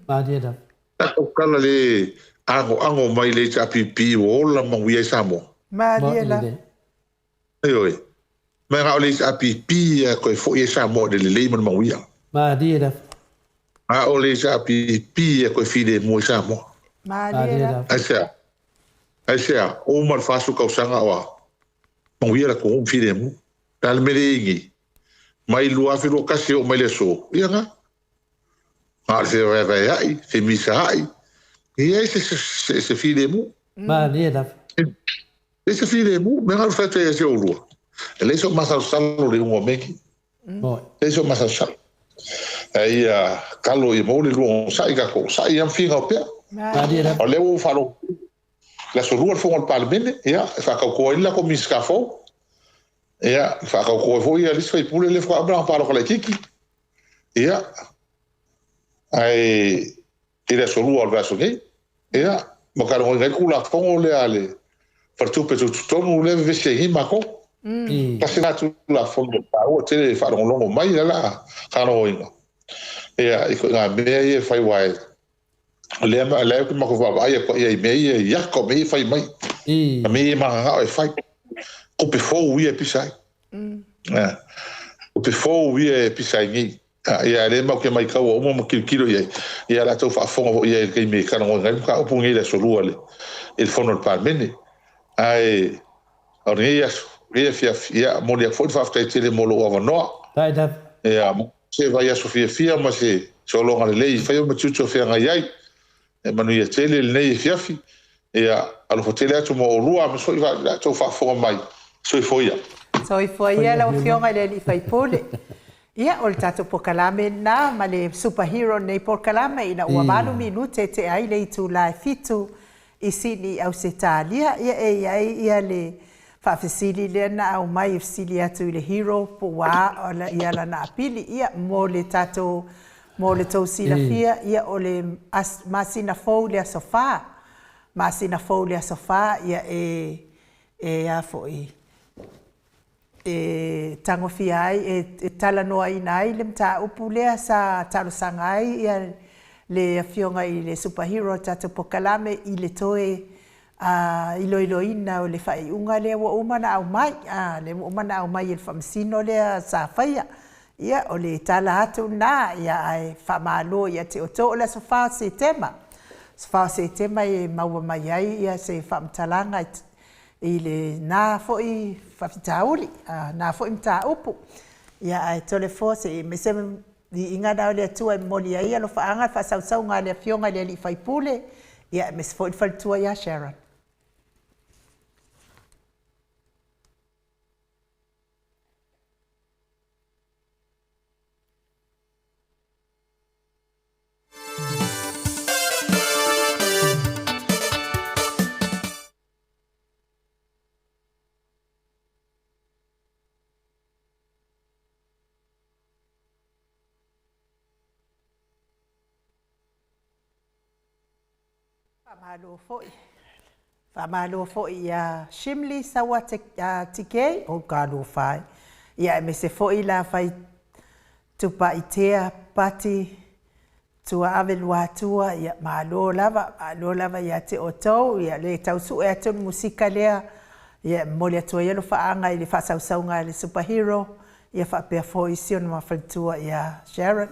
Malie lava. Tatou tala le agoago mai le HRPP ua ola manuia ai Samoa. Malie lava. Ioe. Ma na o le HRPP e toe foi ai Samoa i le lelei ma le manuia. Malie lava. Na o le HRPP e toe filemu ai Samoa. Malie lava. Aisea? Aisea? Uma le 40 tausaga o a? Manuia le atunuu ma filemu. O le a le mea lea e i ai nei? Mai 2021 e oo mai le aso, ia na. Na o le fevaevaea'i, femisaai, e leai se filemu. Malie lava. E leai se filemu, mea na o le fai atu ai ia te oulua. E leai sou masalosalo i le iuga o mea nei. E leai sou masalosalo. Ae ia kalo ia maua le lua onosai tatou onosai ia ma finau pea. Malie lava. O lea ua ou faalogo i le aso lua le fono a le Palemene, ia, e faatauto ai le latou Minisita fou. Ia, e faatauto ai foi le isi faipule lea faatoa uma lana palota laitiiti. Ia, ae i le aso lua o le vaiaso nei, ia, ma talanoaina ai le Tulafono lea a le Faletupe Tutotonu lea e vevesi ai nei matou. Tasi la Tulafono taua tele e faalogologo mai lea la talanoaina. Ia, i ituaiga mea ia e fai aua e o lea lea ou te matou vaavaai atu i ai i mea ia i ata o mea ia e fai mai. A mea ia e mananao e fai. Tupe fou ia e pisa ai. Tupe fou ia e pisa ai nei. Ia lea matou te maitaua uma ma tilotilo i ai, ia latou faafofoga foi i ai i le taimi e talanoaina ai le mataupu lenei i le Aso Lua i le fono a le Palemene. Ae o lenei aso, lenei afiafi, ia momoli atu foi le faafetai tele mo lou avanoa. Ia se vaiaso fiafia ma se sologa lelei i faiva ma tiute o feagai ai. E manuia tele lenei afiafi. Ia alofa tele atu mo oulua aemaise foi la outou faafofoga mai. Soifua ia. Soifua ia lau Afioga i le alii faipule. Ia, o le tatou polokalame lena ma le super hero o lenei polokalame ina ua 8 minute e tea ai le itula e 7 i Sydney i Ausetalia. Ia, e i ai ia le faafesili lea na aumai e fesili atu i le hero po ua a ia lana apili. Ia, mo le tatou Mo le tou silafia, ia o le masina fou i le aso 4, masina fou i le aso 4, ia e, e a foi, e tagofia ai, e talanoaina ai le mataupu lea sa talosaga ai ia le Afioga i le Super Hero o le tatou polokalame i le toe iloiloina o le faaiuga lea ua uma ona aumai, lea ua uma ona aumai e le Faamasino lea sa faia. Ia, o le tala atu lena, ia ae faamalo ia te outou. O le aso 4 o Setema, aso 4 o Setema e maua mai ai ia se faamatalaga i lena foi faafitauli, na foi mataupu. Ia ae Toleafoa se i aumai se viiga lena o le Atua e momoli ai alofaaga le faasausauga a le Afioga i le alii faipule, ia aemaise foi le faletua ia Sharon. Faamalo foi. Faamalo foi ia Shimley Saua TK, o talofa e. Ia aemaise foi la fai Tupaitea Pati Tuaave Luatua, ia malo lava, malo lava ia te outou. Ia le tau sue atu le musika lea, ia e momoli atu ai alofaaga i le faasausauga a le Super Hero, ia faapea foi si ona ma faletua ia Sharon.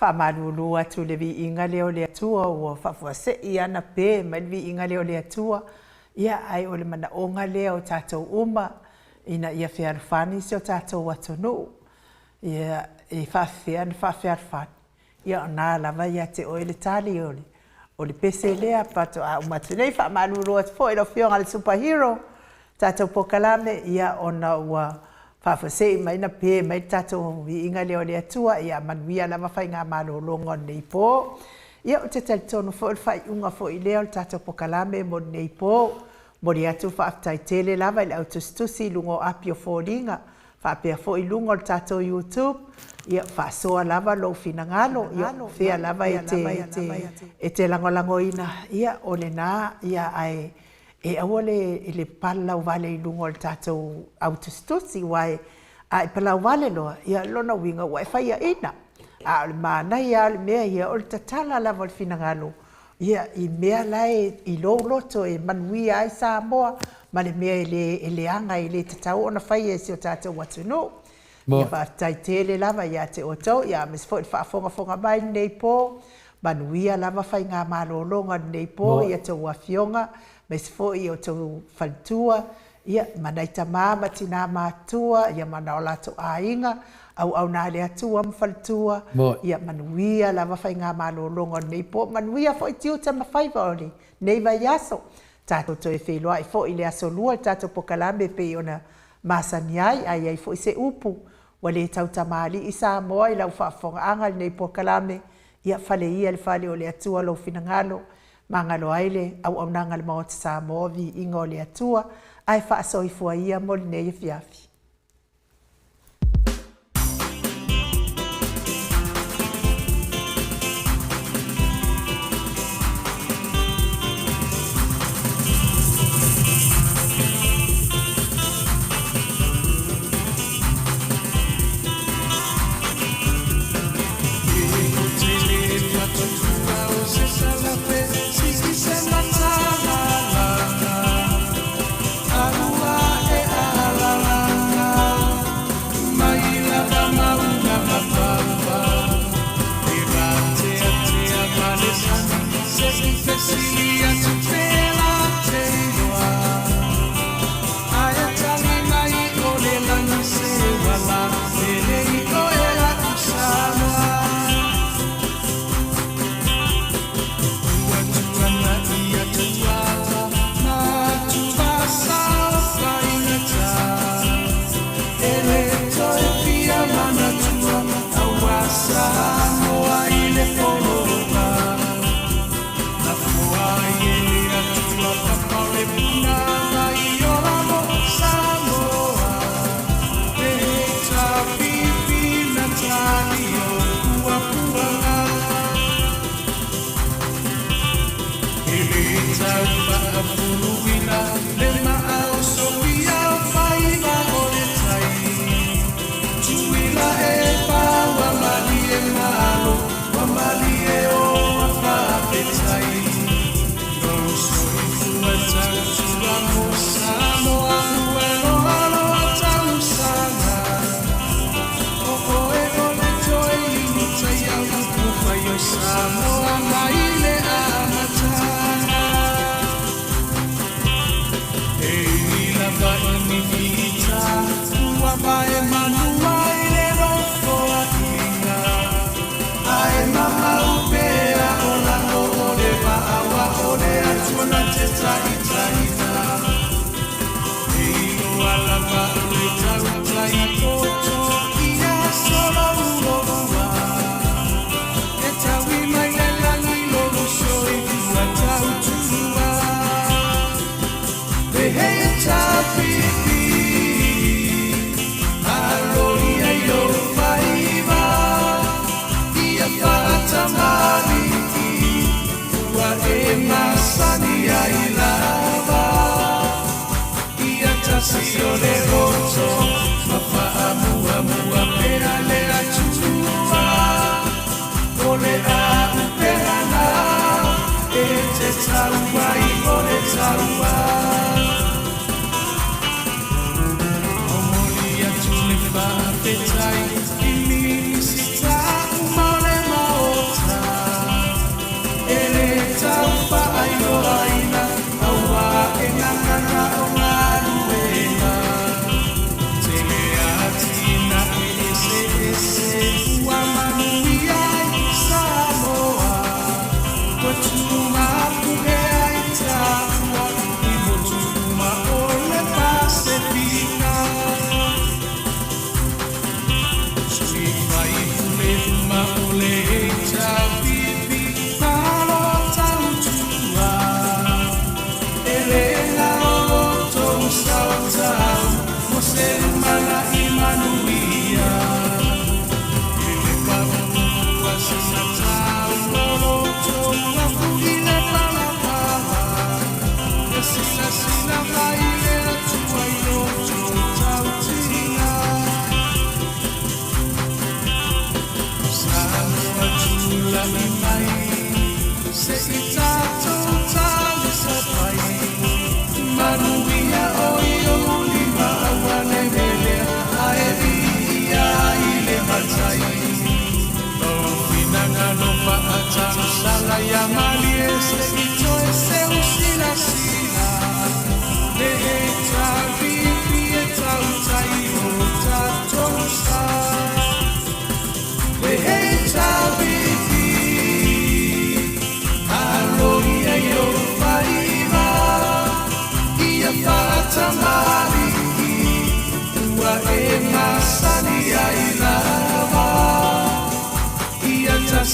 Faamalulu atu i le viiga lea o le Atua ua faafuasei ana pe mai le viiga lea o le Atua, ia ae o le manaoga lea o tatou uma ina ia fealofani si o tatou atunuu. Ia e faafefea ona faafealofani? Ia o na lava ia te oe le tali o le O le pese lea faatoa uma atu nei. Faamalulu atu foi i lau Afioga i le Superhero, tatou polokalame, ia, ona ua faafuasei mai na pe mai le tatou viiga lea o le Atua. Ia manuia lava faigamalologa o lenei po. Ia, ou te talitonu foi o le faaiuga foi lea o le tatou polokalame mo lenei po. Momoli atu faafetai tele lava i le au tusitusi i luga o api o foliga, faapea foi i luga o le tatou YouTube. Ia faasoa lava lou finagalo, ia fea lava e te lagolagoina, ia o lena, ia ae e aua le palalauvale i luga o le tatou au tusitusi, aua a e palauvale loa, ia lona uiga ua e faiaina. A o le manaia lava o le mea ia, o le tatala lava o le finagalo, ia, i mea la e i lou loto e manuia ai Samoa, ma le mea e leaga e le tatau ona faia e si o tatou atunuu. Ia faafetai tele lava ia te outou, ia aemaise foi le faafogafoga mai lenei po. Manuia lava faigamalologa o lenei po i a outou afioga, aemaise foi i outou faletua, ia, ma nai tamā ma tinā matutua, ia ma o latou aiga, auauna a le Atua ma faletua. Ia manuia lava faigamalologa o lenei po, manuia foi tiute ma faiva o lenei vaiaso. Tatou toe feiloai foi i le aso Lua i le tatou polokalame pei ona masani ai. A i ai foi se upu ua le tautamalii Samoa i lau faafofogaaga i lenei polokalame, ia fale ia i le fale o le Atua lou finagalo, magalo ai le auaunaga a le Maota Samoa, viiga o le Atua, ae faasoifua ia mo lenei afiafi.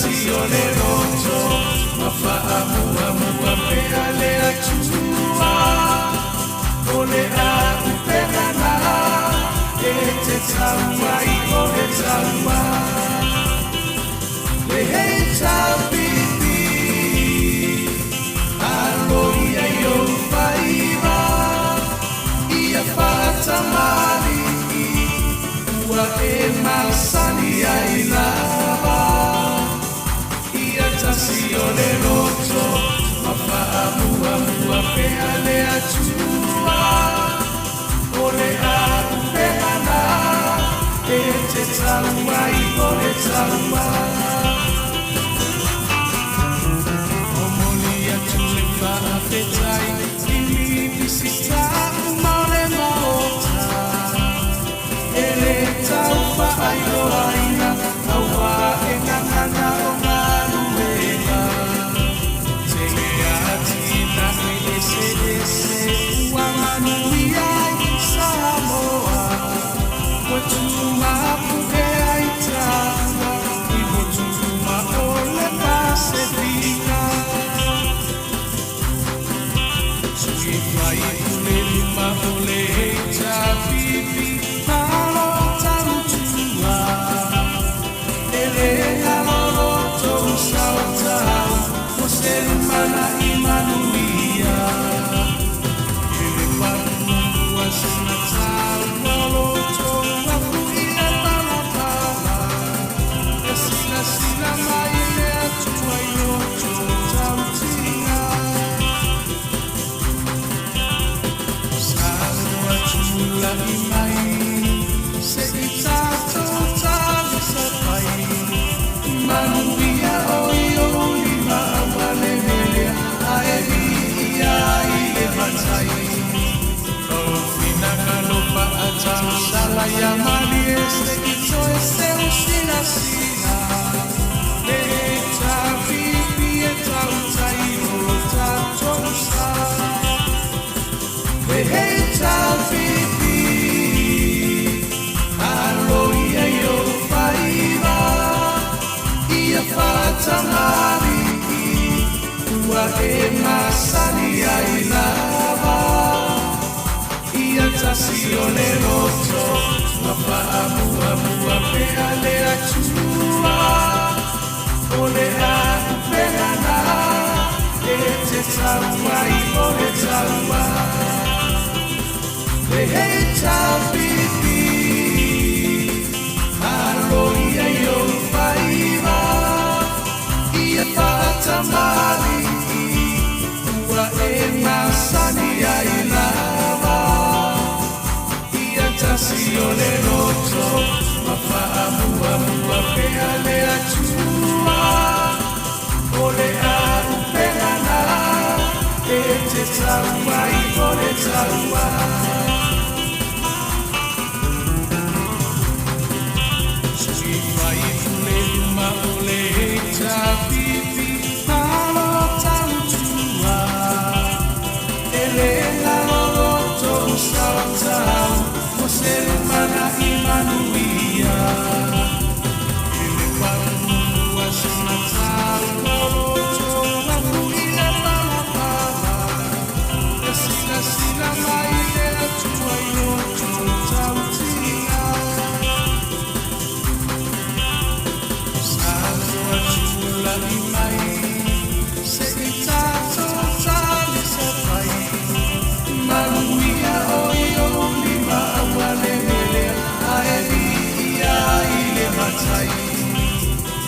tasi o le loto ma faamuamua pea le Atua. O le aupega na e te tau ai o le taua. Le HLPP, alo ia i ou faiva, ia faatamalii, ua e masani ai lava. Ia tasi o le loto, ma faamuamua pea le Atua. O le aupega na e te tau ai o le taua. Momoli atu le faafetai i Minisita uma o le Maota. E le tau faailoaina auā e gagana o galuega. Tele atinae eseese ua manuia ai Samoa. Ua tumapu'e ai taua i motu uma o le Pasefika. Sui faipule uma o le HRPP, malo tautua. E le galo lo tou sao tau mo se lumanai manuia. E le paumua sina taua o lo tou afu i le palapala. E silasila mai le Atua i lo tou tautiga. Samoa tulai mai, se i tatou talisapai. Manuia o i ou lima aua le melea, ae viia i le Matai. Lou finagalo faatausala ia malie se i toe seu silasila. Le HRPP e tautai lo tatou sa. Le HRPP, alo ia i ou faiva, ia faatamalii, ua e masani ai lava. Ia tasi o le loto, ma faamuamua pea le Atua. O le aupega na e te tau ai o le taua. Le HRPP, alo ia i ou faiva, ia faatamalii, ua e masani ai lava. Ia tasi o le loto, ma faamuamua pea le Atua. O le aupega na e te tau ai o le taua. Sui faipule uma o le HRPP, malo tautua. E le galo lo tou sao tau mo se lumanai manuia. E le paumua sina taua o lo tou afu i le palapala. E silasila mai le Atua i lo tou tautiga. Samoa tulai mai, se i tatou talisapai. Manuia o i ou lima aua le melea, ae viia i le Matai.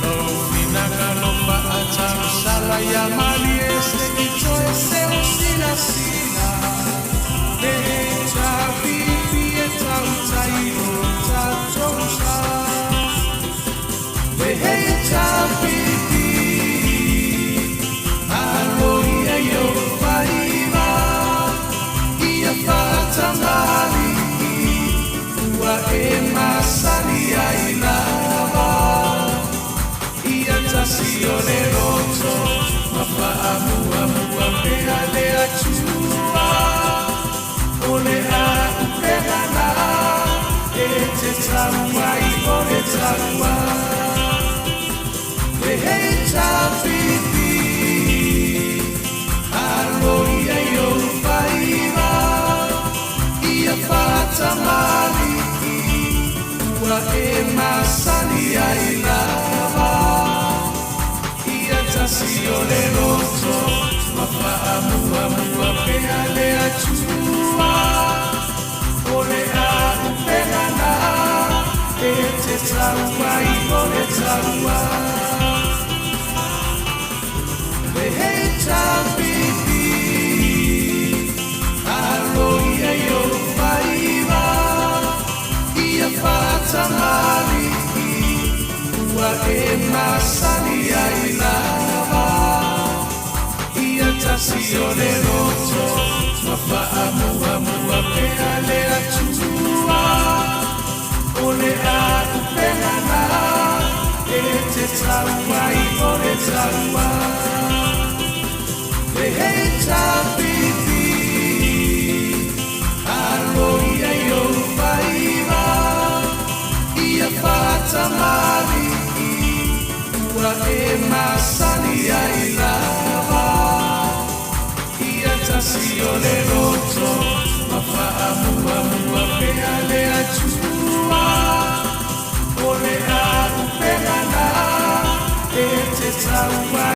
Lou finagalo faatausala ia malie se i toe seu silasila. Le HRPP e tautai lo tatou sa. Le HRPP, alo ia i ou faiva, ia faatamalii, ua e masani ai lava. Ia tasi o le loto, ma faamuamua pea le Atua. O le aupega na e te tau ai o le taua. Le e masani ai lava. Ia tasi o le loto ma faamuamua pea le Atua. O le auupega na e te tau ai o le taua. Le HPP alo ia i ou faiva, ia faatamalii ua e masani ai lava. Ia tasi o le loto ma faamuamua pea le Atua. O le auupega na e te tau ai o le taua. Le HPP alo ia i ou faiva, ia faatamalii ua e masani ai lava. Ia tasi o le loto ma faamuamua pea le Atua. O le auupega na e te tau ai.